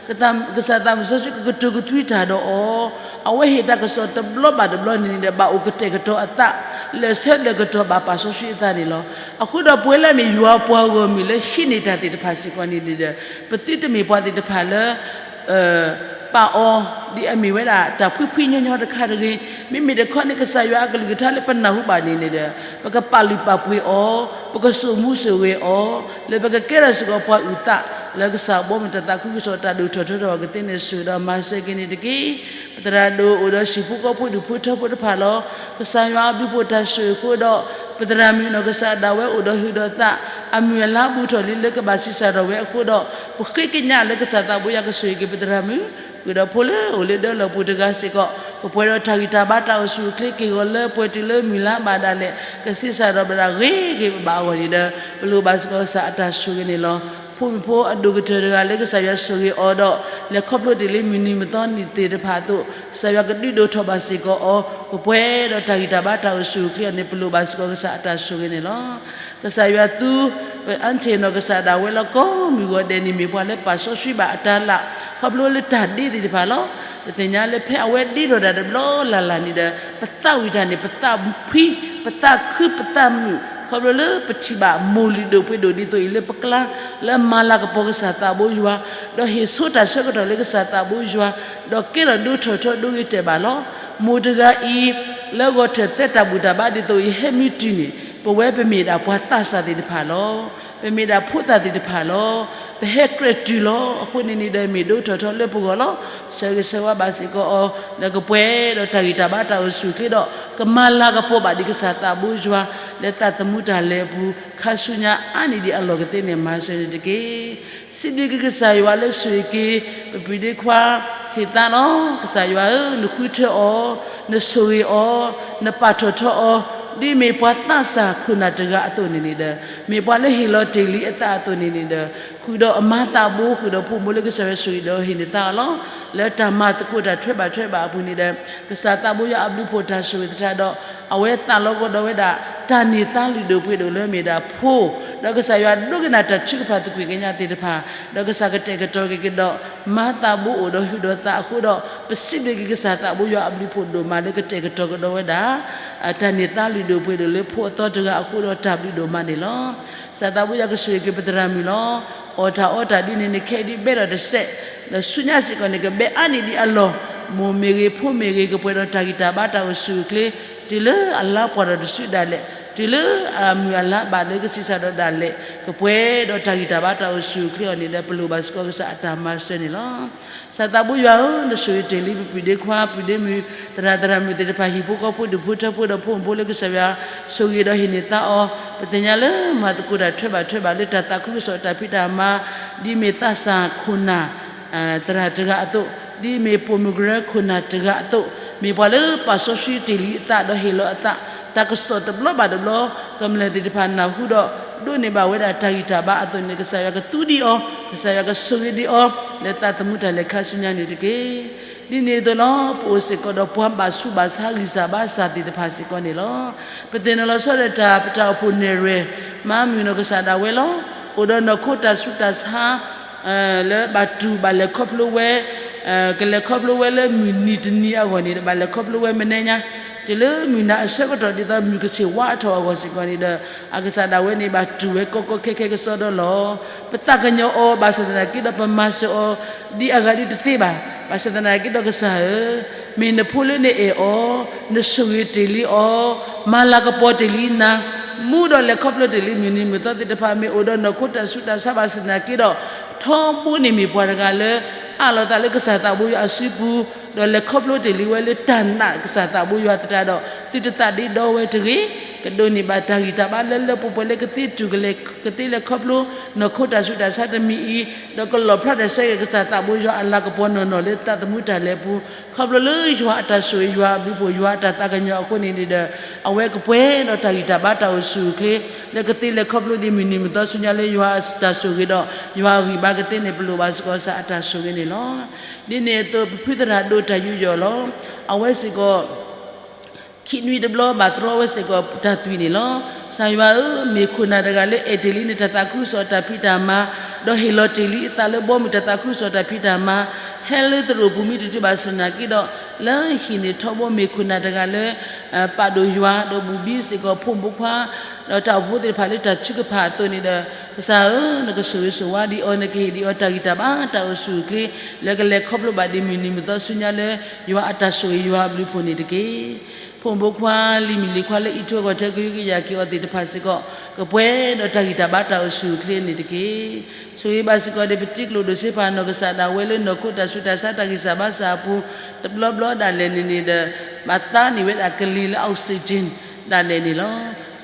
ၤ, ကစၢ်သးမုၢ်စီဆှံကကတိၤကသွံတၢ်ဒီးအီၤ, အဝဲဟ့ၣ်တၢ်ကစီၣ်တဘျီဘၣ်တဘျီန့ၣ်န့ၣ်ဒီး ဘၣ်အိၣ်ကတဲာ်ကတီၤအသး လၢာ်ဆၢလၢာ်ကတီၤဘၣ်ပာ်စီဆှံအသးန့ၣ်လီၤ. အဃိဒီးပဝဲလၢအမ့ၢ်ယွၤပှၤဂီၢ်မုၢ်လၢဟံးန့ၢ်တၢ်သ့ၣ်တဖၣ်စ့ၢ်ကီးန့ၣ်န့ၣ်ဒီး ပသုတမ့ၢ်ပှၤသ့ၣ်တဖၣ်လၢ ပာ်အီၤ ဒ်အမ့ၢ်ဝဲဒၣ်တၢ်ဖှံဖှံညီညီတခါတဂ့ၤ, မ့မ့ၢ်တခီန့ၣ် ကစၢ်ယွၤအကလုၢ်ကထါလၢပနၢ်ဟူဘၣ်န့ၣ်န့ၣ်ဒီး ပကပာ်လုၢ်ပာ်ပှ့ၤအီၤ, ပကစိာ်မူစိာ်ဂဲၤအီၤ, လၢပကကဲထီၣ်စ့ၢ်ကီးပှၤအုၣ်သး လၢကစၢ်ဘီမုၢ်တၢ်သးခုကစီၣ်တၢ်ဒိၣ်ထီၣ်ထီထီၣ်ကသ့န့ၣ် ဆိၣ်ဂ့ၤဒီးမၤစၢၤက့ၤန့ၣ်တက့ၢ်. ပသရၣ်ဒိၣ်အိၣ်ဒီးဟံၣ်ဖိဃီဖိဒူၣ်ဖိထၢဖိတဖၣ်လီၤ. ကစၢ်ယွၤအဘျုးအဖှိၣ်တၢ်ဆိၣ်ဂ့ၤအဃိဒီး ပသရၣ်မုၣ်နီၢ်ကစၢ်ဒၣ်ဝဲအိၣ်ဒီးဟုၣ်ဒီးသး အမုၢ်အလါဘူးထီၣ်လံလၢကဘၣ်ဆံးစၢ်ထီၣ်ဝဲအဃိဒီး ပဃ့ကညးလၢကစၢ်သးဘိယွၤကဆိၣ်ဂ့ၤက့ၤပသရၣ်မုၣ် ဃုာ်ဒီးဖိလၢအိၣ်လၢဒၢလီၢ်ပူၤတဂၤစ့ၢ်ကီး ကပှဲၤဒီးတၢ်ဂံၢ်တၢ်ဘါတၢ်အိၣ်ဆူၣ်အိၣ်ချ့ က့ၢ်ဂီၤလၢပှဲၤတုၤလၢမုၢ်လါဘၣ်ဒၣ်လဲာ် ကဆံးစၢ်ထီၣ်ဘၣ်ဒၣ်ဂ့ၤဂ့ၤဘၣ်ဘၣ်အဂီၢ်န့ၣ်ဒီး ပလိၣ်ဘၣ်စ့ၢ်ကီးကစၢ်အတၢ်ဆိၣ်ဂ့ၤန့ၣ်လီၤ. ဖိမုၣ်ဖိအဒိၣ်ကတၢၢ်တဂၤလၢကစၢ်ယွၤဆိၣ်ဂ့ၤအီၤဒီး လဲၤခီဖျိတ့ၢ်လံမုၢ်နံၤမုၢ်သီနံၣ်သ့ၣ်တဖၣ်အသိး ကစၢ်ယွၤကဒုးဒိၣ်ထီၣ်ဘၣ်စ့ၢ်ကီးအီၤ ကပှဲၤဒီးတၢ်ဂံၢ်တၢ်ဘါတၢ်အိၣ်ဆူၣ်အိၣ်ချ့အီၤန့ၣ် ပလိၣ်ဘၣ်စ့ၢ်ကီးကစၢ်အတၢ်ဆိၣ်ဂ့ၤန့ၣ်လီၤ. ကစၢ်ယွၤသူ ပအၣ်ထ့ၣ်နီၤကစၢ်ဒၣ်ဝဲလၢကိးမုၢ်ဂီၤဒဲးန့ၣ် မ့ၢ်ပှၤလၢပာ်စီဆှံဘၣ်အတၢ်လၢ် ခီဖျိလၢတၢ်ဒ့သ့ၣ်တဖၣ်လီၤ. ပသ့ၣ်ညါလၢဖဲအဝဲဒ့ထီၣ်ဒၣ်တဘျီလၢ်လၢ်န့ၣ်ဒီး ပသးဝံၣ်တၢ်န့ၣ် ပသးဖှံ, ပသးခု, ပသးမုာ်, ခီဖျိလၢပထံၣ်ဘၣ်မိၢ်လုၢ်ဒိၣ်ပှ့ၤဒိၣ်ဒ်သိးအံၤလၢပကျါ လၢမၤလၤကပီၤကစၢ်သးဘိယွၤ, ဒီးဟ့ၣ်ဆိတၢ်ဆၢကတီၢ်လၢကစၢ်သးဘိယွၤ, ဒီးကဲထီၣ်ဒိထီၣ်ထီဒိဂ့ၤတဲာ်ဘၣ်လီၤ. မိၢ်တဂၤအံၤ လၢဂီၤထၢၣ်သဲတၢ်ဘူၣ်တၢ်ဘါဒ်သိးအံၤ ဟဲမံတုၤန့ၣ် ပဝဲပမ့ၢ်ဒၣ်ပှၤသးစၢ်သ့ၣ်တဖၣ်လီၤ. ပမ့ၢ်ဒၣ်ဖိသၣ်သ့ၣ်တဖၣ်လီၤ. ပဟဲကြၢးတုၤလီၤ. အဃိန့ၣ်န့ၣ်ဒီးမ့ၢ်ဒိထီၣ်ထီလၢပဂီၢ်လီၤ. ဆၢဂ့ၤဆၢဝါဘၣ်စ့ၢ်ကီးအီၤ လၢကပှဲၤဒီးတၢ်ဂံၢ်တၢ်ဘါတၢ်အိၣ်ဆူၣ်အိၣ်ချ့ဒီး ကမၤလၤကပီၤဘၣ်ဒံးကစၢ်သးဘိယွၤ လၢသးသမူတၢ်လဲၤအပူၤ ခါဆူညါအါနံၣ်ဒံးအလီၢ်ကသ့န့ၣ် မၤစၢၤန့ၣ်တက့ၢ်. စံးဘျုးက့ၤကစၢ်ယွၤလၢဆိၣ်ဂ့ၤက့ၤ ပပုၢ်ဒ့ခွါ ဟ့ၣ်သါလီၤ. ကစၢ်ယွၤဧၢ, နဃုထၢအီၤ, နဆိၣ်ဂ့ၤအီၤ, နပာ်ထီၣ်ထီအီၤ, ဒ်မ့ၢ်ပှၤသးစၢ်ခိၣ်နၢ်တဂၤအသိးန့ၣ်န့ၣ်ဒီး မ့ၢ်ပှၤလၢဟ့ၣ်လီၤတ့ၢ်လံအသးအသိးန့ၣ်န့ၣ်ဒီး ဃုာ်ဒီးအမါသးဘိ ဃုာ်ဒီးဖိမုၣ်ဖိလၢကစၢ်ယွၤဆိၣ်ဂ့ၤဒီးဟ့ၣ်န့ၢ်သါအီၤလီၤ. လၢတၢ်မၤသကိးတၢ်ထွဲဘၣ်ထွဲဘၣ်အပူၤန့ၣ်ဒီး ကစၢ်သးဘိယွၤအဘျုးဖှိၣ်တၢ်ဆိၣ်ဂ့ၤသတးဒီး အဝဲသးလီၤကဒီးဝဲဒၣ် တၢ်န့ၢ်သါလုၢ်ဒိၣ်ပှ့ၤဒိၣ်လၢမ့ၢ်ဒၣ်ဖိ, ဒီးကစၢ်ယွၤဒိကနၣ်တၢ်ထုကဖၣ်သကွံာ်ကညးသ့ၣ်တဖၣ်, ဒီးကစၢ်ကတဲာ်ကတီၤက့ၤကဒီး မါသးဘိအိၣ်ဒီးဟုၣ်ဒီးသးအဃိဒီး ပစံးဘျုးက့ၤကစၢ်သးဘိယွၤအဘျုးဖှိၣ်ဒိၣ်မးလၢကတဲာ်ကတီၤကဒီးဝဲဒၣ် တၢ်န့ၢ်သါလုၢ်ဒိၣ်ပှ့ၤဒိၣ်လၢဖိအသီတဂၤအဃိဒီးတၢ်ဘျုးဒိၣ်မးန့ၣ်လီၤ. ကစၢ်သးဘိယွၤကဆိၣ်ဂ့ၤက့ၤပသရၣ်မုၣ်လီၤ. အီၣ်တၢ်အီတၢ်ဒ်န့ၣ်န့ၣ် ခဲအံၤဒ်ဘဲဒီးတစဲး, ဒီးဆူညါစ့ၢ်ကီးန့ၣ် ကဘဲအါနံၣ်ဒံးအလီၢ်, မိၢ်မ့ၢ်ဂ့ၤ, ဖိမ့ၢ်ဂ့ၤ, ကပှဲၤဒီးတၢ်ဂံၢ်တၢ်ဘါတၢ်အိၣ်ဆူၣ်အိၣ်ချ့, တုၤလၢအလါပှၢ်ဒီးတစုဒၣ်လဲာ်, တုၤလၢအမုၢ်အလါဘၣ်လၢကဆံးစၢ်ဒီးဒၣ်လဲာ်, ကပှဲၤဒီးတၢ်ဂံၢ်တၢ်ဘါတၢ်အိၣ်ဆူၣ်အိၣ်ချ့အီၤန့ၣ်ဒီး ပလိၣ်ဘၣ်စ့ၢ်ကီးကစၢ်အတၢ်မၤစၢၤန့ၣ်လီၤ. ကစၢ်သးဘိယွၤဧၢ, နဆိၣ်ဂ့ၤတ့ၢ်လံပပုၢ်ဒ့ခွါ ပုၢ်ဒ့မုၣ် သရၣ်သရၣ်မုၣ်သ့ၣ်တဖၣ် ဟံၣ်ဖိဃီဖိဒူၣ်ဖိထၢဖိဒီးဖိမုၣ်ဖိလၢကစၢ်ယွၤဆိၣ်ဂ့ၤဒီးဟ့ၣ်န့ၢ်သါအီၤ, ပသ့ၣ်ညါလၢမၤသကိးတၢ်ထွဲဘၣ်ထွဲဘၣ်လၢတၢ်သးခုကစီၣ်တၢ်ဖံးတၢ်မၤ, ဒ်မ့ၢ်သးစၢ်ခိၣ်နၢ် သရၣ်တဂၤအသိး, ဒ်မ့ၢ်ပိာ်မုၣ်ကရၢခိၣ်နၢ်တဂၤအသိး, မ့ၢ်ပှၤလၢပာ်စီဆှံတ့ၢ်လံအသးဒီးဟ့ၣ်လီၤအသး, တၢ်ကစီၣ်တဘျီဘၣ်တဘျီ, ကမျၢၢ်သ့ၣ်တဖၣ်နၢ်ဟူဒီး ဒိးန့ၢ်ဘၣ်ဝဲဒၣ်တၢ်ဂံၢ်တၢ်ဘါအသိးန့ၣ် ကစၢ်ယွၤကသူဒံးအီၤ, ကစၢ်ယွၤကဆိၣ်ဂ့ၤဒံးအီၤ, လၢသးသမူတၢ်လဲၤခါဆူညါန့ၣ်တက့ၢ်. ဒ်န့ၣ်အသိးလီၤ, ပအိၣ်စ့ၢ်ကီးဒီးပှၤဘၣ်ဆူးဘၣ်ဆါဂံၢ်စၢ်ဘါစၢ်သ့ၣ်တဖၣ်စ့ၢ်ကီးန့ၣ်လီၤ. ပသ့ၣ်နီၣ်လီၤဆီဒီးတၢ် ပတၢ်အိၣ်ဖှိၣ်နဲၣ်ရွဲၣ် မၤမုာ်နီၢ်ကစၢ်ဒၣ်ဝဲလီၤ. အိၣ်ဒီးနီၢ်ခိတၢ်ဆူးတၢ်ဆါ လၢဘၣ်တူၢ်ဘၣ်လဲၤခီဖျိဝဲ, ကလဲၤခီဖျိဝဲလၢမုၢ်နံၤတနံၤအဂီၢ်န့ၣ် ဘၣ်လဲၤခီဖျိဝဲမနုၤညါ, တုၤလၢမုၢ်နၤအဆၢကတီၢ်ဒ်သိးမုၢ်ကဆ့ၣ်ဝါထီၣ်အဂီၢ်စ့ၢ်ကီးန့ၣ်ဒီး အကစၢ်ဒၣ်ဝဲန့ၣ် ဘၣ်တူၢ်ဝဲကီကီခဲခဲကစီဒီလီၤ. ပသးကညီၤအီၤ ဘၣ်ဆၣ်သနာ်က့ဒီး ပမၤစၢၤအီၤ ဒ်အဂၤဒ်တသ့ဘၣ်. ဘၣ်ဆၣ်သနာ်က့ဒီးကစၢ်ဧၢ, မ့ၢ်နဖိလၢနအဲၣ်အီၤ, နဆိၣ်ဂ့ၤတ့ၢ်လံအီၤ, မၤလၤကပီၤတ့ၢ်လံနၤ, မူဒီးလဲၤခီဖျိတ့ၢ်လံမုၢ်နံၤမုၢ်သီသ့ၣ်တဖၣ် မ့ၢ်အိၣ်ဒီးနီၢ်ခိတၢ်ဆူးတၢ်ဆါဘၣ်ဆၣ်သနာ်က့ဒီး ထီဘိန့ၣ်မ့ၢ်ပှၤတဂၤလၢ အးလီၤသးလၢကစၢ်သးဘိယွၤအစုပူၤ, ဒီးလဲၤခီဖျိတ့ၢ်လံဝဲလၢတၢ်နာ်ကစၢ်သးဘိယွၤသတးဒီး သုတသးဒ့ဒီဝဲတဂ့ၤ, ကဒိးန့ၢ်ဘၣ်တၢ်ဂံၢ်တၢ်ဘါလၢလၢပှဲၤပှဲၤလၢကသ့တူၢ်ကလဲၤ ကသ့လဲၤခီဖျိ နီၢ်ခိတၢ်ဆူးတၢ်ဆါတမံၤအံၤ, ဒီးကလီၣ်ဖျါတၢ်ဆၢဂ့ၤကစၢ်သးဘိယွၤအလၤကပီၤနီၢ်နီၢ်လၢသးသမူတၢ်လဲၤအပူၤ, ခီဖျိလၢယွၤအတၢ်ဆိၣ်ဂ့ၤ ယွၤအဘျုးဖှိၣ် ယွၤအတၢ်သးကညီၤအဃိန့ၣ်န့ၣ်ဒီး အဝဲကပှဲၤဒီးတၢ်ဂံၢ်တၢ်ဘါတၢ်အိၣ်ဆူၣ်အိၣ်ချ့ လၢကသ့လဲၤခီဖျိဒ်မုၢ်နံၤမုၢ်သီဆူညါလၢယွၤအတၢ်ဆိၣ်ဂ့ၤဒီး ယွၤအဂံၢ်ဘါကသ့န့ၣ် ပလိၣ်ဘၣ်စ့ၢ်ကီးကစၢ်အတၢ်ဆိၣ်ဂ့ၤန့ၣ်လီၤ. ဒ်န့ၣ်အသိး ပဖုသရၣ်ဒိၣ်တၢ်ယူးယီၣ်လီၤ. အဝဲစ့ၢ်ကီး ခံနွံတဘျီဘၣ်တြီဝဲစ့ၢ်ကီးတၢ်သွံၣ်န့ၣ်လီၤ. ကစၢ်ယွၤဧၢ, မ့ၢ်ခိၣ်နၢ်တဂၤလၢအဲၣ်တ့ၢ်လံနတၢ်သးခုကစီၣ်တၢ်ဖံးတၢ်မၤ, ဒီးဟ့ၣ်လီၤတ့ၢ်လံအသးလၢဘီမုၢ်တၢ်သးခုကစီၣ်တၢ်ဖံးတၢ်မၤ, ဟဲလၢသရိာ်ပူၤမ့ၢ်တတုၤဘၣ်ဆၣ်သနာ်က့ဒီး လၢဟံၣ်န့ၣ်ထီဘိမ့ၢ်ခိၣ်နၢ်တဂၤလၢ ပာ်ဒိၣ်ယွၤ ဒီးဘူၣ်ဘံစ့ၢ်ကီးဖိမုၣ်ဖိခွါ ဒီးတၢ်အိၣ်ဖှိၣ်သ့ၣ်တဖၣ်လၢတၢ်ထုကဖၣ်အသိးန့ၣ်ဒီး ကစၢ်ဧၢ, နကဆိၣ်ဂ့ၤဆိၣ်ဝါဒံးအီၤ, နကဟ့ၣ်ဒံးအီၤတၢ်ဂံၢ်တၢ်ဘါတၢ်အိၣ်ဆူၣ်အိၣ်ချ့ လၢကလဲၤခီဖျိဘၣ်ဒ်မုၢ်နံၤမုၢ်သီဆူညါလၢ ယွၤအတၢ်ဆိၣ်ဂ့ၤယွၤအဘျုးဖှိၣ်န့ၣ်တက့ၢ်. ဖိမုၣ်ဖိခွါ လံၤမုၣ်လံၤခွါလၢအံးထွဲကွၢ်ထွဲကဟုကယာ်က့ၤအီၤသ့ၣ်တဖၣ်စ့ၢ်ကီး ကပှဲၤဒီးတၢ်ဂံၢ်တၢ်ဘါတၢ်အိၣ်ဆူၣ်အိၣ်ချ့န့ၣ်တက့ၢ်. ဆိၣ်ဂ့ၤဘၣ်စ့ၢ်ကီးဒီးပတံၤကျိၣ်ဒိၣ်စ့ဖး နီၢ်ကစၢ်ဒၣ်ဝဲလၢနီၢ်ခိတၢ်ဆူးတၢ်ဆါတၢ်ဂံၢ်စၢ်ဘါစၢ်အပူၤ တဘျီဘျီဒၣ်လဲာ်န့ၣ်န့ၣ်ဒီး ဘၣ်သါန့ၢ်ဝဲဒၣ်ကလံၤလၢ oxygen ဒၣ်လဲာ်န့ၣ်လီၤ.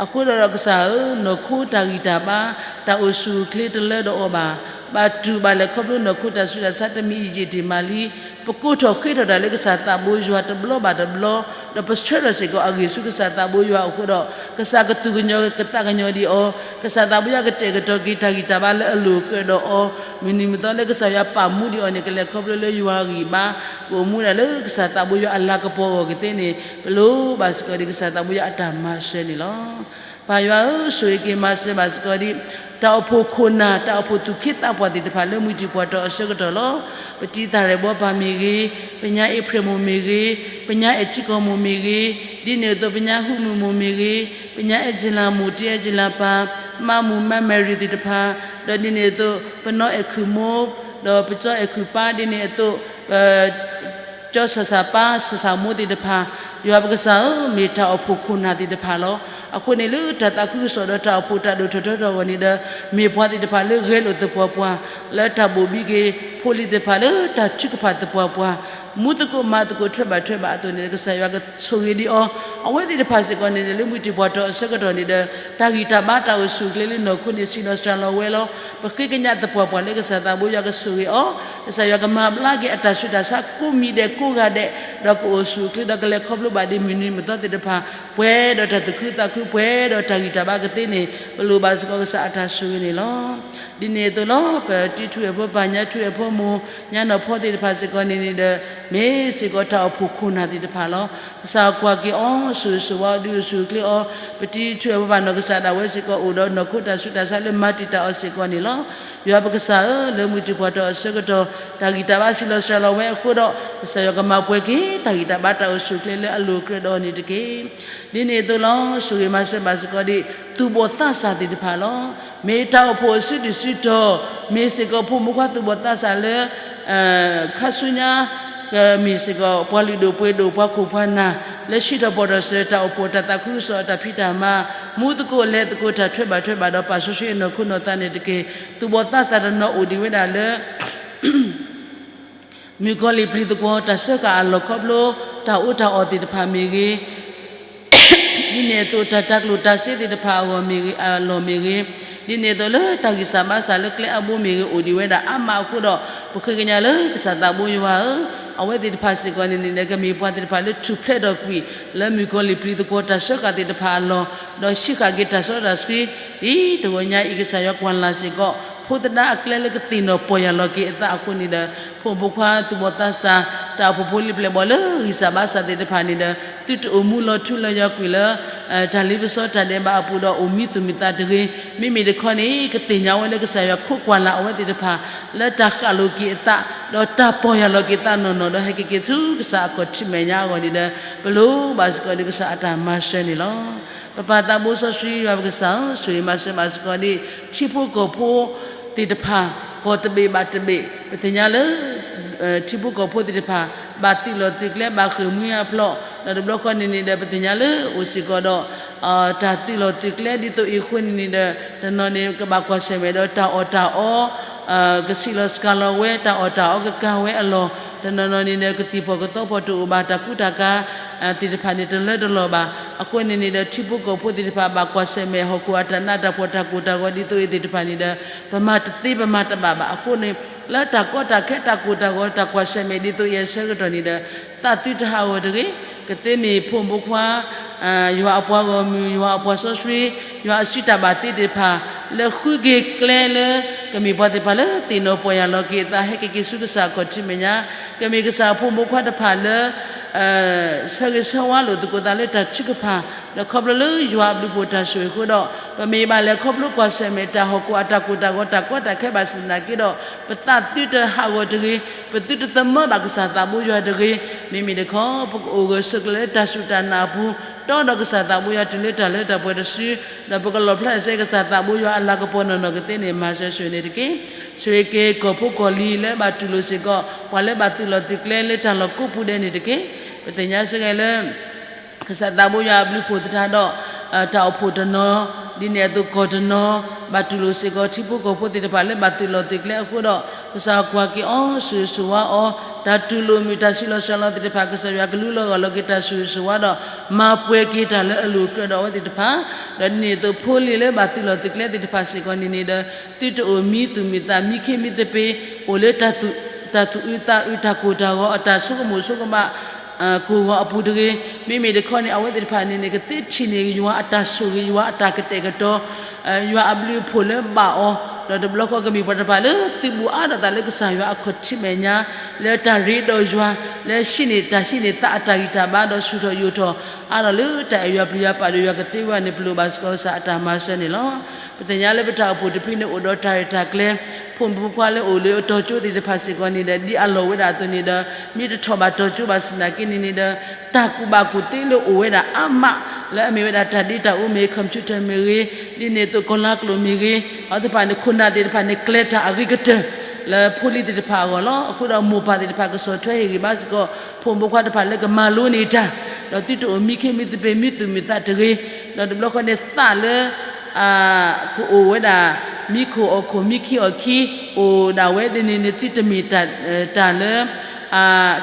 အဃိဒီးကစၢ်ဧၢ, နီၢ်ခိတၢ်ဂံၢ်တၢ်ဘါ တၢ်အိၣ်ဆူၣ်အိၣ်ချ့တလၢဒီးအီၤဘၣ်. ဘၣ်တူၢ်ဘၣ်လဲၤခီဖျိနီၢ်ခိတၢ်ဆူးတၢ်ဆါတမံၤအံၤယံာ်တ့ၢ်မးလံ. ပကိးထီၣ်ဃ့ထီၣ်တၢ်လၢကစၢ်သးဘိယွၤတဘျီဘၣ်တဘျီ, ဒီးပဆၢထၢၣ်စ့ၢ်ကီးအဂ့ၢ်ဆူကစၢ်သးဘိယွၤအဃိဒီး ကစၢ်ကသူၣ်ကညီၤကသးကညီၤဒံးအီၤ, ကစၢ်သးဘိယွၤကတဲာ်ကတီၤက့ၤတၢ်ဂံၢ်တၢ်ဘါလၢအလိၤအကြၢးဒီးအီၤ, မုၢ်နံၤမုၢ်သီလၢကစၢ်ယွၤပာ်မူဒံးအီၤန့ၣ် ကလဲၤခီဖျိလၢယွၤအဂံၢ်ဘါ, ကအိၣ်မူဒၣ်လၢကစၢ်သးဘိယွၤအလၤကပီၤအဂီၢ်ကသ့န့ၣ် ပလိၣ်ဘၣ်စ့ၢ်ကီးဒ်ကစၢ်သးဘိယွၤအတၢ်မၤစၢၤန့ၣ်လီၤ. ပၢ်ယွၤဧၢ, ဆိၣ်ဂ့ၤက့ၤမၤစၢၤဘၣ်စ့ၢ်ကီးဒံး တၢ်အိၣ်ဖှိၣ်ခိၣ်နၢ်, တၢ်အိၣ်ဖှိၣ်သူၣ်က့သးပှၢ်သ့ၣ်တဖၣ်လၢမုၢ်တံၢ်ပှၤတီၤအဆၢကတီၢ်လီၤ. ပတံၤသၣ်ရဲၣ်ဘီပၢ်မ့ၢ်ဂ့ၤ, ပညါအ့ဖြ့ၣ်မိၢ်မ့ၢ်ဂ့ၤ, ပညါအဲၣ်ထံကီၢ်မိၢ်မ့ၢ်ဂ့ၤ, ဒ်န့ၣ်အသိးပညါဟူမုၢ်မိၢ်မ့ၢ်ဂ့ၤ, ပညါအဲၣ်ကၠ့လၤမိၢ်, တံၤအဲၣ်ကၠ့လၤပၢ်, မါမိၢ်, မါမဲရံၤသ့ၣ်တဖၣ်, ဒီးဒ်န့ၣ်အသိး ပနီၢ်အဲၣ်ခုၣ်မိၢ်, ဒီးပကၠီအဲၣ်ခုၣ်ပၢ်, ဒ်န့ၣ်အသိး ပ ကၠီဆၣ်ဆၣ်ပၢ်, ဆၣ်ဆၣ်မိၢ်သ့ၣ်တဖၣ်, ယွၤပကစၢ်ဧၢ, မ့ၢ်တၢ်အိၣ်ဖှိၣ်ခိၣ်နၢ်သ့ၣ်တဖၣ်လီၤ. အဃိန့ၣ်လၢတၢ်သးခုကစီၣ်ဒီးတၢ်အိၣ်ဖှိၣ်တၢ်ဒိၣ်ထီၣ်ထီထီၣ်အဂီၢ်န့ၣ်ဒီး မ့ၢ်ပှၤသ့ၣ်တဖၣ်လၢဂဲၤလိာ်သပှၢ်ပှၢ်, လၢတၢ်ဘိၣ်ဘံက့ၤဖိလံၤသ့ၣ်တဖၣ်လၢတၢ်ထုကဖၣ်သပှၢ်ပှၢ်, မူသကိးမၤသကိးထွဲဘၣ်ထွဲဘၣ်အသိးန့ၣ် ကစၢ်ယွၤကဆိၣ်ဂ့ၤဒံးအီၤ, အဝဲသ့ၣ်တဖၣ်စ့ၢ်ကီးန့ၣ် လၢမုၢ်တံၢ်ပှၤတီၤအဆၢကတီၢ်န့ၣ်ဒီး တၢ်ဂံၢ်တၢ်ဘါတၢ်အိၣ်ဆူၣ်အိၣ်ချ့လၢနီၢ်ခိန့ၣ် စံးလီၤစှၤလီၤဝဲလီၤ. ပဃ့ကညးသပှၢ်ပှၢ်လၢကစၢ်သးဘိယွၤကဆိၣ်ဂ့ၤအီၤ, ကစၢ်ယွၤကမၤဘျါက့ၤအတၢ်ဆူးတၢ်ဆါကိးမံၤဒဲးကိးဂၤဒဲး, ဒီးကအိၣ်ဆူၣ်အိၣ်ချ့ဒီးကလဲၤခီဖျိဘၣ်ဒ်မုၢ်နံၤမုၢ်သီသ့ၣ်တဖၣ်, ပှဲၤဒီးတၢ်သူၣ်ခုသးခု ပှဲၤဒီးတၢ်ဂံၢ်တၢ်ဘါကသ့န့ၣ် ပလိၣ်ဘၣ်စ့ၢ်ကီးကစၢ်အတၢ်ဆိၣ်ဂ့ၤန့ၣ်လီၤ. ဒ်န့ၣ်အသိးလီၤ, ပတံၤထူၣ်အဲၣ်ဖိပၢ်, ညၣ်ထူၣ်အဲၣ်ဖိမိၢ်, ညၣ်နီၢ်ဖီသ့ၣ်တဖၣ်စ့ၢ်ကီးန့ၣ်န့ၣ်ဒီး မ့ၢ်စ့ၢ်ကီးတၢ်အိၣ်ဖှိၣ်ခိၣ်နၢ်သ့ၣ်တဖၣ်လီၤ. ကစၢ်ကွၢ်က့ၤအီၤ, ဆိၣ်ဂ့ၤဆိၣ်ဝါအီၤ, ဒုးအိၣ်ဆူၣ်အိၣ်ချ့အီၤ, ပတံၤထူၣ်အဲၣ်ဖိပၢ်နီၢ်ကစၢ်ဒၣ်ဝဲစ့ၢ်ကီး အိၣ်ဒီးနီၢ်ခိတၢ်ဆူးတၢ်ဆါလၢမၤတံာ်တာ်အီၤစ့ၢ်ကီးန့ၣ်လီၤ. ယွၤပကစၢ်ဧၢ, လၢမုၢ်တံၢ်ပှၤတီၤအဆၢကတီၢ် တၢ်ဂံၢ်တၢ်ဘါစံးလီၤစှၤလီၤဝဲအဃိဒီး ကစၢ်ယွၤကမၤပှဲၤက့ၤ တၢ်ဂံၢ်တၢ်ဘါတၢ်အိၣ်ဆူၣ်အိၣ်ချ့လၢအလိၤအကြၢးဒီးအီၤန့ၣ်တက့ၢ်. ဒ်န့ၣ်အသိးလီၤ, ဆိၣ်ဂ့ၤမၤစၢၤဘၣ်စ့ၢ်ကီးဒံး သူၣ်ဘီၣ်သးစၢ်သ့ၣ်တဖၣ်လီၤ. မ့ၢ်တၢ်အိၣ်ဖှိၣ်အစုဒုၣ်စုတီၤ, မ့ၢ်စ့ၢ်ကီးဖိမုၣ်ဖိခွါသူၣ်ဘီၣ်သးစၢ်လၢ ခါဆူညါ ကမ့ၢ်စ့ၢ်ကီး ပှၤလုၢ်ဒိၣ်ပှ့ၤဒိၣ် ပှၤခိၣ်ပှၤနၢ် လၢဟံးထီၣ်ဖီၣ်ထီၣ်စၢၤတၢ်အိၣ်ဖှိၣ်တၢ်သးခုကစီၣ်အတၢ်ဖံးတၢ်မၤ, မူသကိးလဲၤသကိးတၢ်ထွဲဘၣ်ထွဲဘၣ်ဒီးပာ်စီဆှံအနီၢ်ခိနီၢ်သးန့ၣ်တက့ၢ်. သူၣ်ဘီၣ်သးစၢ်တနီၤအိၣ်ဒံးဝဲဒၣ်လၢ မုၣ်ကီၤလံၢ်ပျံၤသကွီၤတၢ်စၢဃာ်အလီၢ်ခီဖျိ တၢ်အီၣ်တၢ်အီသ့ၣ်တဖၣ်မ့ၢ်ဂ့ၤ, ဒ်န့ၣ်အသိး တၢ်တၤကျိၣ်တၤစ့သ့ၣ်တဖၣ်အဂီၢ်မ့ၢ်ဂ့ၤ, အလီၢ်မ့ၢ်ဂ့ၤ, ဒ်န့ၣ်အသိးလၢတၢ်ဂံၢ်စၢ်ဘါစၢ်လၢကျဲအဘိမ့ၢ်ဂ့ၤ အိၣ်ဒံးဝဲဒၣ်အါမးအဃိဒီး ပဃ့ကညးလၢကစၢ်သးဘိယွၤဧၢ, အဝဲသ့ၣ်တဖၣ်စ့ၢ်ကီးန့ၣ်န့ၣ်ဒီး ကမ့ၢ်ပှၤသ့ၣ်တဖၣ်လၢထူၣ်ဖျဲးထီၣ်ကွံာ် လၢမုၣ်ကီၤလံၢ်ပျံၤသကွီၤတၢ်စၢဃာ်သ့ၣ်တဖၣ်အလီၢ်, ဒီးဟံးဃာ်က့ၤတၢ်စီတၢ်ဆှံ, ဒ်တဂီၤညါအံၤ ကစၢ်ယွၤကွၢ်လၢ်စ့ၢ်ကီး ဖိသဒါအကျဲလၢကသ့ၣ်နီၣ်ပီၢ်ယၢ်လီၤက့ၤအသးအဃိန့ၣ်ဒီး ဖိမုၣ်ဖိခွါသူၣ်ဘီၣ်သးစၢ် တၢ်အိၣ်ဖှိၣ်ဖိလံၤပျဲၢ်ဘီၣ်လၢဂံၢ်စၢ်ဘါစၢ်သ့ၣ်တဖၣ်န့ၣ်ဒီး သုတအိၣ်မူလီၤထူလီၤယိာ်ကွံာ်လၢ တၢ်လ့ပစီတၢ်ဒဲးဘးအပူၤဒီးအိၣ်မံသူၣ်မံသးတဂ့ၤ, မ့မ့ၢ်တခီန့ၣ် ကသ့ၣ်ညါဝဲလၢကစၢ်ယွၤခိးကွၢ်လၢ်အဝဲသ့ၣ်တဖၣ် လၢတၢ်ဃၣ်လိာ်က့ၤအသး ဒီးတၢ်ပီၢ်ယၢ်လီၤက့ၤသးနီၢ်နီၢ် ဒီးဟဲက့ၤက့ၤဆူကစၢ်အခီၣ်ထံးမဲာ်ညါအဂီၢ်န့ၣ်ဒီး ပလိၣ်ဘၣ်စ့ၢ်ကီးဒံးကစၢ်အတၢ်မၤစၢၤန့ၣ်လီၤ. ပပၢ်သးဘိစီဆှံယွၤပကစၢ်ဧၢ, ဆိၣ်ဂ့ၤမၤစၢၤဘၣ်စ့ၢ်ကီးဒံး ထံဖိကီၢ်ဖိသ့ၣ်တဖၣ် ကီၢ်တဘ့ၣ်ဘၣ်တဘ့ၣ်, ပသ့ၣ်ညါလၢ ထံဖိကီၢ်ဖိသ့ၣ်တဖၣ် ဘၣ်သုးလီၢ်သုးကျဲ ဘၣ်ဃ့ၢ်မှံဟးဖျိး, ဒီးတဘျီဃီန့ၣ်န့ၣ်ဒီး ပသ့ၣ်ညါလၢအိၣ်စ့ၢ်ကီးဒီး တၢ်သုးလီၢ်သုးကျဲဒ်သိးအံၤအဃိန့ၣ်န့ၣ်ဒီး တနီၤန့ၣ်ကဘၣ်ကွၢ်ဆၢၣ်မဲာ်ဒီးတၢ်အီၣ်တၢ်အီ ကဆံးလီၤစှၤလီၤဝဲ, တၢ်အီၣ်တၢ်အီကကၤဝဲအလီၢ်, တနီၤနီၤန့ၣ်ဒီး ကသံၣ်ဖီၣ်ကသီဖီၣ်တအိၣ်ဘၣ်, တၢ်ကူတၢ်ကၤသ့ၣ်တဖၣ်န့ၣ် တလၢတလီၢ်ဘၣ်. အဃိန့ၣ်န့ၣ်ဒီး ထံဖိကီၢ်ဖိသ့ၣ်တဖၣ် ဘၣ်ကွၢ်ဆၢၣ်မဲာ်ဟီၣ်ခိၣ်အတၢ်နးတၢ်ဖှီၣ်တၢ်ကိၢ်တၢ်ဂီၤဒ်သိးအံၤသ့ၣ်တဖၣ်န့ၣ်ဒီး ပမၤတသ့ပမၤတဘၣ်ဘၣ်. အဃိန့ၣ် လၢတၢ်ကီတၢ်ခဲတၢ်ကိၢ်တၢ်ဂီၤ တၢ်ကွၢ်ဆၢၣ်မဲာ်ဒ်သိးအံၤအဆၢကတီၢ်န့ၣ်ဒီး သးသုတဟးဂီၤတဂ့ၤ, ကသ့မ့ၢ်ဖိမုၣ်ဖိခွါ ယွၤအပှၤဂီၢ်မုၢ်, ယွၤအပှၤစီဆှံ, ယွၤအစုတၢ်ဘၣ်သ့သ့ၣ်တဖၣ် လၢဃုက့ၤကျဲလၢ ကမ့ၢ်ပှၤသ့ၣ်တဖၣ်လၢသ့ၣ်နီၣ်ပီၢ်ယၢ်လီၤက့ၤအသး ဟဲက့ၤက့ၤဆူကစၢ်အခီၣ်ထံးမဲာ်ညါ, ကမ့ၢ်ကစၢ်အဖိမုၣ်ဖိခွါတဖၣ်လၢ ဆၢဂ့ၤဆၢဝါလိာ်သကိးသးလၢတၢ်ထုကဖၣ်, ဒီးခီဖျိလၢယွၤအဘျုးအဖှိၣ်တၢ်ဆိၣ်ဂ့ၤအဃိဒီး ပမ့ၢ်ဘၣ်လဲၤခီဖျိကွၢ်ဆၢၣ်မဲာ်တၢ်ဟီၣ်ခိၣ်အတၢ်ကိၢ်တၢ်ဂီၤ တၢ်ကီတၢ်ခဲဘၣ်ဆၣ်သနာ်က့ဒီး ပသးသုတဟးဂီၤတဂ့ၤ, ပသုတသမၢဘၣ်ကစၢ်သးဘိယွၤတဂ့ၤ. မ့မ့ၢ်တခီ ပကအိၣ်ဂၢၢ်ဆိးကျၢၤလၢတၢ်စူၢ်တၢ်နာ်အပူၤ, တီဒီးကစၢ်သးဘိယွၤတုၤလၢတၢ်လၢတၢ်ပှဲၤတစု, ဒီးပကလီၣ်ဖျါစ့ၢ်ကီးကစၢ်သးဘိယွၤအလၤကပီၤနီၢ်နီၢ်ကသ့န့ၣ် မၤစၢၤဆိၣ်ဂ့ၤန့ၣ်တက့ၢ်. ဆိၣ်ဂ့ၤက့ၤကီၢ်ဖိကီၢ်လံၤလၢဘၣ်တူၢ်လိာ်စ့ၢ်ကီး ပှၤလၢဘၣ်သုးလီၢ်သုးကျဲလၢတၢ်လီၢ်ကိးပူၤဒဲးန့ၣ်တက့ၢ်. ပသ့ၣ်ညါစ့ၢ်ကီးလၢ ကစၢ်သးဘိယွၤအဘျုးအဖှိၣ်သတးဒီး တၢ်အိၣ်ဖှိၣ်တနီၤ, ဒ်န့ၣ်အသိးကီၢ်တနီၤ, ဘၣ်တူၢ်လိာ်စ့ၢ်ကီးထံဖိကီၢ်ဖိသ့ၣ်တဖၣ်လၢဘၣ်သုးလီၢ်သုးကျဲအဃိဒီး ကစၢ်ကွၢ်က့ၤအီၤ ဆိၣ်ဂ့ၤဆိၣ်ဝါအီၤ, တၢ်တူၢ်လိာ်မုာ်တၢ်စံးလီၤစှၤလီၤသ့ၣ်တဖၣ် ကစၢ်ယွၤကလူလီၤဂာ်လီၤက့ၤတၢ်ဆိၣ်ဂ့ၤဆိၣ်ဝါဒီး မၤပှဲၤက့ၤတၢ်လၢအလိၤအကြၢးဒီးအဝဲသ့ၣ်တဖၣ်, ဒီးဒ်န့ၣ်အသိးဖိလံၤလၢဘၣ်သုးလီၢ်သုးကျဲသ့ၣ်တဖၣ်စ့ၢ်ကီးန့ၣ်န့ၣ်ဒီး သုတအိၣ်မံသူၣ်မံသးမံခ့မံသပ့ၤ, အိၣ်လၢ တၢ်သူၣ်အုးသးအုးတၢ်ကိၢ်တၢ်ဂီၤအတၢ်ဆိကမိၣ်ဆိကမး ကိၢ်ဂီၤအပူၤတဂ့ၤ. မ့မ့ၢ်တခီန့ၣ် အဝဲသ့ၣ်တဖၣ်န့ၣ်န့ၣ် ကသ့ထံၣ်န့ၢ်ယွၤအတၢ်ဆိၣ်ဂ့ၤ ယွၤအတၢ်ကတဲာ်ကတီၤ, ယွၤအဘျုးအဖှိၣ်လၢဘၣ်အီၤ, ဒီးတဘျီဃီကမ့ၢ်ပှၤတဖၣ်လၢသုးဘူးအါထီၣ်သးလၢကစၢ်ယွၤအခီၣ်ထံးမဲာ်ညါ, လၢတၢ်ရ့ဒီးယွၤ, လၢဟံးန့ၢ်တၢ်ဟံးန့ၢ်သးအတၢ်ဂံၢ်တၢ်ဘါဒီးဆူၣ်ထီၣ်ယိာ်ထီၣ်, အါထီၣ်လၢတၢ်အဲၣ်ယွၤပျံၤယွၤပာ်ဒိၣ်ယွၤကသ့ဝဲအံၤန့ၣ် ပလိၣ်ဘၣ်စ့ၢ်ကီးကစၢ်အတၢ်မၤစၢၤန့ၣ်လီၤ. ပသ့ၣ်ညါလၢပတၢ်အိၣ်ဖှိၣ်တဖုန့ၣ် အိၣ်ဒီးတၢ်ရဲၣ်တၢ်ကျဲၤ, ဖိမုၣ်ဖိခွါလၢအိၣ်လၢအတီၤကၠိသ့ၣ်တဖၣ်စ့ၢ်ကီးန့ၣ်ဒီး ဒ်အလီၢ်ဝဲဒၣ်အသိးန့ၣ်ဒီး မ့ၢ်တထီၣ်ဘၣ်တီၤကၠိဘၣ်ဆၣ်သနာ်က့န့ၣ်န့ၣ်ဒီး တၢ်ကူၣ်ဘၣ်ကူၣ်သ့လၢအိၣ်ဝဲဒၣ်အါမး လၢအမ့ၢ်ဝဲဒၣ်တၢ်ဒ့တၢ်အူမ့ၢ်ဂ့ၤ, computer မ့ၢ်ဂ့ၤ, ဒ်န့ၣ်အသိးကီၤလၤကျိာ်မ့ၢ်ဂ့ၤ, အဝဲသ့ၣ်တဖၣ်န့ၣ် ခိၣ်နၢ်သ့ၣ်တဖၣ်န့ၣ် ကျဲၤတၢ်အဂ့ၤကတၢၢ် လၢဖိလံၤသ့ၣ်တဖၣ်အဂီၢ်လီၤ. အဃိဒီးမိၢ်ပၢ်သ့ၣ်တဖၣ်ကဆီၣ်ထွဲဟ့ၣ်ဂံၢ်ဘါစ့ၢ်ကီး ဖိမုၣ်ဖိခွါတဖၣ်လၢကမၤလိန့ၢ်တၢ်, ဒီးသုတအိၣ်မံခ့မံသပ့ၤမံသူၣ်မံသးတဂ့ၤ, ဒီးတဘျီဃီန့ၣ်သးလၢ ကအိၣ်ဝဲဒၣ် မံခိၣ်အီၣ်ခိၣ်မံခံအီၣ်ခံ အိၣ်ဒၣ်ဝဲဒ်န့ၣ်န့ၣ် သုတမ့ၢ် တၢ်လၢ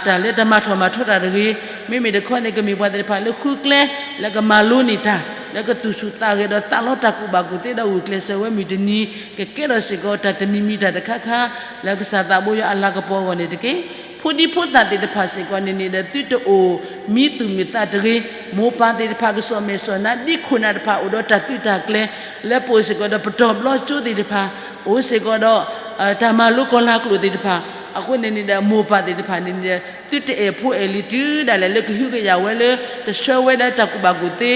တၢ်လၢတၢ်မၤထီၣ်မၤထီတၢ်တဂ့ၤ, မ့မ့ၢ်တခီန့ၣ် ကမ့ၢ်ပှၤသ့ၣ်တဖၣ်လၢဃုကျဲ လၢကမၤလိန့ၢ်တၢ် လၢကသူၣ်ဆူၣ်သးဂဲၤဒီးသးလီတၢ်ကူၣ်ဘၣ်ကူၣ်သ့ဒီး ဂုာ်ကျဲးစၢးဝဲမုၢ်တနံၤ ကကဲထီၣ်စ့ၢ်ကီးတၢ်တမံၤမံၤတၢ်တခါခါ လၢကစၢ်သးဘိယွၤအလၤကပီၤအဂီၢ်န့ၣ်တက့ၢ်. ဖိဒံဖိသၣ်သ့ၣ်တဖၣ်စ့ၢ်ကီးန့ၣ်န့ၣ်ဒီး သုတအိၣ်မံသူၣ်မံသးတဂ့ၤ, မိၢ်ပၢ်သ့ၣ်တဖၣ်ကစီၣ်မဲာ်စီၣ်နါ ဒ်ခိၣ်နၢ်တဖၣ်အိၣ်ဒီးတၢ်သုးတၢ်ကျဲၤ လၢပအိၣ်စ့ၢ်ကီးဒီးပတီၢ်ဘျီကၠိသ့ၣ်တဖၣ်, အိၣ်စ့ၢ်ကီးဒီး တၢ်မၤလိကီၤလၤကျိာ်သ့ၣ်တဖၣ်, အဃိန့ၣ်န့ၣ်ဒီး မိၢ်ပၢ်သ့ၣ်တဖၣ်န့ၣ်န့ၣ်ဒီး သုတအဲၣ်ဖိအဲၣ်လံၤတုၤဒၣ်လဲာ်လၢကဟုကယာ်ဝဲလၢ တဆှၢဝဲလၢတၢ်ကူၣ်ဘၣ်ကူၣ်သ့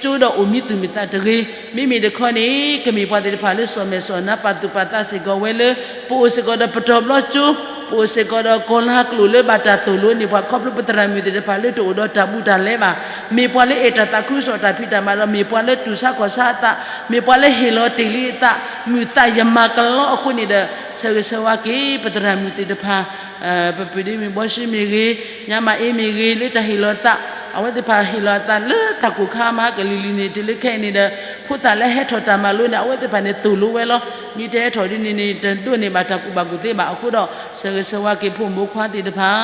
ကၠိဒီးအိၣ်မံသူၣ်မံသးတဂ့ၤ, မ့မ့ၢ်တခီန့ၣ် ကမ့ၢ်ပှၤသ့ၣ်တဖၣ်လၢစီၣ်မဲာ်စီၣ်နါပာ်သူၣ်ပာ်သးစ့ၢ်ကီးဝဲလၢ ပအိၣ်စ့ၢ်ကီးဒီးပတီၢ်ဘျီကၠိ, ပအိၣ်စ့ၢ်ကီးဒီးကီၤလၤကျိာ်လၢဘၣ်တၢ်သိၣ်လိန့ၢ်ပှၤ ခီဖျိပသရၣ်မုၣ်သ့ၣ်တဖၣ်လၢတအိၣ်ဒီးတၢ်ဘူးတၢ်လဲဘၣ်, မ့ၢ်ပှၤလၢအဲၣ်တၢ်သးခုကစီၣ်တၢ်ဖံးတၢ်မၤဒီး မ့ၢ်ပှၤလၢတူၢ်ဆါခီၣ်ဆါအသး, မ့ၢ်ပှၤလၢဟ့ၣ်လီၤတ့ၢ်လံအသး, မုာ်သးယမၤကလီအဃိန့ၣ်ဒီး ဆၢဂ့ၤဆၢဝါက့ၤ ပသရၣ်မုၣ်သ့ၣ်တဖၣ် ပပုၢ်ဒ့မုၣ်ဘီရှ့မ့ၢ်ဂ့ၤ, ညါမၤအ့မ့ၢ်ဂ့ၤ လၢတၢ်ဟ့ၣ်လီၤသး, အဝဲသ့ၣ်တဖၣ်ဟ့ၣ်လီၤအသးလၢတၢ်ကိၢ်ခါမၤကလံၤလံၤန့ၣ် တုၤလၢခဲအံၤန့ၣ်ဒီး ဖိသၣ်လၢဟဲထီၣ်တၢ်မၤလိန့ၣ် အဝဲသ့ၣ်တဖၣ်န့ၣ်သိၣ်လိဝဲလီၤ. မ့ၢ်တဟဲထီၣ်ဒ်န့ၣ်န့ၣ် တဒိးန့ၢ်ဘၣ်တၢ်ကူၣ်ဘၣ်ကူၣ်သ့ဘၣ်အဃိဒီး ဆၢဂ့ၤဆၢဝါက့ၤဖိမုၣ်ဖိခွါသ့ၣ်တဖၣ်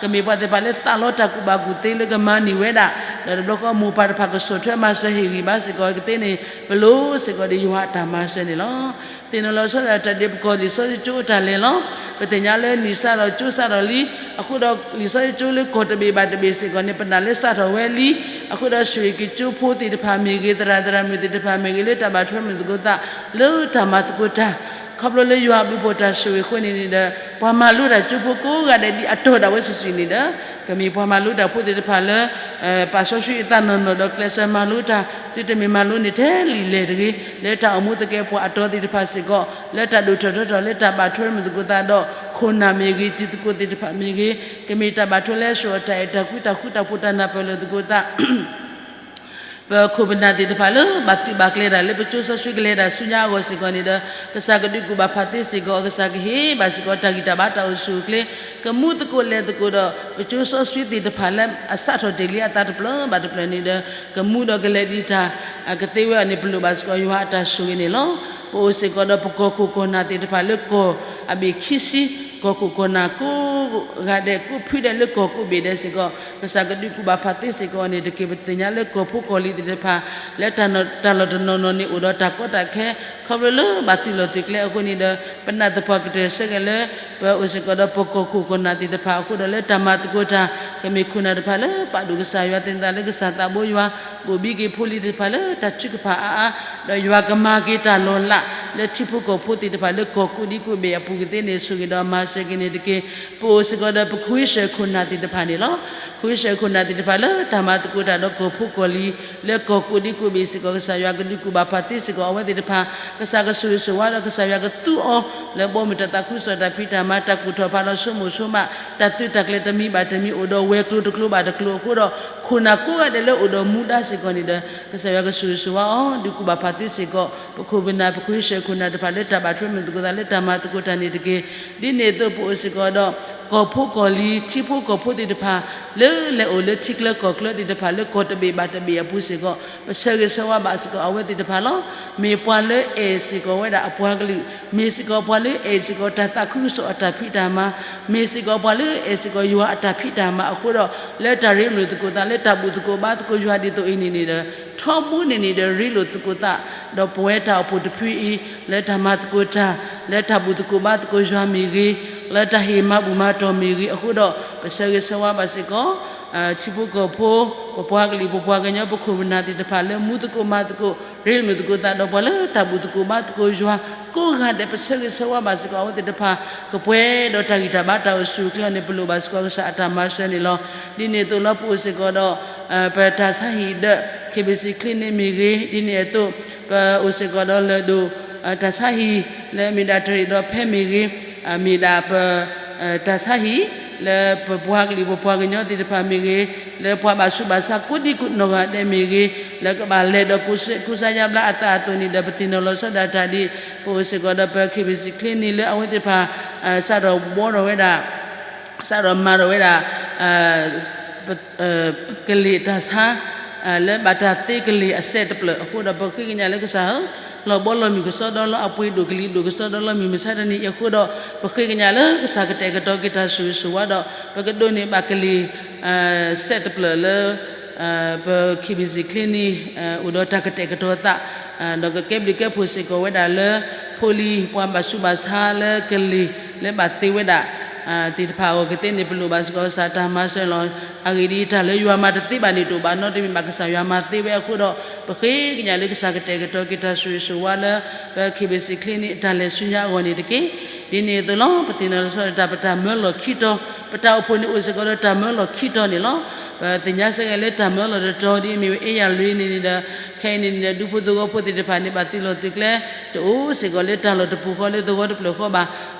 ကမ့ၢ်ပှၤသ့ၣ်တဖၣ်လၢသးလီတၢ်ကူၣ်ဘၣ်ကူၣ်သ့လၢကမၤန့ၢ်ဝဲဒၣ်, ဒီးတဘျီဃီမိၢ်ပၢ်တဖၣ်ကဆီၣ်ထွဲမၤစၢၤဟ့ၣ်ဂံၢ်ဘါစ့ၢ်ကီးကသ့န့ၣ် ပလိၣ်စ့ၢ်ကီးဒီးယွၤအတၢ်မၤစၢၤန့ၣ်လီၤ. သ့ၣ်နီၣ်လီၤဆီဒၣ်တၢ်ဒ့ၣ်ပကီၢ်လံာ်စီဆှံကၠိအတၢ်လဲၤလီၤ. ပသ့ၣ်ညါလၢနံၣ်စးထီၣ်ကၠိစးထီၣ်လံ, အဃိဒီးလံာ်စီဆှံကၠိလၢကီၢ်တဘ့ၣ်ဘၣ်တဘ့ၣ်စ့ၢ်ကီးန့ၣ် ပနာ်လၢစးထီၣ်ဝဲလံ, အဃိဒီးဆိၣ်ဂ့ၤက့ၤကၠိဖိသ့ၣ်တဖၣ်မ့ၢ်ဂ့ၤ, သရၣ်သရၣ်မုၣ်သ့ၣ်တဖၣ်မ့ၢ်ဂ့ၤ လၢတၢ်ဘၣ်ထွဲမုၢ်သကိးသး လၢတၢ်မၤသကိးတၢ် ခီဖျိလၢယွၤအဘျုးဖှိၣ်တၢ်ဆိၣ်ဂ့ၤအဃိန့ၣ်န့ၣ်ဒီး ပှၤမၤလိတၢ်ကၠိဖိကိးဂၤဒဲးဒ်အတီၤဒၣ်ဝဲစုာ်စုာ်န့ၣ်ဒီး ကမ့ၢ်ပှၤမၤလိတၢ်ဖိသ့ၣ်တဖၣ်လၢ ပာ်စီဆှံအသးနီၢ်နီၢ်ဒီးကျဲးစၢးမၤလိတၢ်, သုတမ့ၢ်မၤလိန့ၢ်ထဲလံာ်လဲၢ်တဂ့ၤ, လၢတၢ်အိၣ်မူသကဲးပှၤအတီၤသ့ၣ်တဖၣ်စ့ၢ်ကီး လၢတၢ်ဒိၣ်ထီၣ်ထီထီၣ်လၢတၢ်ဘၣ်ထွဲမုၢ်သကိးသးဒီး ခိၣ်နၢ်မ့ၢ်ဂ့ၤ တံၤသကိးသ့ၣ်တဖၣ်မ့ၢ်ဂ့ၤ, ကမ့ၢ်တၢ်ဘၣ်ထွဲလၢအဆိၣ်အတၢ်အဲၣ်တၢ်ကွံ တၢ်ဃူတၢ်ဖိး တၢ်နၢ်ပၢၢ်လိာ်သကိးသး ပခိၣ်ပနၢ်သ့ၣ်တဖၣ်လၢ ဘၣ်သုးဘၣ်ကျဲၤတၢ်လၢပကၠိစီဆှံကလဲၤတၢ်ဆူညါအဂီၢ်စ့ၢ်ကီးန့ၣ်ဒီး ကစၢ်ကဒုးကူၣ်ဘၣ်ဖးသ့စ့ၢ်ကီး, ကစၢ်ကဟ့ၣ်ဘၣ်စ့ၢ်ကီးတၢ်ဂံၢ်တၢ်ဘါတၢ်အိၣ်ဆူၣ်အိၣ်ချ့, ကမူသကိးလဲၤသကိးဒီး ပကၠိစီဆှံသ့ၣ်တဖၣ်လၢအစးထီၣ်တ့ၢ်လံအသးတဖျၢၣ်ဘၣ်တဖျၢၣ်န့ၣ်ဒီး ကမူဒီးကလဲၤဒံးတၢ် ကသ့ဝဲအီၤန့ၣ် ပလိၣ်ဘၣ်စ့ၢ်ကီးယွၤအတၢ်ဆိၣ်ဂ့ၤန့ၣ်လီၤ. ပအိၣ်စ့ၢ်ကီးဒီးပကီၢ်ခိၣ်ကီၢ်နၢ်သ့ၣ်တဖၣ်လၢကီၢ်အဘ့ၣ်ခံဆံ, ကီၢ်ခိၣ်ကီၢ်နၢ်ကိးဂၤဒဲး ကိးဖုဒဲးလၢကီၢ်ကိးဘ့ၣ်ဒဲးစ့ၢ်ကီး ကစၢ်ကဒုးကူၣ်ဘၣ်ဖးသ့စ့ၢ်ကီးန့ၣ်တက့ၢ်. ပသ့ၣ်ညါလၢကီၢ်ဖိကီၢ်လံၤသ့ၣ်တဖၣ် လၢတၢ်လီၢ်တနီၤနီၤန့ၣ် အိၣ်ဒီးတၢ်ကီတၢ်ခဲ ခီဖျိလၢဘၣ်သုးလီၢ်သုးကျဲအဃိန့ၣ်ဒီး ပနာ်သပှၢ်ကတၢၢ်ဆၢက့ၤလၢ ပအိၣ်စ့ၢ်ကီးဒီးပကီၢ်ခိၣ်ကီၢ်နၢ်သ့ၣ်တဖၣ်အဃိဒီး လၢတၢ်မၤသကိးတၢ် ကမ့ၢ်ခိၣ်နၢ်တဖၣ်လၢပာ်ဒိၣ်ကစၢ်ယွၤ သ့ၣ်ညါလၢကစၢ်သးဘိယွၤ ဘိၣ်ဘံက့ၤဖိလံၤသ့ၣ်တဖၣ်လၢတၢ်ထုကဖၣ်အါအါ, ဒီးယွၤကမၤက့ၤတၢ်လီၤလး လၢထံဖိကီၢ်ဖိသ့ၣ်တဖၣ်လၢကီၢ်ကိးဒံကိးဘ့ၣ်အပူၤကသ့န့ၣ် ဆိၣ်ဂ့ၤဒီးမၤစၢၤက့ၤန့ၣ်တက့ၢ်. ပအိၣ်စ့ၢ်ကီးဒီးပခွံဆၢၣ်ခိၣ်နၢ်သ့ၣ်တဖၣ်န့ၣ်လီၤ. ခွံဆၢၣ်ခိၣ်နၢ်သ့ၣ်တဖၣ်လၢတၢ်မၤသကိးတၢ်ဒီးကီၢ်ဖိကီၢ်လံၤ လၢကီၢ်ကိးဒံကိးဘ့ၣ်စ့ၢ်ကီး ကစၢ်ယွၤကဒုးကူၣ်ဘၣ်ဖးသ့စ့ၢ်ကီးအဝဲသ့ၣ်တဖၣ်, ကစၢ်ကဆိၣ်ဂ့ၤဆိၣ်ဝါဒီးကစၢ်ယွၤကသူအီၤ လၢဘီမုၢ်တၢ်သးခုကစီၣ်တၢ်ဖံးတၢ်မၤ တၢ်ကူၣ်ထီၣ်ဖးလီၤဆိကမိၣ်ဆိကမး တၢ်သုးတၢ်ကျဲၤတမံၤဘၣ်တမံၤ အိၣ်ဒီးဝဲၤကျိၤတကျိၤဘၣ်တကျိၤအဃိဒီး ခိၣ်နၢ်ကိးဂၤဒဲးလၢအိၣ်ဒီးမူဒါစ့ၢ်ကီးန့ၣ်ဒီး ကစၢ်ယွၤကဆိၣ်ဂ့ၤဆိၣ်ဝါအီၤ ဒုးကူၣ်ဘၣ်ဖးသ့စ့ၢ်ကီး ပခိၣ်ပနၢ်ပခွံဆၢၣ်ခိၣ်နၢ်တဖၣ်လၢတၢ်ဘၣ်ထွဲမုၢ်သကိးသးလၢတၢ်မၤသကိးတၢ်န့ၣ်တက့ၢ်. ဒ်န့ၣ်အသိးပအိၣ်စ့ၢ်ကီးဒီး ကီၢ်ဖိကီၢ်လံၤ ထံဖိကီၢ်ဖိသ့ၣ်တဖၣ် လၢလဲၤအိၣ်လၢထံချၢကီၢ်ချၢသ့ၣ်တဖၣ်လၢကီၢ်တဘ့ၣ်ဘၣ်တဘ့ၣ်အပူၤစ့ၢ်ကီး ပဆၢဂ့ၤဆၢဝါဘၣ်စ့ၢ်ကီးအဝဲသ့ၣ်တဖၣ်လီၤ. မ့ၢ်ပှၤလၢအဲၣ်စ့ၢ်ကီးဝဲဒၣ်အပှၤကလုာ်, မ့ၢ်စ့ၢ်ကီးပှၤလၢအဲၣ်စ့ၢ်ကီးတၢ်သးခုကစီၣ်အတၢ်ဖံးတၢ်မၤ, မ့ၢ်စ့ၢ်ကီးပှၤလၢအဲၣ်စ့ၢ်ကီးယွၤအတၢ်ဖံးတၢ်မၤအဃိဒီး လၢတၢ်ရ့လိာ်သကိးသး လၢတၢ်ဘူၣ်သကိးဘါသကိးယွၤဒ်သိးအံၤန့ၣ်န့ၣ်ဒီး ထီဘိန့ၣ်န့ၣ်ဒီး ရ့လိာ်သကိးသး ဒီးပဝဲတၢ်အိၣ်ဖှိၣ်တဖုအံၤ လၢတၢ်မၤသကိးတၢ် လၢတၢ်ဘူၣ်သကိးဘါသကိးယွၤမ့ၢ်ဂ့ၤ, လၢတၢ်ဟ့ၣ်မၤဘူၣ်မၤတီၢ်မ့ၢ်ဂ့ၤအဃိဒီး ပဆၢဂ့ၤဆၢဝါဘၣ်စ့ၢ်ကီး ထံဖိကီၢ်ဖိ, ပပှၤကလုာ် ပပှၤကညီ ပခိၣ်ပနၢ်သ့ၣ်တဖၣ်လၢမူသကိးမၤသကိး ရ့လိာ်မုာ်သကိးသးဒီးပှၤလၢတၢ်ဘူၣ်သကိးဘါသကိးယွၤ ကိးဂၤဒဲးပဆၢဂ့ၤဆၢဝါဘၣ်စ့ၢ်ကီးအဝဲသ့ၣ်တဖၣ် ကပှဲၤဒီးတၢ်ဂံၢ်တၢ်ဘါတၢ်အိၣ်ဆူၣ်အိၣ်ချ့အီၤန့ၣ် ပလိၣ်ဘၣ်စ့ၢ်ကီးကစၢ်အတၢ်မၤစၢၤန့ၣ်လီၤ. ဒ်န့ၣ်အသိးလီၤ ပအိၣ်စ့ၢ်ကီးဒီး ပတၢ်ဆါဟံၣ်ဒၢး ခ့ၣ်ဘ့ၣ်စံၣ်ချ့န့ၣ်မ့ၢ်ဂ့ၤ, ဒ်န့ၣ်အသိး ပအိၣ်စ့ၢ်ကီးဒီးလၢၢ်ဒိၣ် တၢ်ဆါဟံၣ် လၢမ့ၢ်ဒၣ်တရံးဒီးဖဲမ့ၢ်ဂ့ၤ, မ့ၢ်ဒၣ်ပ တၢ်ဆါဟံၣ် လၢပပှၤကလုာ်ပပှၤကညီသ့ၣ်တဖၣ်မ့ၢ်ဂ့ၤ, လၢပှၤဘၣ်ဆူးဘၣ်ဆါကိးဒံကိးနီၢ်ဂၤဒဲးမ့ၢ်ဂ့ၤ, လၢကဘၣ်လဲၤဒီးကူစါယါဘျါအသးအသိးန့ၣ်ဒီး ပသ့ၣ်နီၣ်လီၤဆီဒၣ်တၢ်ဒ် ပအိၣ်စ့ၢ်ကီးဒီးပခ့ၣ်ဘ့ၣ်စံၣ်ချ့န့ၣ် လၢအဝဲသ့ၣ်တဖၣ် စးထီၣ်ဘှီထီၣ်ဝဲဒၣ် စးထီၣ်မၤထီၣ်ဝဲဒၣ် ကလ့ၢ်တၢ်ဆါ လၢဘၣ်တၢ်သ့ကလ့ၢ်အစဲးတဖျၢၣ် အဃိဒီး ပဃ့ကညးလၢကစၢ်ဧၢ, လီၤဘီလီၤမုၢ်ကစီဒီလီၤ အပှ့ၤဒိၣ်ကလံၤဒိၣ်ကစီဒီလီၤ မုၢ်မဆါတနံၤအံၤအဃိဒီး ပဃ့ကညးလၢကစၢ်ကတဲာ်ကတီၤက့ၤတၢ်ဆိၣ်ဂ့ၤဆိၣ်ဝါဒီး ပကဒိးန့ၢ်ဘၣ်ကလ့ၢ် စဲးတဖျၢၣ်လၢ ပခ့ၣ်ဘ့ၣ်စံၣ်ချ့န့ၣ် အိၣ်ဒီးတၢ်ကတဲာ်ကတီၤသး ဒီးကကဲဘျုးကဲဖှိၣ်စ့ၢ်ကီးဝဲဒၣ်လၢ ဖိလံၤပှၤဘၣ်ဆူးဘၣ်ဆါလၢကလ့ၢ် လၢဘၣ်သ့ဝဲဒၣ် သ့ၣ်တဖၣ်အဂီၢ်ကသ့န့ၣ် ပလိၣ်ဘၣ်စ့ၢ်ကီးကစၢ်တၢ်မၤစၢၤလီၤ. အဂ့ၢ်ဒ်အံၤ တၢ်လၢယွၤမၤတသ့ဘၣ်န့ၣ် တအိၣ်ဘၣ်နီတမံၤဘၣ် ကစၢ်ယွၤမၤသ့ဝဲအဃိဒီး ပဃ့ကညးလၢကစၢ်ကတဲာ်ကတီၤက့ၤတၢ်ဆိၣ်ဂ့ၤဆိၣ်ဝါလၢ ပခ့ၣ်ဘ့ၣ်စံၣ်ချ့န့ၣ် အတၢ်လဲၤဆူညါအဂီၢ်န့ၣ်တက့ၢ်. ဒ်န့ၣ်အသိးလီၤ ပသ့ၣ်နီၣ်လီၤဆီဒၣ်တၢ် ပတၢ်မၢလီၢ်ခံတီၤ ပတၢ်အိၣ်ဖှိၣ်န့ၣ်အိၣ်စ့ၢ်ကီးဒီးတၢ်မၢလီၢ်ခံတီၤန့ၣ်လီၤ. ပသ့ၣ်ညါစ့ၢ်ကီးလၢတၢ်မၢလီၢ်တတီၤဒ်အမ့ၢ်ဝဲ အဲၣ်ယၣ်လွံၢ်န့ၣ်န့ၣ်ဒီး ခဲအံၤန့ၣ်န့ၣ်ဒီး ဒူဖိသဝီဖိသ့ၣ်တဖၣ်န့ၣ် ဘၣ်သုးလီၢ်သုးကျဲ တအိၣ်စ့ၢ်ကီးလၢတၢ်လီၢ်တပူၤဃီလၢသဝီတဖျၢၣ်ဃီဘၣ်.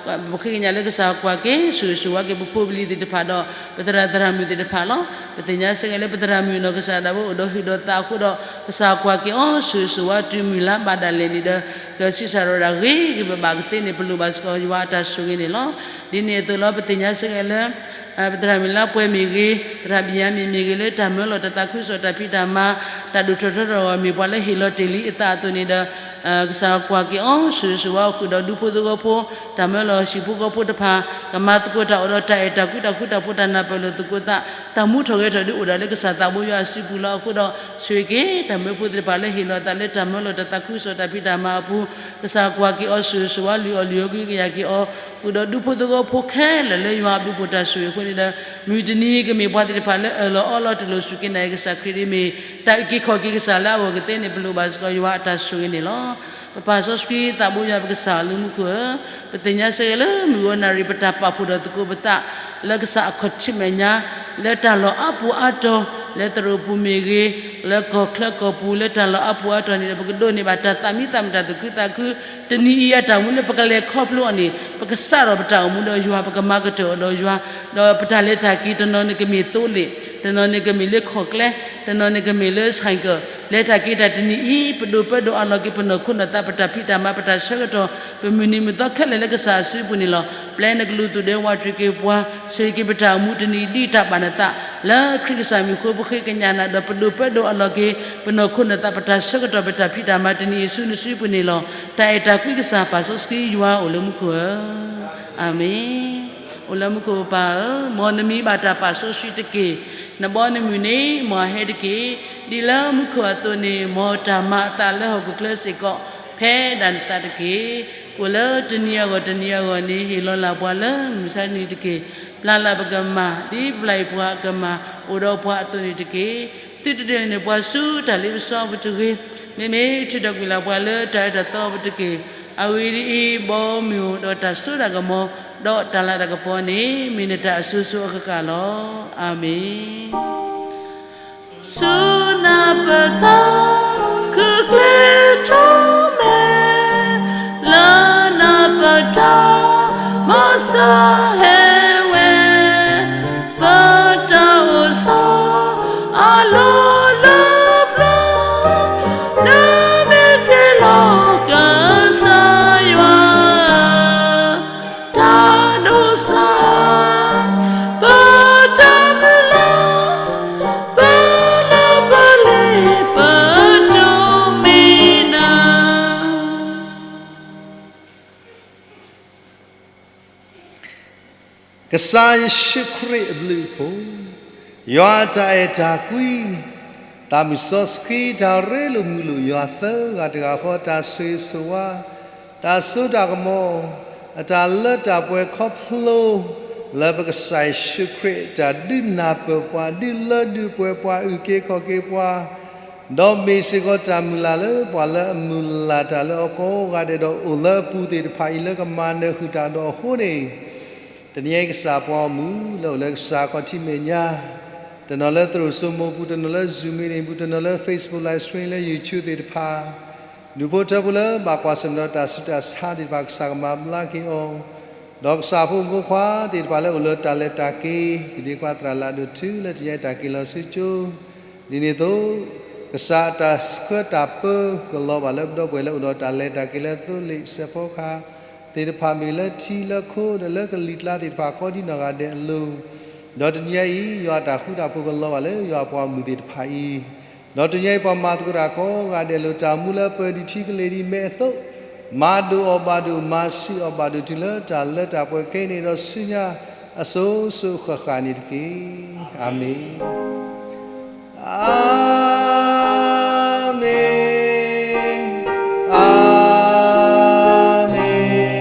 ပဃ့ကညးလၢကစၢ်ကွၢ်က့ၤ ဆိၣ်ဂ့ၤဆိၣ်ဝါက့ၤ ပဖိပလံၤသ့ၣ်တဖၣ်ဒီး ပသရၣ်သရၣ်မုၣ်သ့ၣ်တဖၣ်လီၤ. ပသ့ၣ်ညါစ့ၢ်ကီးလၢပသရၣ်မုၣ်နီၢ်ကစၢ်ဒၣ်ဝဲအိၣ်ဒီးဟုၣ်ဒီးသးအဃိဒီး ကစၢ်ကွၢ်က့ၤအီၤ ဆိၣ်ဂ့ၤဆိၣ်ဝါတုၤမုၢ်လၢ်ဘၣ်ဒၣ်လဲာ်န့ၣ်ဒီး ကဆံးစၢ်ရီၣ်ဒၣ်ဂ့ၤဂ့ၤဘၣ်ဘၣ်ကသ့န့ၣ် ပလိၣ်ဘၣ်စ့ၢ်ကီးယွၤအတၢ်ဆိၣ်ဂ့ၤန့ၣ်လီၤ. ဒ်န့ၣ်အသိးလီၤ ပသ့ၣ်ညါစ့ၢ်ကီးလၢ ပသရၣ်မုၣ်လါပှဲၤမ့ၢ်ဂ့ၤ, သရၣ်ဘံၣ်ယၤမံၣ်မ့ၢ်ဂ့ၤ လၢတၢ်မၢလီၤတၢ်သးခုကစီၣ်တၢ်ဖံးတၢ်မၤ တၢ်ဒိၣ်ထီၣ်ထီထီၣ်အဂီၢ် မ့ၢ်ပှၤလၢဟ့ၣ်လီၤတ့ၢ်လံအသးအသိးန့ၣ်ဒီး ကစၢ်ကွၢ်က့ၤအီၤ ဆိၣ်ဂ့ၤဆိၣ်ဝါအီၤဃုာ်ဒီးဒူဖိသဝီဖိ တၢ်မၢလီၤဟံၣ်ဖိဃီဖိတဖၣ် ကမၤသကိးတၢ်အိၣ်ဒီးတၢ်အဲၣ်တၢ်ကွံတၢ်ဃူတၢ်ဖိးတၢ်နၢ်ပၢၢ်လိာ်သကိးသး တၢ်မူထီၣ်ဂဲၤထီၣ်ဒုးအိၣ်ဒၣ်လၢကစၢ်သးဘိယွၤအစုပူၤလီၤ. အဃိဒီး ဆိၣ်ဂ့ၤက့ၤ တၢ်မၢဖိသ့ၣ်တဖၣ်လၢဟ့ၣ်လီၤသးလၢတၢ်မၢလီၤတၢ်သးခုကစီၣ်တၢ်ဖံးတၢ်မၤအပူၤ ကစၢ်ကွၢ်က့ၤအီၤ ဆိၣ်ဂ့ၤဆိၣ်ဝါလုၢ်အီၣ်လုၢ်အီက့ၤကယၤက့ၤအီၤ ဃုာ်ဒီးဒူဖိသဝီဖိခဲလၢာ်လၢယွၤအဘျုးဖှိၣ်တၢ်ဆိၣ်ဂ့ၤအဃိန့ၣ်ဒီး မုၢ်တနံၤကမ့ၢ်ပှၤသ့ၣ်တဖၣ်လၢအၢၣ်လီၤအီလီၤတူၢ်လိာ်စူၢ်က့ၤနာ်က့ၤကစၢ်ခရံာ်ဒ်မ့ၢ် တၢ်အုၣ်က့ၤခီၣ်က့ၤကစၢ်လၢအဂီၢ်ကသ့န့ၣ် ပလိၣ်ဘၣ်စ့ၢ်ကီးယွၤအတၢ်ဆိၣ်ဂ့ၤန့ၣ်လီၤ. ပပၢ်စီဆှံသးဘိယွၤပကစၢ်လၢမူခိၣ်ဧၢ, ပသ့ၣ်ညါစ့ၢ်ကီးလၢမုၢ်ဂီၤနၣ်ရံၣ် ပတၢ်ပာ်ဖှိၣ်ထီၣ်သကိးပသး လၢကစၢ်အခီၣ်ထံးမဲာ်ညါ လၢတၢ်လီၢ်အါပူၤအါတီၤ လၢသရိာ်ပူၤမ့ၢ်ဂ့ၤ, လၢကီၢ်ချၢကီၢ်ပူၤ လၢတၢ်လီၢ်အါပူၤအါတီၤန့ၣ်ဒီး ပကဒိးန့ၢ်ဘၣ်တၢ်သးမံသးမုာ်တၢ်သူၣ်ခုသးခု တနံၤအံၤအတၢ်အိၣ်မူလၢပကလဲၤခီဖျိအီၤန့ၣ် ပကစးထီၣ်ပတၢ်အိၣ်မူဒီးယွၤ ပကမၤကတၢၢ်အီၤဒီးယွၤ ဒီးပတၢ်လဲၤတၢ်က့ၤ တနီၤန့ၣ်ကမ့ၢ်သိလ့ၣ်, တနီၤန့ၣ်ကမ့ၢ်လၢခီၣ်ကျဲ, တနီၤန့ၣ်ကမ့ၢ်လၢ ဆိုင်ကယ် လဲၤတၢ်က့ၤတၢ်တနံၤအံၤ ပဒိၣ်ပၢဒီးအလီၢ်က့ၤ ပနီၢ်ခိနီၢ်သး ပတၢ်ဖံးတၢ်မၤ ပတၢ်ဆၢကတီၢ် ပမုၢ်နံၤမုၢ်သီခဲလၢာ်လၢကစၢ်အစုပူၤန့ၣ်လီၤ. ပျဲနကလူးသူၣ်ဒဲဝးတြံၤက့ၤပှၤ ဆိၣ်ဂ့ၤက့ၤပတၢ်အိၣ်မူတနံၤအံၤဒ်တၢ်ဘၣ်နသး လၢခရံာ်ကစၢ်မံၤအဃိ ပဃ့ကညးနၤဒီး ပဒိၣ်ပၢဒီးအလီၢ်က့ၤ ပနီၢ်ခိနီၢ်သး ပတၢ်ဆၢကတီၢ် ပတၢ်ဖံးတၢ်မၤတနံၤအံၤဆူနစုပူၤန့ၣ်လီၤ. တၢ်အဲၣ်တၢ်ကွံကစၢ်ပၢ်စီဆှံယွၤအိၣ်လၢမူခိၣ်ဧၢ, အၤမ့ၣ်. အိၣ်လၢမူခိၣ်ပၢ်ဧၢ, မ်နမံၤဘၣ်တၢ်ပာ်စီဆှံတက့ၢ်. နဘီနမုၢ်န့ၣ် မ်အဟဲတက့ၢ်. ဒ်လၢမူခိၣ်အသိးန့ၣ် မ်တၢ်မၤအသးလၢဟီၣ်ခိၣ်ချၢစ့ၢ်ကီး ဖဲဒၣ်နသးတက့ၢ်. ကိၣ်လၢတနံၤအဂီၢ်တနံၤအဂီၢ်န့ၣ် ဟ့ၣ်လီၤလၢ်ပှၤလၢမုၢ်မဆါတနံၤတက့ၢ်. ပျၢ်လၢ်ပကမၢ် ဒ်ပျၢ်အံၤပှၤအကမၢ် အိၣ်ဒီးပှၤအသိးန့ၣ်တက့ၢ်. သုတဒုးန့ၢ်ပှၤဆူတၢ်လ့ပစီအပူၤတဂ့ၤ. မ့မ့ၢ်ထုးထီၣ်ကွံာ်လၢ်ပှၤလၢတၢ်အၢတၢ်သီအပူၤတက့ၢ်. အဂ့ၢ်ဒ်အံၤ, ဘီမုၢ်ဒီးတၢ်စိတၢ်ကမီၤ ဒီးတၢ်လၤတၢ်ကပီၤန့ၣ် မ့ၢ်နတၢ်အစိၤစိၤအဃၣ်ဃၣ်လီၤ. အၤမ့ၣ်. ဆူနၢ်ပတၢ် ခုၣ်ကျ့ထီၣ်မဲာ် လၢနၢ်ပတၢ် မၤစၢၤဟဲဝဲ ပတၢ်အိၣ်ဆီ အလီၢ်လၢပျၢၤ နမ့ၢ်တ့လီၤကစၢ်ယွၤ တၢ်ဒိးစၢ် ပတၢ်မုၢ်လၢ် ပလၢပလ့ၤ ပဒိးမ့ၢ်နၤ ကစၢ်ယ့ၣ်ၡူးခရံာ်အဘျုးအဖှိၣ်, ယွၤအတၢ်အဲၣ်တၢ်ကွံ, သးမုၢ်စီဆှံတၢ်ရ့လိာ်မုာ်လိာ် ယွၤသၢဂၤတဂၤဃီ တၢ်ဆိၣ်ဂ့ၤဆိၣ်ဝါ, တၢ်စိတၢ်ကမီၤ, အတၢ်လၢတၢ်ပှဲၤခီဖျိ လၢပကစၢ်ယ့ၣ်ၡူးခရံာ်တၢ်ဒုးနၢ်ပၢၢ်ပှၤ ဒုးလၢဒုးပှဲၤပှၤ အုၣ်က့ၤခီၣ်က့ၤပှၤ, ဒီးမ့ၢ်စ့ၢ်ကီးတၢ်မုၢ်လၢ်လၢပှၤလၢအမုၢ်လၢ်တၢ်လၢအီၤကိးဂၤဒဲးဒီးအိၣ်လၢအပူၤသ့ၣ်တဖၣ်အံၤလၢကမၤနၢၤဃုာ်တၢ်ဒီးအဃိန့ၣ် တနံၤအံၤကစၢ်ပှၤဂီၢ်မုၢ်လၢအိၣ်လၢကစၢ်ခီၣ်ထံးမဲာ်ညါ, တနီၤလၢသရိာ်စိမိၤပူၤ, တနီၤလၢ Zoom meeting ပူၤ, တနီၤလၢ Facebook live stream လၢ YouTube သ့ၣ်တဖၣ်, ဒူၣ်ဖိထၢဖိလၢဘၣ်ကွၢ်ဆၢၣ်မဲာ်ဒီးတၢ်ဆူးတၢ်ဆါသ့ၣ်တဖၣ် ကစၢ်ကမၤဘျါက့ၤအီၤ, ဒီးကစၢ်ဖိမုၣ်ဖိခွါသ့ၣ်တဖၣ်လၢအိၣ်လၢတၢ်လဲၤတၢ်က့ၤ ကဒ့ခွါသရၣ်လၢအဒိၣ်တုၤလၢတနံၤအံၤတၢ်က့ၤလီၤဆူကၠိ ဒ်န့ၣ်အသိး ကစၢ်အတၢ်ဆှၢတၢ်ပၢကလီၤဘၣ်လၢပဒီပုၢ်ဝဲၢ်လၢအိၣ်ဒီးတၢ်လဲၤတၢ်က့ၤလၢသိလ့ၣ်စဲးဖီကဟၣ်သ့ၣ်တဖၣ် မ့ၢ်လၢထံလၢခိဒီးလၢကလံၤကျါသ့ၣ်တဖၣ်ကိးဒ်နီၢ်ဂၤဒဲးအလိၤ, ဒီးတနံၤအံၤ ယွၤအတၢ်ဃူတၢ်ဖိးကလီၤဘၣ်လၢယွၤအပှၤဂီၢ်မုၢ်သ့ၣ်တဖၣ်အံၤ, ဒီးတနံၤအံၤပှၤမၤသကိးတၢ်ကိးဂၤဒဲးလိၣ်တၢ်မူလၢပၢၤဒံးထံကလ့ၤဒံးမဲအသိး, မၤဒိၣ်အီၤဘၣ်ဒိၣ် မၤဆူၣ်အီၤဘၣ်ဒိၣ်တုၤလၢတၢ်လၢတၢ်ပှဲၤခဲအံၤန့ၣ်ဒီးဆူညါအစိၤစိၤဃၣ်ဃၣ်န့ၣ်တက့ၢ်. အၤမ့ၣ်, အၤမ့ၣ်, အၤမ့ၣ်, အၤမ့ၣ်.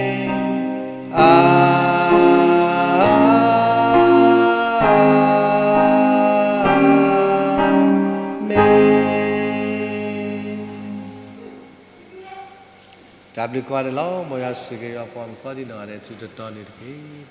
တၢ်ဘျုးကိးဂၤဒဲးလီၤ. မ်ယွၤဆိၣ်ဂ့ၤယွၤပှၤမုၣ်ကီးဒံးနီၢ်ဂၤဒဲးထူးတတီၤန့ၣ်တက့ၢ်.